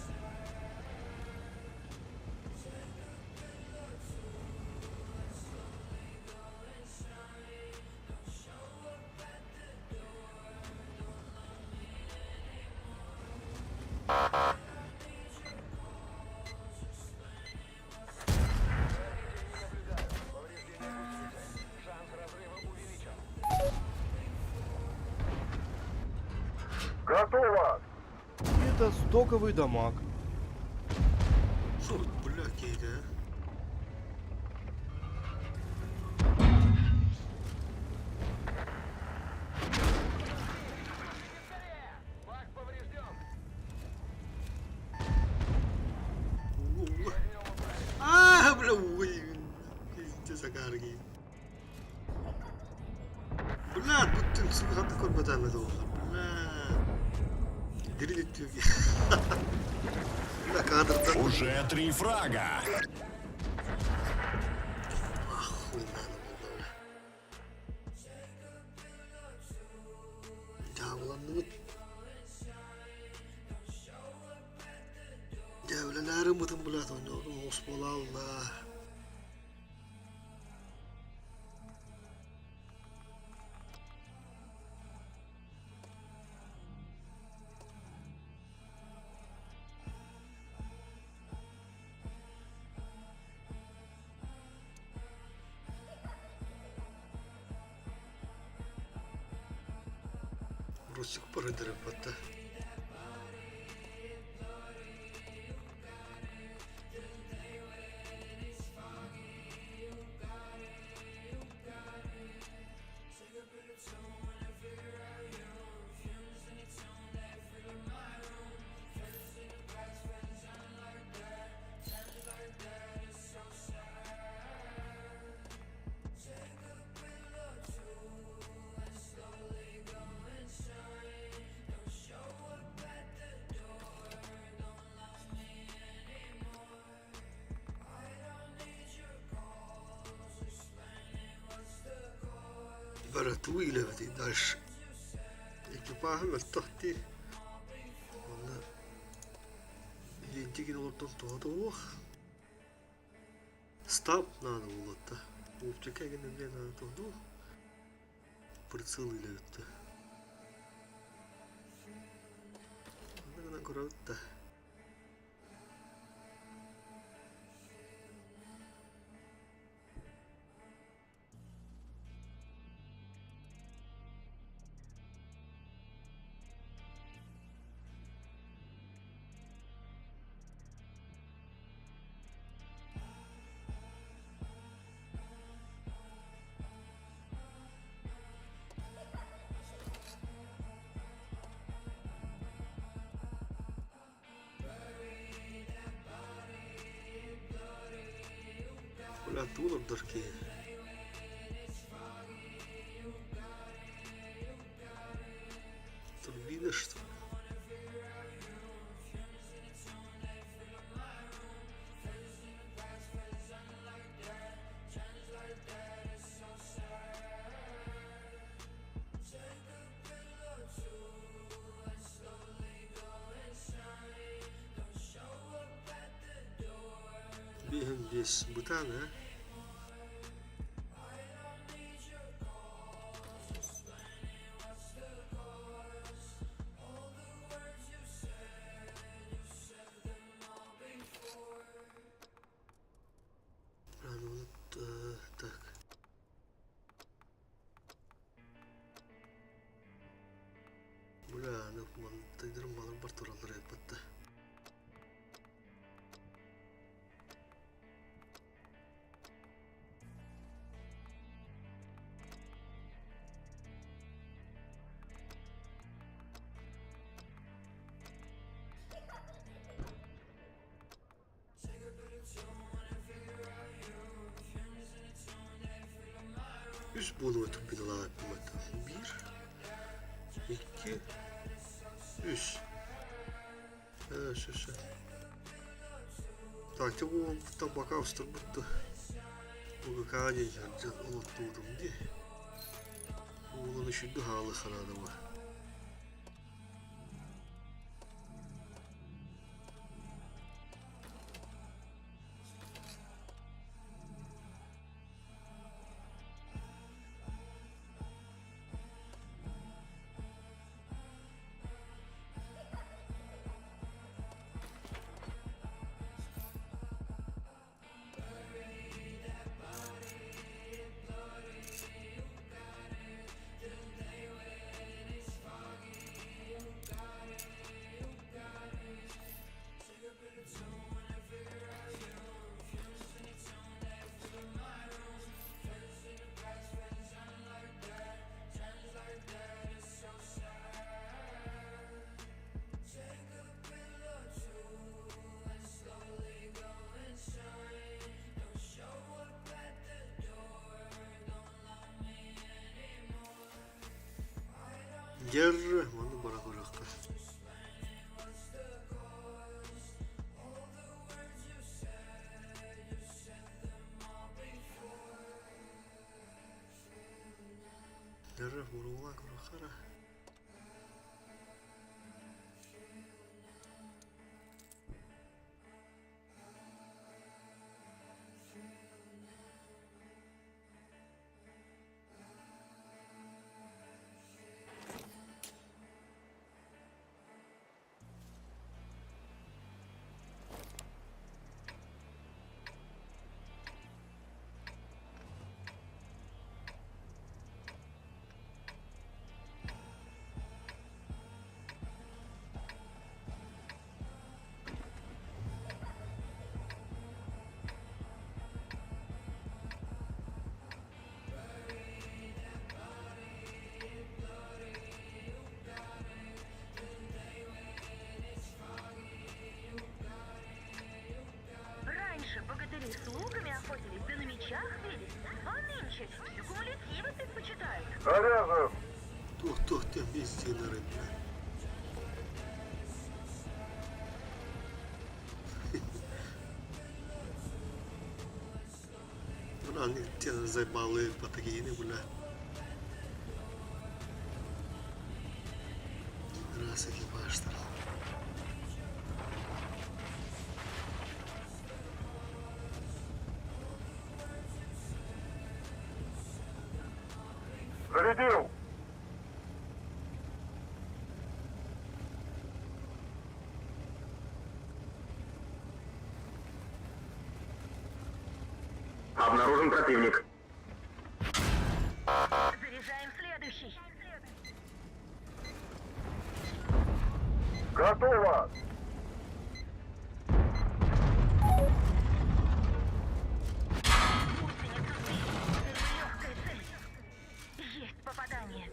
Не наблюдаю. Повреждение гусеницы. Шанс разрыва увеличен. Готово! Это стоковый дамаг. Шо, бля, киһи а? Скорее! Бак поврежден. Ула. А, бля, ой, пиздец, акаарги. Бля, бүтүн сука көрбөтөм это бля. Дирилит Бля, кадрда Уже три фрага. нахуй надо было, бля. Дьаабыланныбыт. Дьээбэлэнээри блядь, ойноодум осполалла. Русик порыдырып батта. Бара тугу илэбитий дальше? Экипаһым мөлтөх дии. Уонна лиэнтигин олордон туһа да суох. Стаб наада буолуо Оптика эҥин эмиэ наада дуу? Прицел илэбит да. Онно гынан көрөбүт да. Бля, тугун ордор киһи. Турбина, что ли? Биэһин биэс бытаан ээ. Аны так. Бля, аны мантайдарым балар тураллар эбит да. Үс буолуо турбиналаабыт биир, икки, үс. Ээ, все, все. Так, те буолбуттан пока устарбыт да УГК диэн сылдьан олоттуутум дии. Уолан үчүгэй хаалы хараадыма. Дьэр, маны бара көрүөххэ. Дьэр, бурула көрүөххэ эрэ. Раньше богатыри с луками охотились, да на мечах бились, а нынче все кумулятивы предпочитают. Заряжен! Туох туох диэн везде бля. Бля, они те заебалы по такие, бля. Араас экипажтар. Зарядил! Обнаружен противник. Заряжаем следующий. Готово! Гусеница сбили. Легкая цель. Есть попадание.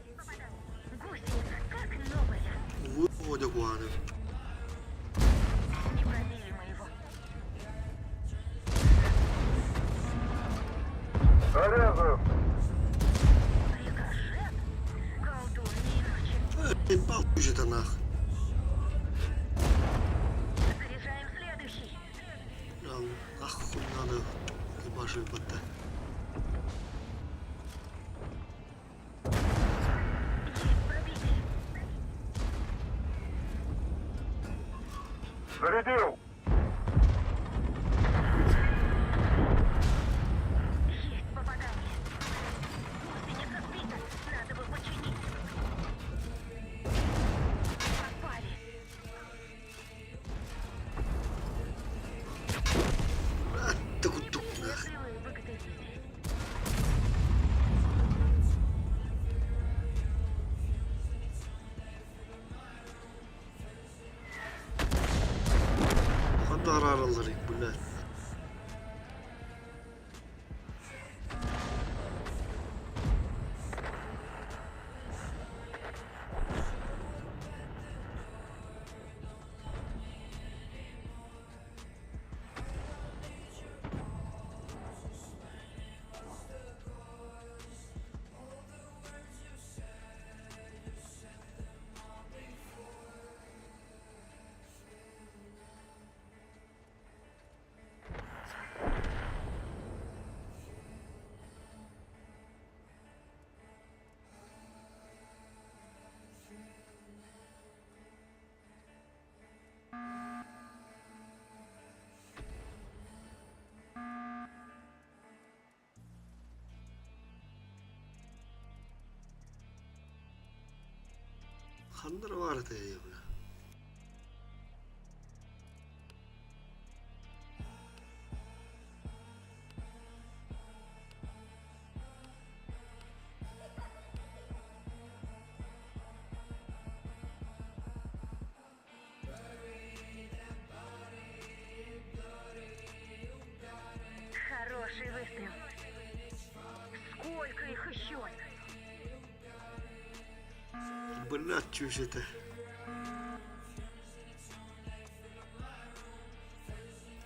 Гусеница как новая. Оо, куһаҕаны. Не пробили мы его. Заряжен! Рикошет? Колдун не иначе. Эй, похуй нах. Заряжаем следующий. Нахуй надо экипажи батта. Есть пробитие. Зарядил! Есть попадание. Гусеница сбита. Надо бы починить. Попали. Так курдук нах. Стрелы выгодой здесь. Ханна араараллар бля. Ханна баар этэй бля. Хороший выстрел. Сколько их еще? Бля, чушь это.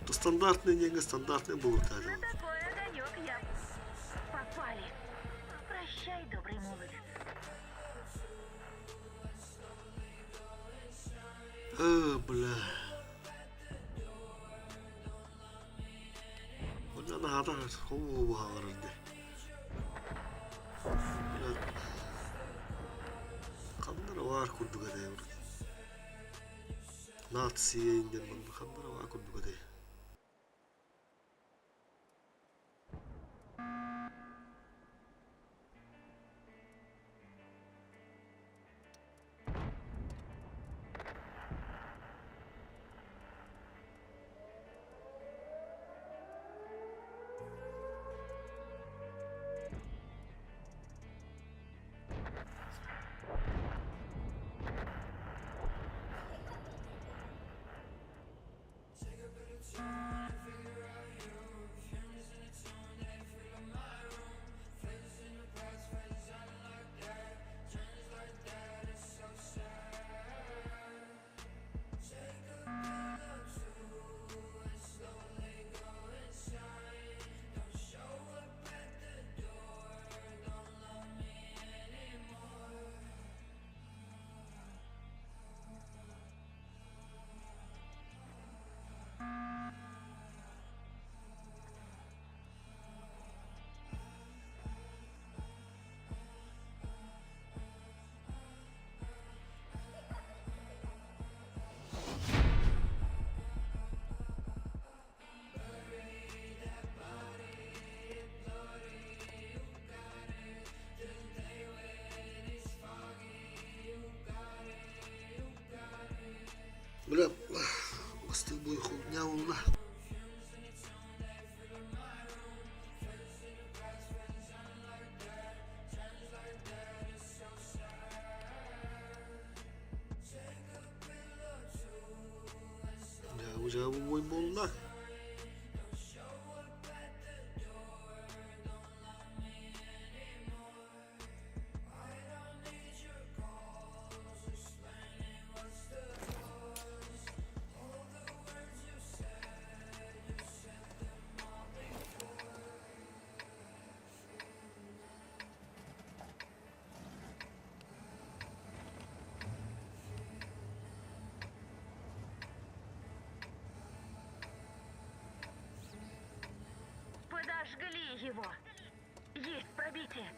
То стандартный не стандартный был На такой огонек я. Попали. Прощай, добрый молодец. Э, бля. Онно наһаа хоо хаалар. Бля. Ханна баар курдук этэ. Нация диэн манна ханна баар курдук этэ. Бля, бастык бой хуйня буолла. Дьаабы-дьаабы бой буолла. Подожгли его! Есть пробитие!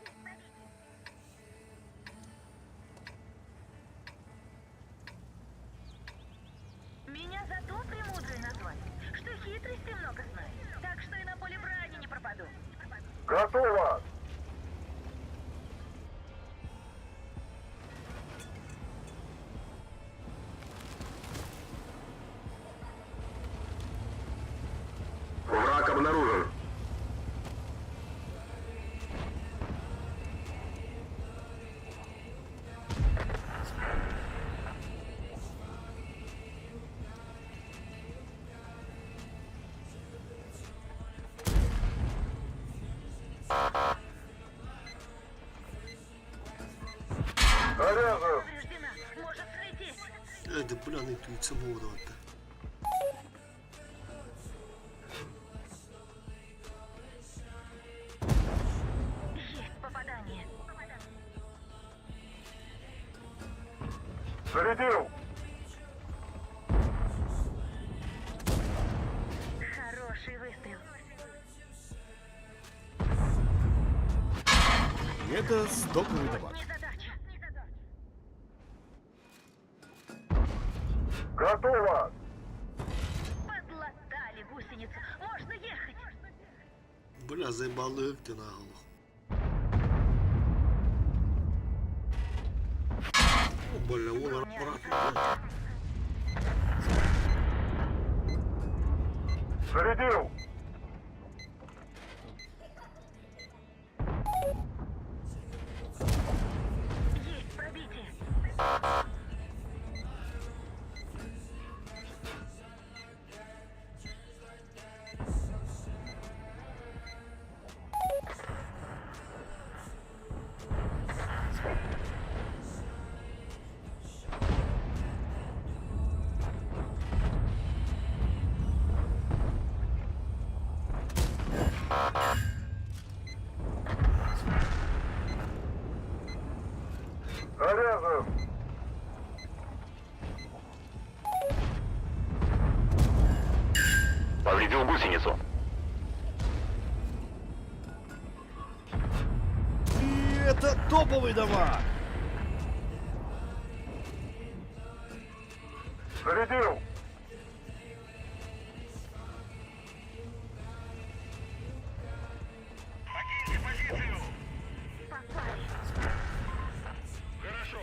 Меня зато премудрой назвали, что хитрости много знаю, так что и на поле брани не пропаду. Готово! Враг обнаружен. Заряжен! Повреждена, может слететь. Э, да бля, интуиция буолла. Есть попадание. Зарядил! Хороший выстрел. И это стоковый дамаг. Незадача. Готово! Подлатали гусеницу. Можно ехать. Бля, заебалы ты наглухо. О, бля, вон брат. Зарядил! Есть пробитие. Заряжен! Повредил гусеницу. И это топовый дамаг. Зарядил! Попали. Хорошо.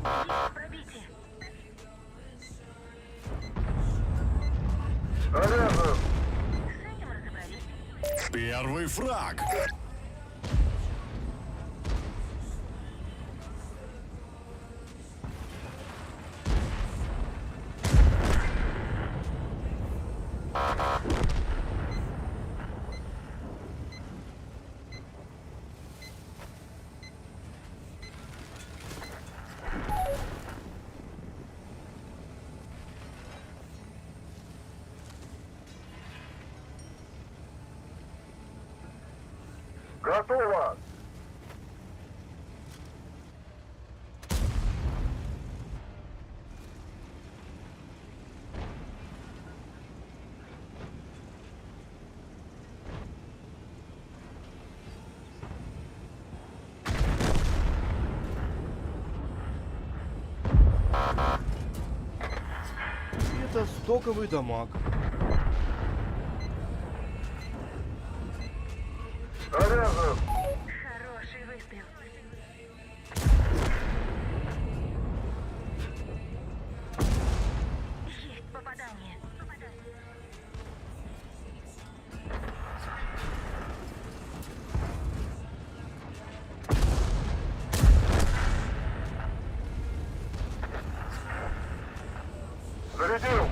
Есть пробитие. Заряжен! С этим разобрались. Первый фраг. Готово! И это стоковый дамаг. Заряжен! Хороший выстрел. Есть попадание. Зарядил!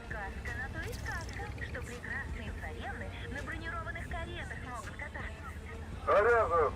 Сказка на то и сказка, что прекрасные царевны на бронированных каретах могут кататься. Заряжен!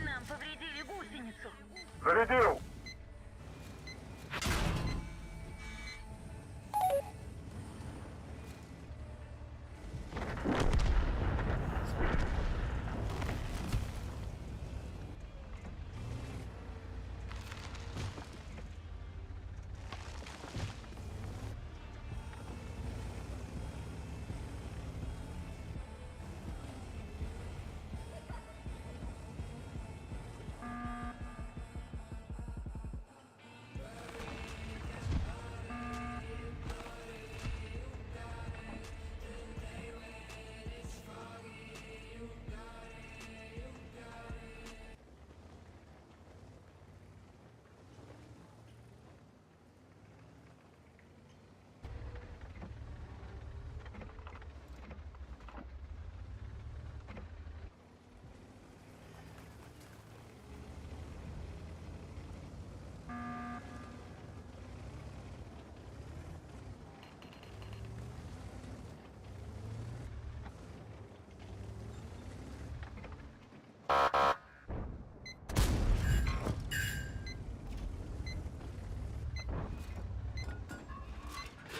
Нам повредили гусеницу. Зарядил!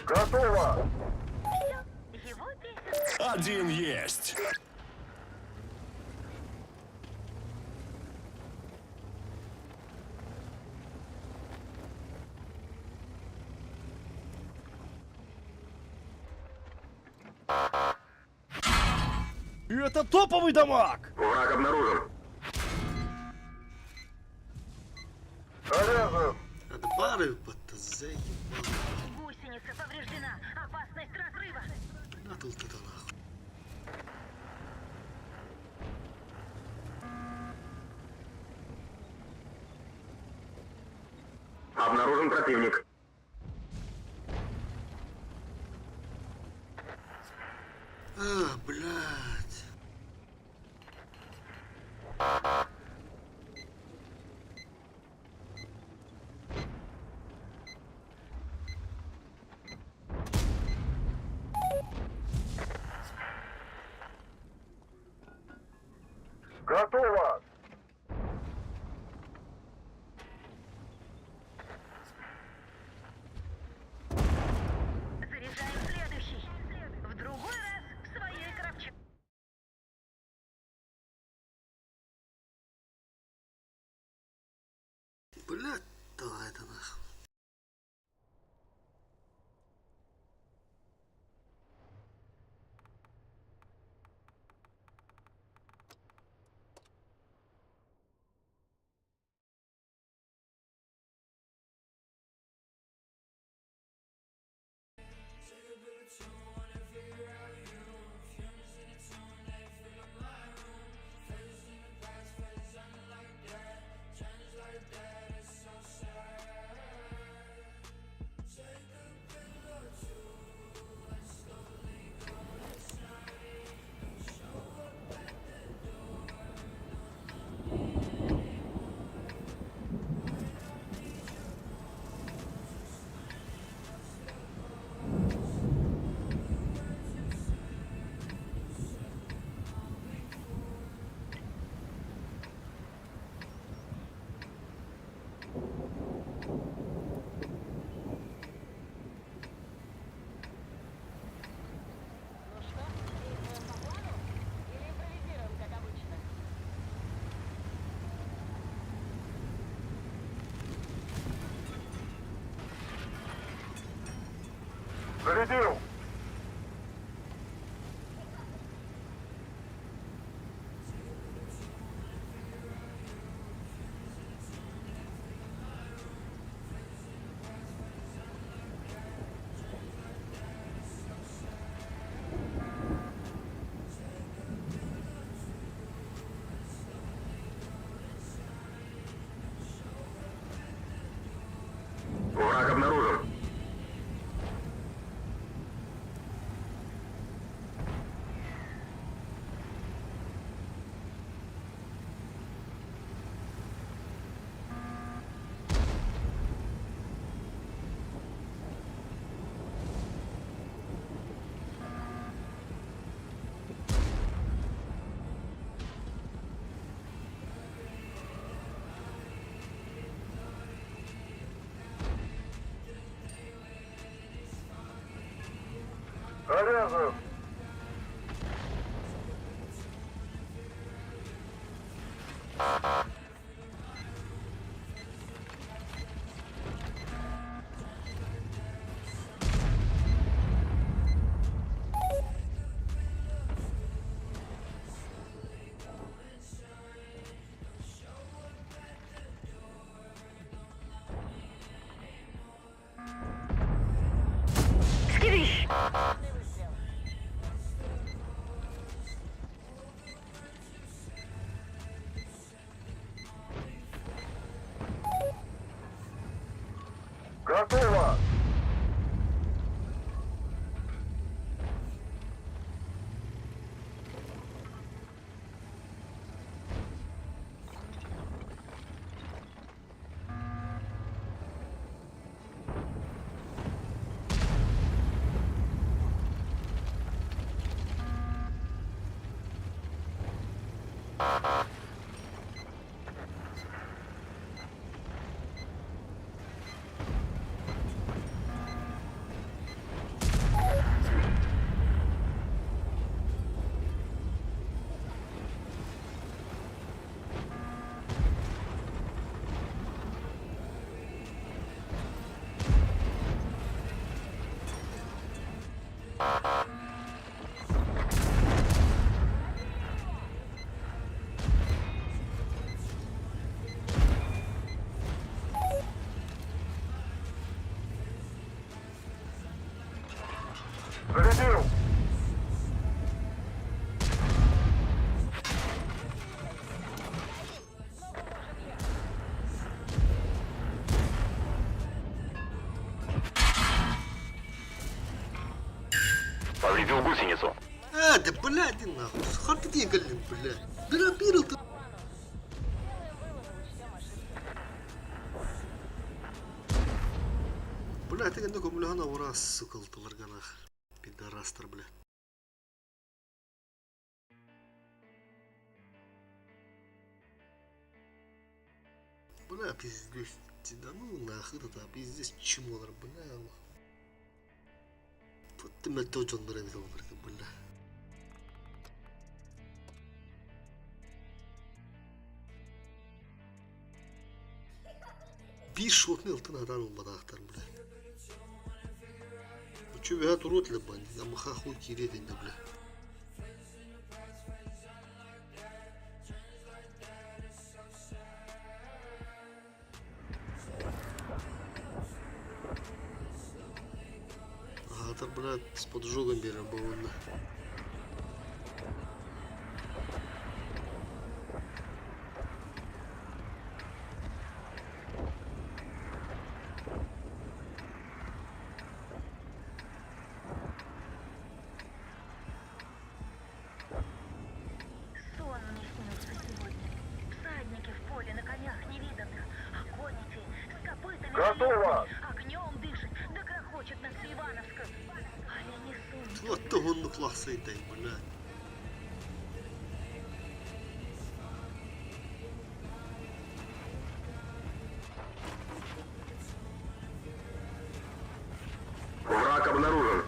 Готово! Его песенка Один есть. Это топовый дамаг! Враг обнаружен. Заряжен! Адбары батта заебал. гусеница повреждена. Опасность разрыва. Натал тогда нахуй. Обнаружен противник. А, блядь. Готово! Заряжаем следующий. В другой раз в своей коробчине. Блядь, давай это нахуй. Ну что, действуем по плану или импровизируем, как обычно? Зарядил! Враг обнаружен. Заряжен! Выстрел. Повредил гусеницу. А, да бля, иди нахуй. Харты диэн кэллим, бля. Бира бир ылты. Бля, ты гэнэ көмөлөһөн авара сыкылтылар ганах. Пидорастар, бля. Бля, пиздец. Да ну нахуй это, пиздец, чмолар, бля. Ты мөлтөх дьоннор эбит олорго, бля. Биир шотный ылтын атаан ылбатаахтар, бля. Үчүгэйэ туруо этилэр бандит, амыха хуй киириэ этиннэ, бля. Аһаатар, брат, с поджогом биэрэр буолунна. Сон мне снился сегодня. Всадники в поле на конях невиданных, а конники с копытами Готово! железными, огнем дышит, да грохочет на всю Ивановскую. Али не сон. Вот туһуннук лахсайтай, бля. Враг обнаружен.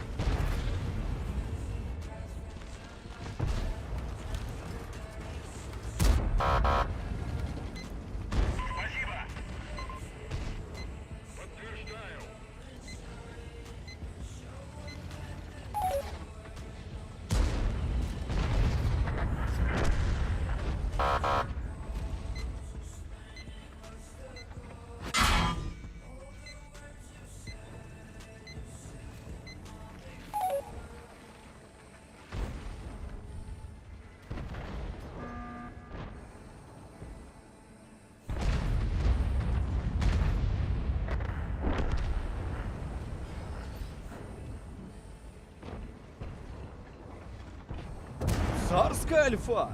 Царская альфа!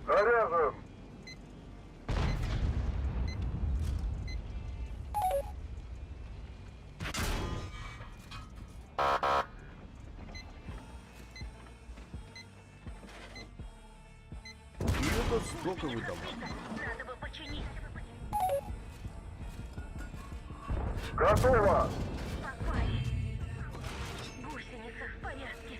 Заряжен! И это стоковый дамаг. Надо бы починить. Готово! Попали. Гусеница в порядке.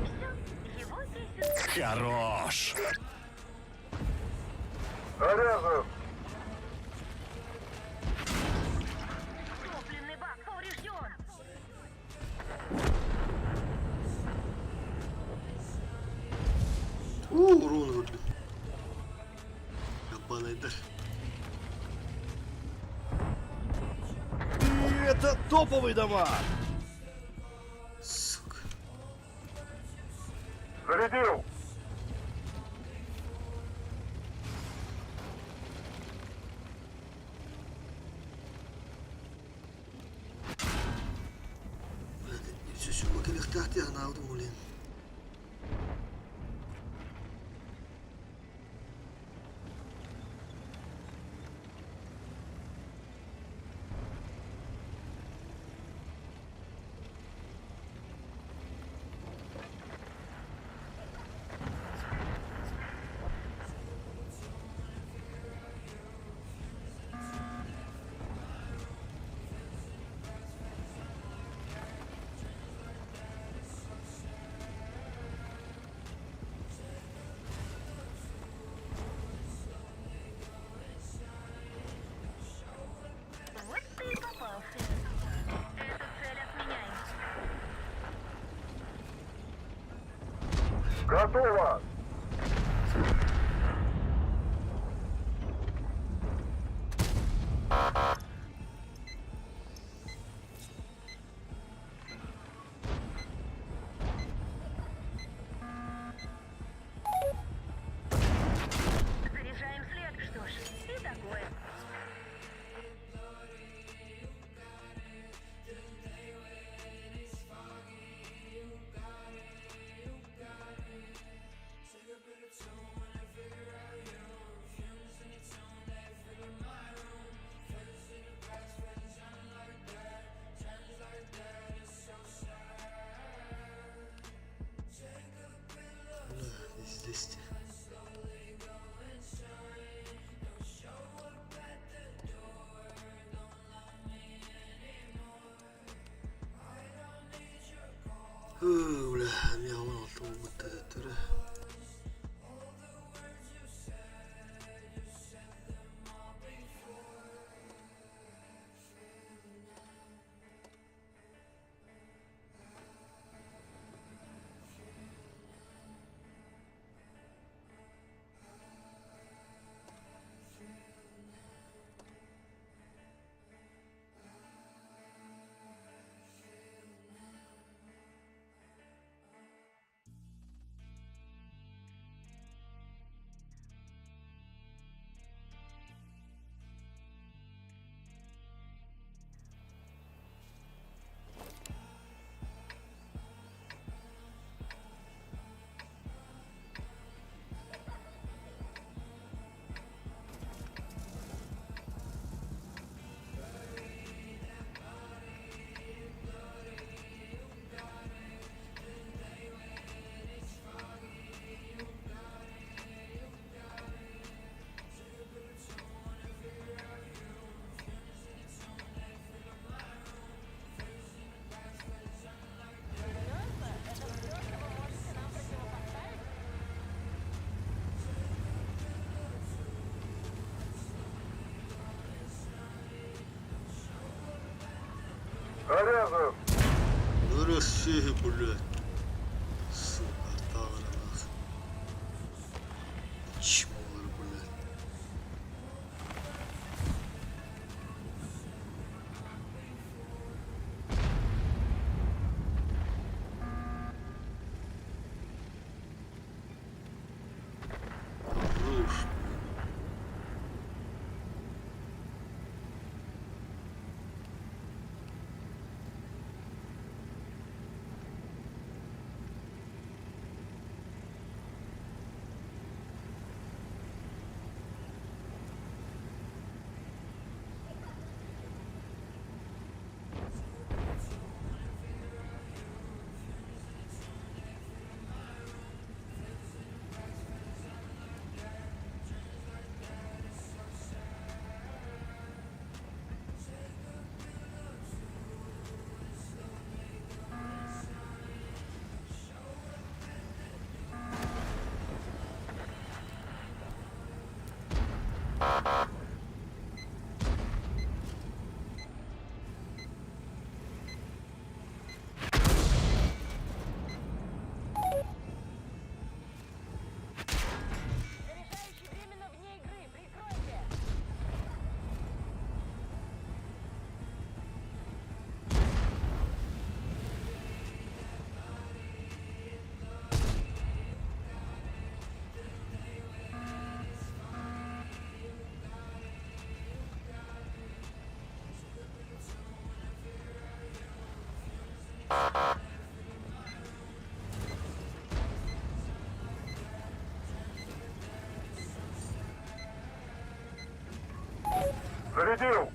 Все, его песен Хорош. Заряжен! топливный бак поврежден. Уу, урон өлдүм. Ебаныйдар. И это топовый дамаг! Сука. Зарядил! Блядь, все кэлэхтээх анаабытым улин. Вот ты и попался. Эту цель отменяем. Готово! Бля, эмиэ 16 буолбут төттөрү. Серьезно? Это все, что вы можете нам противопоставить? Заряжен! Россия, блядь. Сука, таҥаралаах. Чмолар, блядь. Хорош. Заряжающий временно вне игры. Прикройте! Зарядил! Пробитие!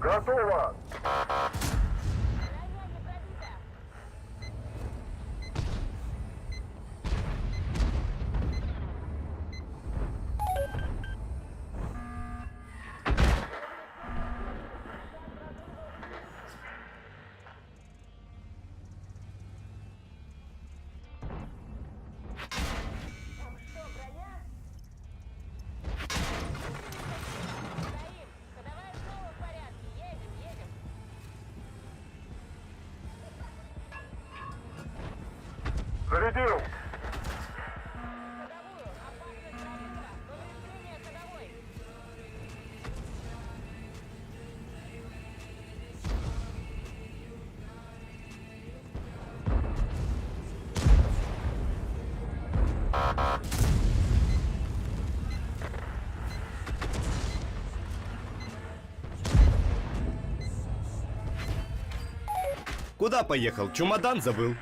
Готово! Броня не пробита! Там что, броня? Стоим! Ходовая снова в порядке! Едем, едем! Зарядил! Ходовую! Опасность разрыва! Повреждение ходовой! Куда поехал? Чемодан забыл.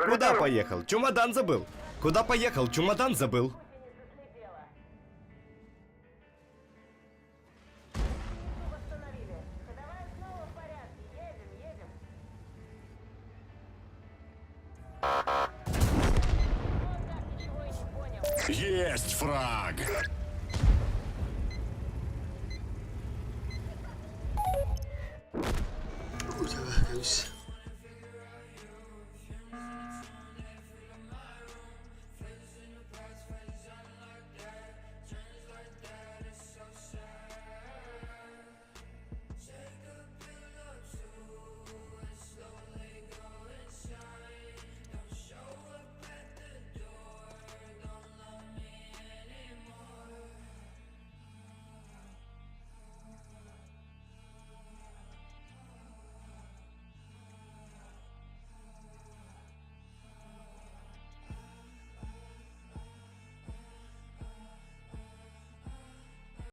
Куда поехал? Чемодан забыл. Куда поехал? Чемодан забыл. Гусеница слетела. Гусеницу восстановили. Ходовая снова в порядке. Едем, едем. Он так ничего и не понял. Есть фраг!